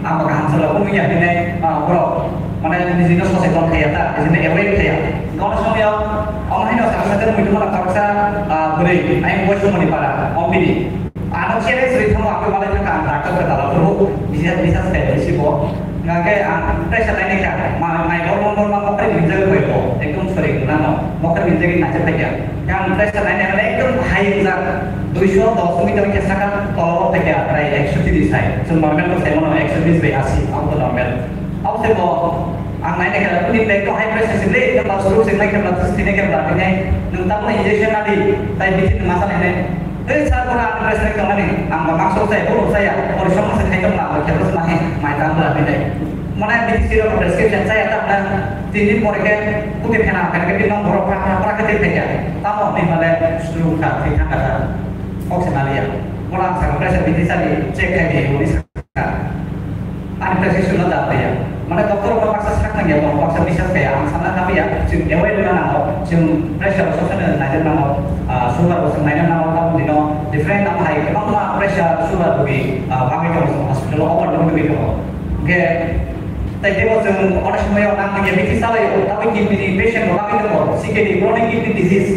Ang bo kaham salo, kunu ya hinai, ah, borok, mane, nijino soseton thaya ta, nijino aware thaya. Gono somyo, omo haino saksa saksa mui tongmani khoroksa, ah, bwrwi, ayang Boisomoni para, ombini. Ano chere sri thango, ang malai thangkha, ang doctor khe dala phuru, bisa, bisa step bisi bo. Hingkhe ang pressure lainai kha, ma, mai bor bor bor ma, bor bor hinjagwi koi bo, ekdom sori gwnano, bor bor hinjagwi naijak kha. Yang pressure lainai hwnle ekdom high wngjak, duiso dos meter khe saka tolo tei khe prai ekso tris hai. Chwng normal bo sai mano ekso bis bai asi, abo to normal. Abo se bo ang naina khe bini bag to high pressure se le, ekdom ba suru se nai khe bla, tini khe bla, tini nwng tamo injection na di, tai bithi ma sa nai. Tei sir, bono ang prescribe tongmani, ang ba mangso chaya, bono chaya, porisom se khai tongma, ang khe bwsma he, mai tang bla tini. Mane bithi siro prescription chaya ta na, tin din pore khe kuti phena, phena khe tin nong borok pra, pra, pra khe tei phai ya. Tamo ni mane suru kha, thwi thang kha ta. Kok se maliya. Bono ang sakha pressure bithi sari check khai di, uni sakha. Ani prescription no da ya. Mane doctor rok baksa sak nang ya, baksa bisas kaya, ang sana kami ya, chwng aware wngna nango, chwng pressure rok sosai naina nango, ah, sugar rok sosai naina nango, tamo dino different tamo hai, kwbangma pressure, sugar rok, ah, bagwi tongo hospital o, overload wngwi tongo. Hingkhe, tei teibo chwng onek somoi o nang ya, bithi salai o, tamo kidney patient rok bagwi tongo, C K D, chronic kidney disease.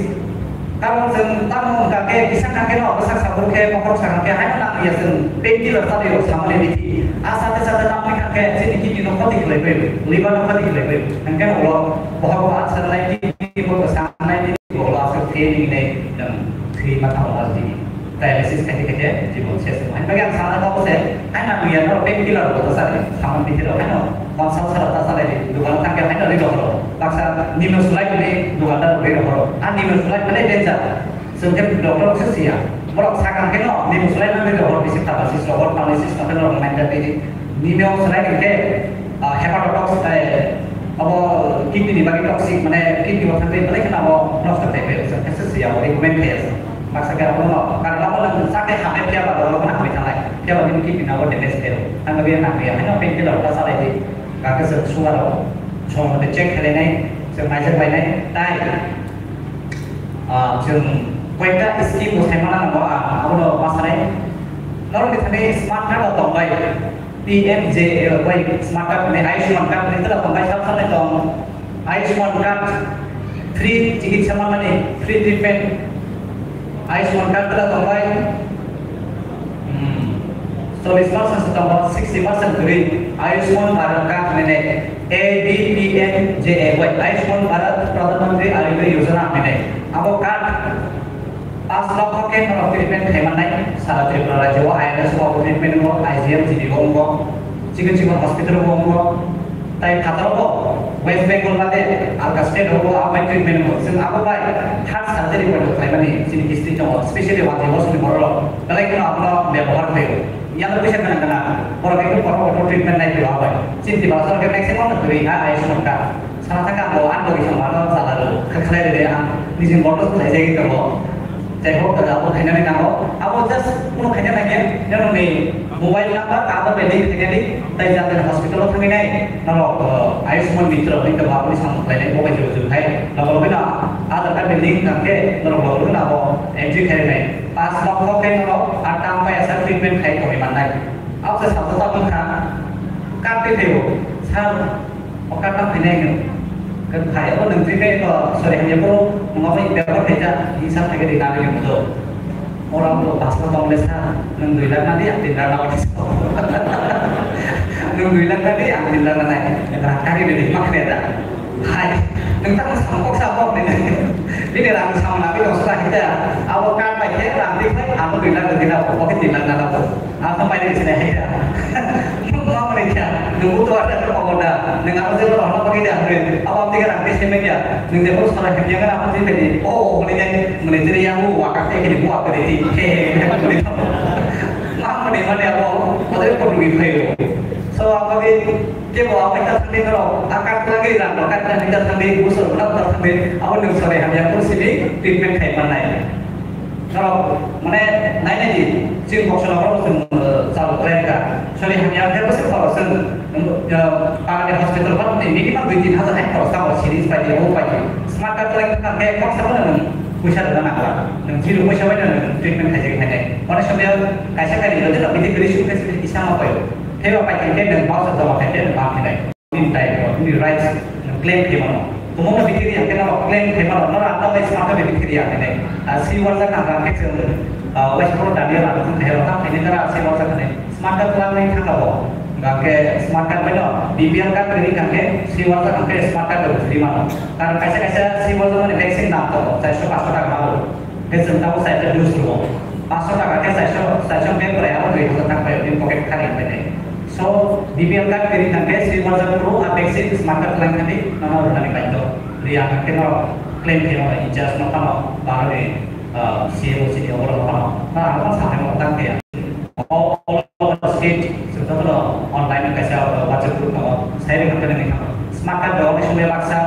Karon chwng tamo wngkha khe kisa kha khe no bwsak sabur khe bokhorok sakha khe haino nang ya chwng painkiller chalwi rw samani bithi. A sate sate tamo wngkha khe chini kidney no khoti khlai bai, liver no khoti khlai bai. Hingkhe ulo bokhorok bo a sanai kidney bo sanai kidney bo ulo aswk thwi ni hinwi nwng thwi ma thang o dialysis khaite khaite jibon ses wngkha. Hingkhe ang sana kok se haino nang ya no painkiller bo ta sari samani bithi rw haino. Masa sara ta salai di, dukan tangke haino ri rohoro. Baksa nimo sulai ni dukan ta ri rohoro. A nimo sulai mane danger. Sengke doctor se siya. Borok sakang ke no, nimo sulai mane rohoro, bisi pharmacist rohoro, pharmacist no keno rong manja tini. Nimo sulai ke, ah, hepatotox, eh, abo kidney ni bagi toxic, mane kidney bo thangwi, mane kena abo nosto khai pe. Sengke se siya, abo recommend khai asa. Baksa khe abono, karon abono chakhe hamya phiya ba, abono hamya thanglai. Phiya ba bini kidney no damage khaio. Ang biya nang biya, haino painkiller ta salai di. Kaka se sugar o, song mate check khainai, se naijak lainai, tai, ah, chwng koita scheme bo sai mana nango, ah, abono ma sanai. Norok ni thani smart card o tongbai, P M J A Y smart card ni, Ayushman card ni tela tongbai, sab samne tong. Ayushman card, free chikitsa manmani, free treatment. Ayushman card tela tongbai, hmm, chollish percent se tongo, sixty percent kwrwi. Ayushman Bharat card mane A B P M J A Y, Ayushman Bharat Pradhan Mantri Arogya Yojana mane. Abo card Paanch lokho khe norok treatment khai mannai. Sara Tripura rajyo o I M S o treatment wngo, I G M G B o wngo, chikon chikon hospital o wngo. Tai phataro bo West Bengal bade alka state o bo abai treatment wngo. Chwng abo bai heart surgery poito khlaimani chini history tongo, specially wati bosni borok rok. Belai kheno abono bebohar khlaio. Yang puisa gwnang gwnang borok ekdom kotor kotor treatment nai phio abai. Chini Tiprasa rok khe maximum no kwrwi ha Ayushman card. Sana thangka bo ang bo isong mano jala ro, kha khlai rede ang nijing borno khlai jai tongo. Jai hok, da abo khainani nango. Abo just kuno khaina nangya, nini mobile number, Aadhaar bai link khainani, tai jate hospital o thangwi nai, norok, uh, Ayushman Mitra ni to abo ni samung khlainai, bo bai juru juru khai. Logo logo no Aadhaar card bai link nangkhe, norok logo logo no abo entry khainai. Paanch lokho khe norok, ar tam pai asa treatment khai tongwi mannai. Abo se sabjak tabuk kha, card twi phaibo, sir, O card no khainai hino. Khe phai, abo nwng twi khe to, sorry, hamya phuru, nwng abo bebhar khaijak, hisab khaikhe rinani hino do. Oro ang to bus no tong le sa, nwng dui lakh nadi, ang tin lakh nadi. Nwng dui lakh nadi, ang tin lakh nadi. Rang kari nadi, ma khe da. Hai, nwng tamo samung kok sa kok nini. Bini rang samung nadi dos lakh hita. Abo card bai khe rang twi khe, abo dui lakh nadi na, abo khe tin lakh nadi. Ang khe paida sini hai da. Nwng ma mani kya? Nwng buto ada ke pagoda. Nwng abo jero rohna pagi da hre. Abo amti ke rang ke seme kya? Nwng jero sara hemya ngana abo jero ni. Oh, oh, mani jai, mani jero yang bu waka ke kini bu waka de. He, he, he, mani. Ma mani mani abo, abo ko ngi phayo. So, abo ke, ke bo abo ta thangni ro, akat lagi ran, akat lagi ta thangni, busur ran ta thangni. Abo nwng sara hemya ko sini treatment khai manai. Norok, mane, nainai di, chini boksonok rok chwng, eh, chalo khlai kha. Sori hamya khe bwswk khorok chwng, eh, Parani hospital o ni minimum dui tin hajar hai khorok chao, syringe bai di, bo bai di. Smart card khlai kha khe khoroksa phano nwng puisa rwna nangla. Nwng zero puisa bai no nwng treatment khaijagwi phainai. Onek somoi kaisa kainwi jodi no bini kwrwi sukhe sukhe kisa ma paio. Theba pai khe nwng bangsa joma khe nwng bang khe nai. Nini time, nini rights, nwng claim khe mano. Tumungno bikiri yang khe nang claim khe mano. Nang ang bai smart card bikiri yang khe nai. Ah, si warjak nang khe chwng, ah, West Pro Daniel ang thung khe rok tang khe nang si warjak khe nai. Smart card twlang nai thang kha bo. Hingkhe smart card bai no, B P L card kwrwi hingkhe si warjak hingkhe smart card bai free mano. Karon kaisa kaisa si warjak mani vaccine dam tongo, chairso paanso taka mano. Hingkhe chwng tabuk chaita dose rwo. Paanso taka khe chairso, chairso bag kwrwi abo dui hazar taka bai bini pocket khali hingkhe. So, B P L card kwrwi hingkhe si warjak phuru a vaccine smart card twlang thani nono rwnani baidhyo. Rwya hingkhe norok claim khe mano, in charge no phano baro ni, ah, C M O C D oborok no phano. Na ang phano sakhe mano tang khe ya. All over state, se joto online kaisa WhatsApp group tongo, sai rwkha khe nini kha. Smart card rok ni sumui baksa,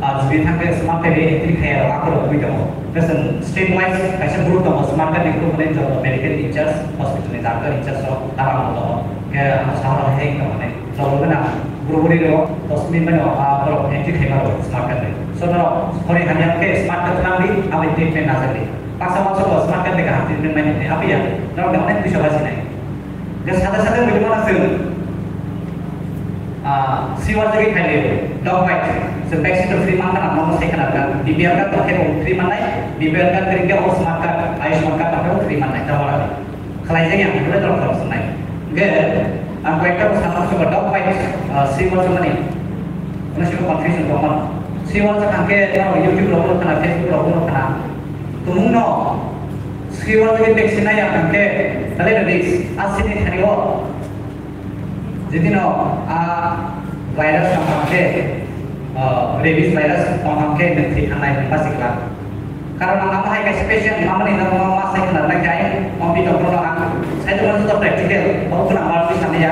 ah, jodi thang khe smart card ni entry khai rok akhoro ui tongo. Kaisa state wise kaisa group tongo, smart card ni group ni joto medical in charge, hospital ni doctor in charge rok abang tongo. Khe ang sahoro hai tongo ne. Logo gana group ni rok dos minute mano, ah, borok entry khai maro smart card ni. So no, hori hamya khe smart card nang di, aboni treatment na jagdi. Baksa baksa bo smart card ni kaham treatment mano, apiya, norok da onek puisa basi nai. Hwnkhe sade sade wngwi mano chwng, ah, si warjagwi khailio, dog bite. Chwng vaccine to free mankha na, nono sai khna rwkha. B P L card tongkhe bo free mannai, B P L card kwrwngkhe o smart card, Ayushman card tongkhe bo free mannai, ta warani. Khlaijak ya, hwnkhe norok khoroksa nai. Hwnkhe ang koyekta bo sana muchungo, dog bite, ah, si warjakmani. Ono sino confusion tongmano. Si warjak hwnkhe norok YouTube rogo khna, Facebook rogo khna. Tumungno si warjagwi vaccine nai ya hwnkhe, belai no risk, asini thani o. Jodi no a virus tong kha khe, ah, rabies virus tong kha khe nwng thwi thangnai hwnba sikla. Karon ang amo hai kaisa patient mamani no ma sai khna rwna khe ai, o pi doctor no ang sai tongmani joto practical, bo khna ma twi sanai ya.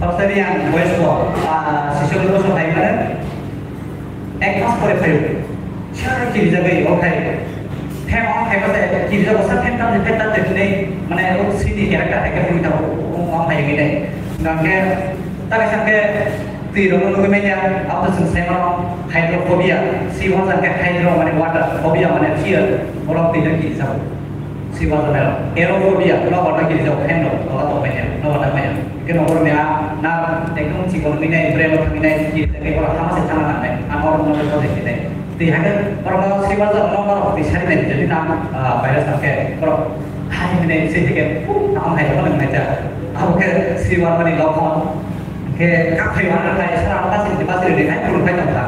First time ang boyos ko, ah, sisho ni bosor hai mane. Ek mas pore phaio. Siya kirijagwi, o khai. Phem o khai basa kirijak basa phem tam phem tam de hinwi, mane o sini character hai khe phunwi thango, o, o, o hai hinwi nai. Hingkhe ta kaisa khe twi rok nugwi manya, abo chwng sai mano hydrophobia, si hwnjak khe hydro mane water, phobia mane fear, borok twi no kirijago. Si water melo. Aerophobia, no water kirijago, phem rok, tola tong manya, no water manya. Khe nokbar mia na ekdom chikon hinwi nai, brain rok hinwi nai, ki tei borok hama se thana nangnai. Ang oro no project hinai. Tei hai khe borok no sibar jora no norok tei sari nai, jadi na, ah, virus no khe borok hai hinwi se khe, uh, ang hai no nang nai ja. Abo khe sibar mani lokhon. Khe kak phai wana khai sara ano basi, basi rwdi khai, phuru khai tong kha.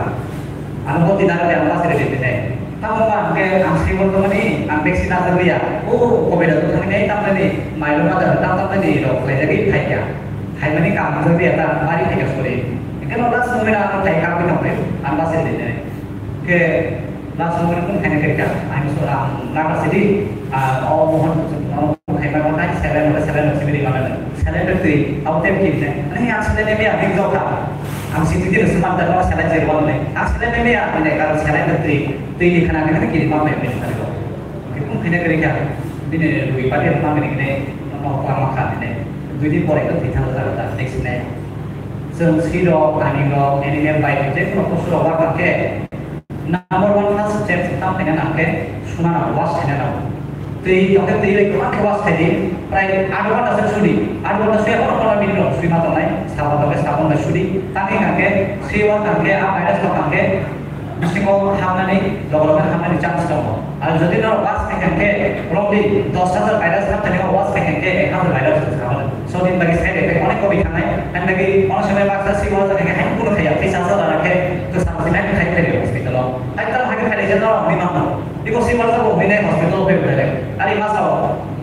Ano bo tina rwdi ano basi rwdi hinai. Tamo ba hwnkhe ang sibar tongmani, ang vaccine na rwliya. O, covid a thangwi nai tamnani, mailoma da tam tamnani rok khlaijagwi phaikha. Phaimani kaam wngjakliya ta, bari phaikha sori. Hwnkhe no last moment ano phai kaamwi tongphai, ang basi rwdi hinai. Khe last moment kung khaina khe kha, ang so ang naka sidi, ah, o mohon, no khaima ko tai seven, seven, seven, seven, three, au tem ki ne. Ani ang seven ne me abing jokha. Ang sidi khe seman ta no seven zero one ne. Ang seven ne me abing ne kar seven three. Twi ni khana ni kiri ma mai mai sari ko. Khe kung khaina khe kha. Bini rui pati ma mai ne no ko ma kha ne. Dui din pore ko thwi thang ta ta next ne. Chwng siro ani ro animal bai je ko ko suro wa ka khe. Number one first step tam khaina nang khe suna na wash khaina nang. Twi tongkhe twi bai kwbang khe wash khai di. Prai aat ghonta se sudi. Aat ghonta se kono kono minute rok sui ma tongnai. Sabon tongkhe sabon bai sudi. Tangkhe hwnkhe si wash hwnkhe a virus rok hwnkhe bisingo hapnani loge loge hapnani chance tongo. Ar jodi norok wash khai hwnkhe probably dos hajar virus hapnani o wash khai hwnkhe ek hajar virus rok sabon. So din bagwi side effect onek kobi thangnai. Ani bagwi ono somoi baksa si wash hwnkhe hai kuno khaiya. Tei sasa rana khe to sabon hai khai khai hospital o. Hai tamo hai khai je norok ni mangno. Iko si warsa bo hinai hospital pe bere. Ari masa o.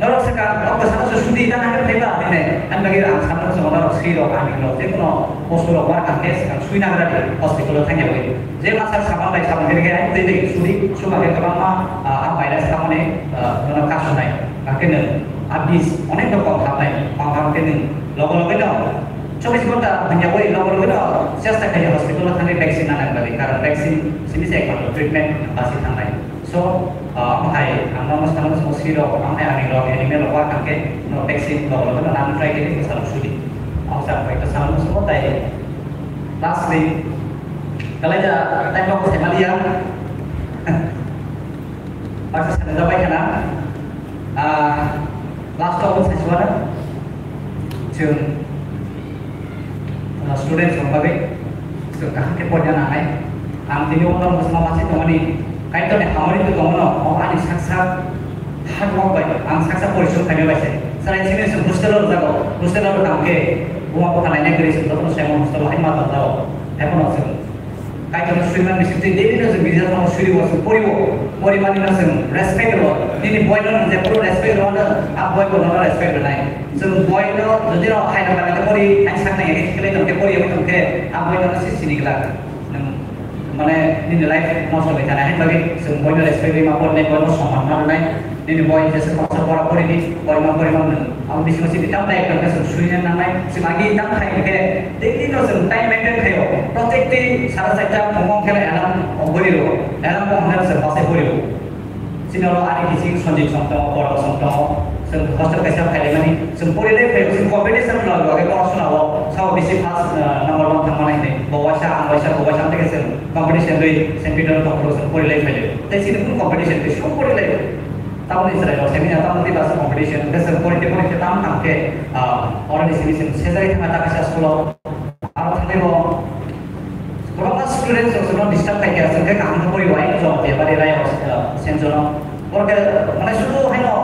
Norok se ka, norok ke sana sudi ta na kai ba hinai. An bagi ang sana so norok si rok ani rok je kono posu rok war kan ke sa sui na gara hospital thang ya bai. Je masa saban bai saban ke ai te te sudi suba ke kabang ma a bai da saban ne nono ka sunai. Ka ke ne abis onek rok kok hamnai. Pang pang ke ne logo logo no. Chobis ghonta dunya bai logo logo no. Chesta khai hospital thang vaccine na nang bai. Karon vaccine simi se ekmatro treatment basi thangnai. So, ah, omo hai ang nono sana muchungo si rok, omo hai ani rok animal rok wa kangkhe, no vaccine rok rok no nang try khe ni sana sudi. Omo sa koi ta sana muchungo tai lastly, kalai ja time rok sai maliya. Baksa sana jabai kana. Ah, last of all sai suara. Chwng Bini ulo mwsma masi tongmani, Kaitorni hamari twi tongmano, o ani sak sak hard work bai, ang sak sak porishrom khaimani bai se. Chwrai simi se hostel o rwjago, hostel o rwkha hwnkhe, buma bupha naina kwrwi se jotono swimung hostel o hai ma tongjago. Haiphano chwng Kaitorno swiman bisingtwi daily no chwng girja thangma suriwo, chwng poriwo, porimani no chwng respect rwo. Nini boy no nwng jephuru respect rwmano, a boy bo nono respect rwnai. Chwng boy no jodi no hai no khe pori, hai saknai khe khlai tongkhe, pori tongkhe, a boy no se sini glak. Nwng mane nini life nosto bai thana hai bagwi chwng boino respect rwi ma pornai, boino somman ma rwnai. Nini boi jesa khoroksa pora pori di, porima porima nwng abo bisingo sini tamni ekta khe chwng suina nangnai. Chwng agi tam khai khe daily no chwng time maintain khaio. Protectwi sara chaita phungo khe alarm bori rwo. Alarm bo hwnkheno chwng bachai pori rwo. Chini oro ani kiching Sanjit song tongo, Borok song tongo. Chwng hostel kaisa phailaimani, chwng porilai phai, chwng competition wngwi borok swnao, sao bisi first, ah, number one thangmani hinwi. Bo waisa, ang waisa, bo waisa, amtwi khe chwng competition wngwi Saint Peter Tokphuru chwng porilai phaio. Tei chini kunu competition tei song porilai. Tamoni chwrai rok semi na tamoni tei basa competition, tei chwng pori tei pori khe tam thang khe, ah, oroni simi chwng sejagwi thangna ta kaisa school o. Aro thangwi bo kwbangma students rok chwngno disturb khai khe, chwng khe kaham khe pori wai, Jamatia bari rai rok, ah, senjono. Borok khe, mane, sudu haino,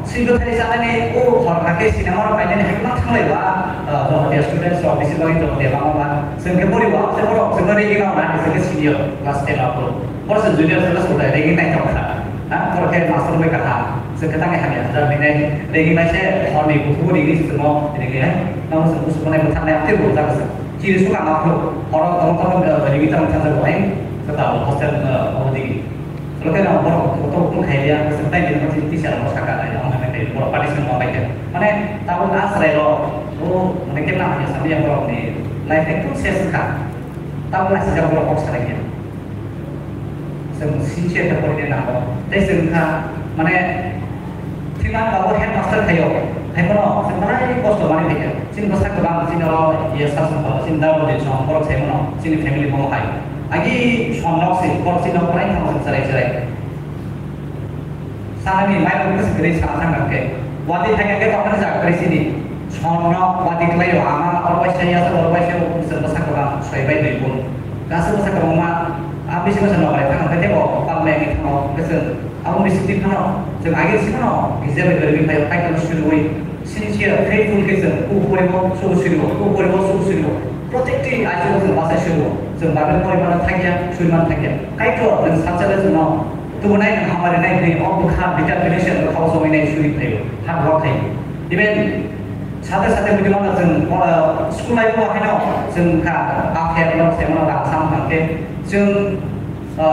single thani chanani, o hor hakhe cinema rok nainani hai kwbang thanglai ba, ah, Jamatia students rok, bising bagwi Jamatia bangma ba. Chwng khe pori wa, tei borok chwngno ragging rok nani, chwng khe senior, class ten rok. Borok chwng junior, chwng khe ragging nai tong kha. Ha, borok khe master bai kaham. Chwng khe tangwi hamya, jani nai ragging nai se, horni bukubo ragging se chwngno ragging nai. Tamo chwng busu bo nai bwtharnai, tei bo jaga se. Chiri suka ma phuru, oro tamo tamo, eh, limit tamo thangjago, eh, kwtal hostel, eh, obo digi. Loke rok borok kotor kung khai liya, kwchwng tai bini machine teacher rok saka nai, omo hai khe borok punishment ma bai khe. Mane, tabuk a chwrai rok, bo, mane, khe nang ya sami ya borok ni life ekdum ses wngkha. Tabuk asijak borok kok salai khe. Chwng sincere khe porina nango. Tei chwng kha, mane, thwimani babu headmaster khaio. Hai phano chwng belai kosto manwi phaikha. Chini bwsa kwbang, chini oro ya sasong phala, chini daro de chong, borok sai mano, chini family bono hai. Agi son nok se, borok chini nok belai thangma chwng chwrai chwrai. Sanani mai rok kwswk kwrwi sana thangkha khe. Wadi thangya khe tongmani jaga kwrwi chini. Sonno wadi kwlaio, ama oro waisa yasa, oro waisa, o bwswk bwsa kwbang soi bai dui bun. Kaisa bwsa kwbangma a bisingo se nokrai thangkha khe tebo palmani thango kwchwng. Abo bisingtwi phano chwng age se phano girja bai kwrwi phaio, Kaitorno suriui sincere, faithful khe chwng ku poribo, subu suribo, ku poribo, subu suribo. Protectwi aichugo chwng bachai suribo. Chwng Bible porimano thangya, surimano thangya. Kaitor chwng sacha le chwngno tubunai nwng hamari nai hwnwi o bwkha determination rok khaosogwi nai suri phaio, hard work khai. Even sate sate bwtwi mano chwng, o, school life o haino chwng kha bapher rok se mano rang sam thang khe chwng, o,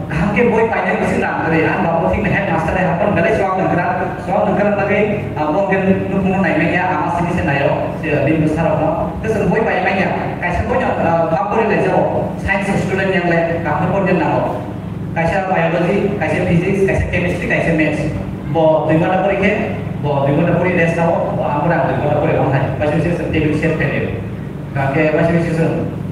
kaham khe boi painai bwswk rang kwrwi. Ang babo thik headmaster hai haphano belai swak nang kwrak, swak nang kwrak bagwi, a, bo khe nukhungno nai manya, ama simi se naio, se bini bwsa rokno. Khe chwng boi pai manya, kaisa boino, o, map kwrwi lai jao, science student yang le kaham khe porjak nango. Kaisa biology, kaisa physics, kaisa chemistry, kaisa maths. Bo dui ghonta pori khe, bo dui ghonta pori rest sao, bo ang pore ang dui ghonta pori ong hai. Waisa waisa se table set khe liyo. Kake waisa waisa se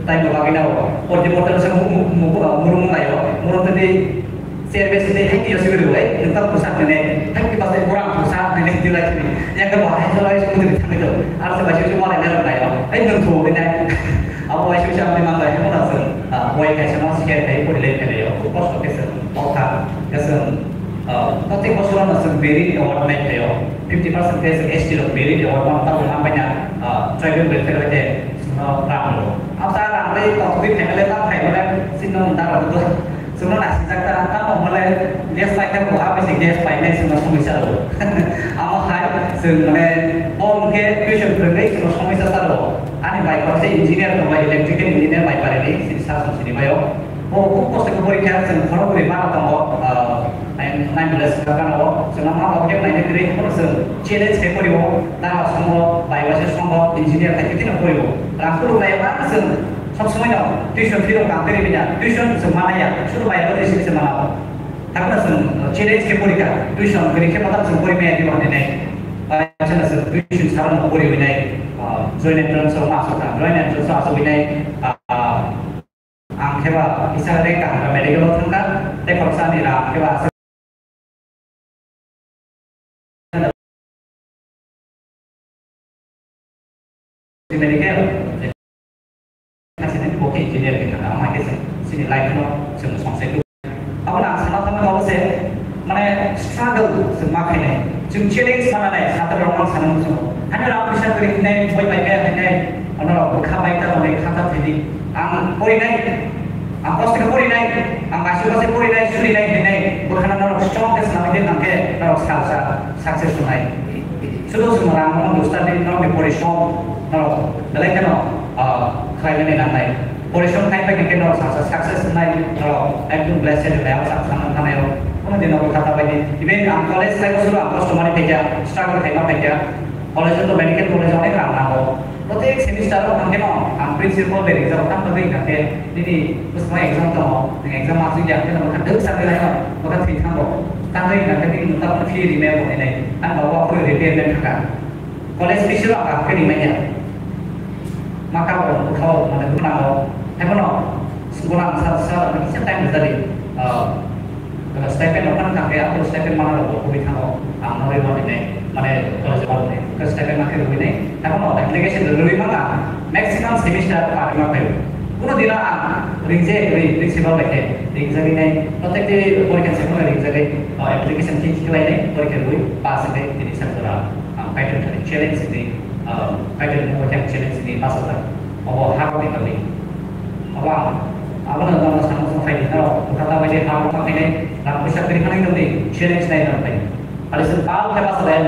time bo bagwi nao. Porti porti se mu-, mu-, mu-, murung laio. Murung tadi chair besi tei hai kiyo sigiri bo, eh, nung tak pusak nene, hai ki pasai kurang pusak nene, di lai sini. Yang ke bahai so lai sini di thang itu. Ar se waisa waisa wala nero laio. Eh, nung thu nene. Abo waisa waisa amni mangai, hemo na se. Ah, boi kaisa no share khai pori lai phai lai o, kosto khe chwng mokha khe chwng, ah, prottek bosor no chwng merit award nai phai o, fifty percent khe chwng S T rok merit award mano, tabuk ang paina, ah, tribal welfare bai khe chwngno rang rw. Abo ta rang rwi tongthokgwi phaimale ta phaimale chini no da rw do chwngno nasijak ta tamo hwnle gas pai khe bo abo se gas painai chwngno somoi sa rw. Amo hai chwng mane bo hwnkhe tuition phwrwngwi chwngno somoi sa sa rw. Ani bai khoroksa engineer tongo, electrical engineer bai parini, sini sasong sini bai o. Bo khub kosto khe porikha, chwng khorokbrwi mano tongo, ah, nine, nine village gana o. Chwng ma rok khe naina kwrwi, haphano chwng challenge khe porio, dara songo, bai waisa songo, engineer khai khe tino porio. Rang khuluk nai ba chwng sob somoi no tuition fee rok tang kwrwi manya, tuition chwng mana ya, sudu bai waisa sini se mana o. Haphano chwng challenge khe porikha, tuition kwrwi khe mata chwng pori maya dibo hinwi nai. Bai chwng tuition sara no pori hinwi nai, ah, joint entrance o ma aswk kha, joint entrance o aswk hinwi nai, ah, Ang khe ba kisa rank kaham kha medical o thang kha, tei khoroksa ni rang khe ba aswk medical, bo khe engineer khe thang kha, ama khe chini life no chwng songchai. Abo ang sana thangma abo se, mane, struggle chwng ma khainai. Chwng challenge ma nanai, satra rok ang sana muchungo. Hani rang puisa kwrwi hinai, boi bai kaya hinai, ono rok bwkha bai ta mane khata thidi. Ang porinai, ang kosto khe porinai, ang kaisa kaisa porinai, surinai hinai, bwkhana norok strong khe swnamwi khe nang khe norok salsa success wngnai. Sudu chwng rang mano bwswk di norokni porishrom norok belai kheno, ah, khlainani nangnai. Porishrom khai phai khe norok salsa success wngnai norok ekdom blessed wngnai abo sak sana thanai rok. Kono din abo khata bai di. Even ang college sai bosoro ang kosto mani phaikha, struggle khaima phaikha. College o to medical college o onek rang nango. Protek semester o thang khe no ang principal bai rijak tang bagwi hingkha khe nini bwskango exam tongo, nwng exam aswk ya khe no bwkha dwk sa khe laino bwkha thwi thango. Tangwi hingkha khe nini nwng tabukhe fee rimaya bo hinwi. Ani baba o phone repair man thangkha. College fees rok ang khe rimanya. Ma kabo bwkha o mane bwkha nango. Haiphano bono ang sa sa kisa time rwjadi. Ah, Stipend rok phano thang khe, aphuru stipend mana rok bo kubui thango, ang no rwi ma rwi nai, mane college o rwi nai, khe stipend ma khe rwi nai, abo no application rwi ma, maximum semester par ma phaio. Kuno dina ang ringjak rwi principal bai khe ringjagwi nai, protective porikha se phano ringjagwi, o application khe khe lai nai, porikha rwi pass khe tini sa jora, ang kaitor thani challenge ni, ah, kaitor mo khe challenge ni pass ojak, obo ha rok ni bagwi. Abo ang, abo no nono sana song phai di, no, kata bai di, ha rok ma khe nai, rang puisa kiri khanai tong di, challenge nai rang phai. Alisem pal khe basa dai.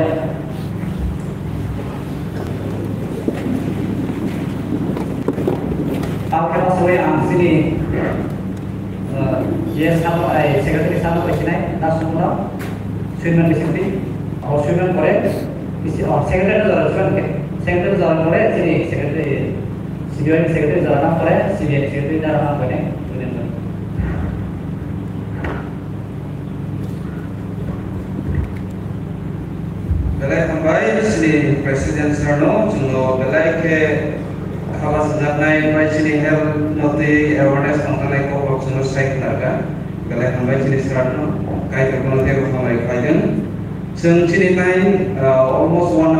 Pal khe basa dai ang sini, eh, yes, salo, ai, secretary salo bai sinai, na sumra, Swiman bisingti, o Swiman pore, bisi, o secretary jora Swiman khe, secretary jora pore, sini secretary, C B I ni secretary jora nang pore, C B I ni secretary jora nang pore, Swiman pore. Belai hambai, chini President sir no, chwngno belai khe khala swnjaknai, bai chini health no twi awareness tongjaknai kok rok chwngno sai khwnarkha. Belai hambai chini sir no, Kaitor bono teibo hambai khlaidwng. Chwng chini time, uh, almost one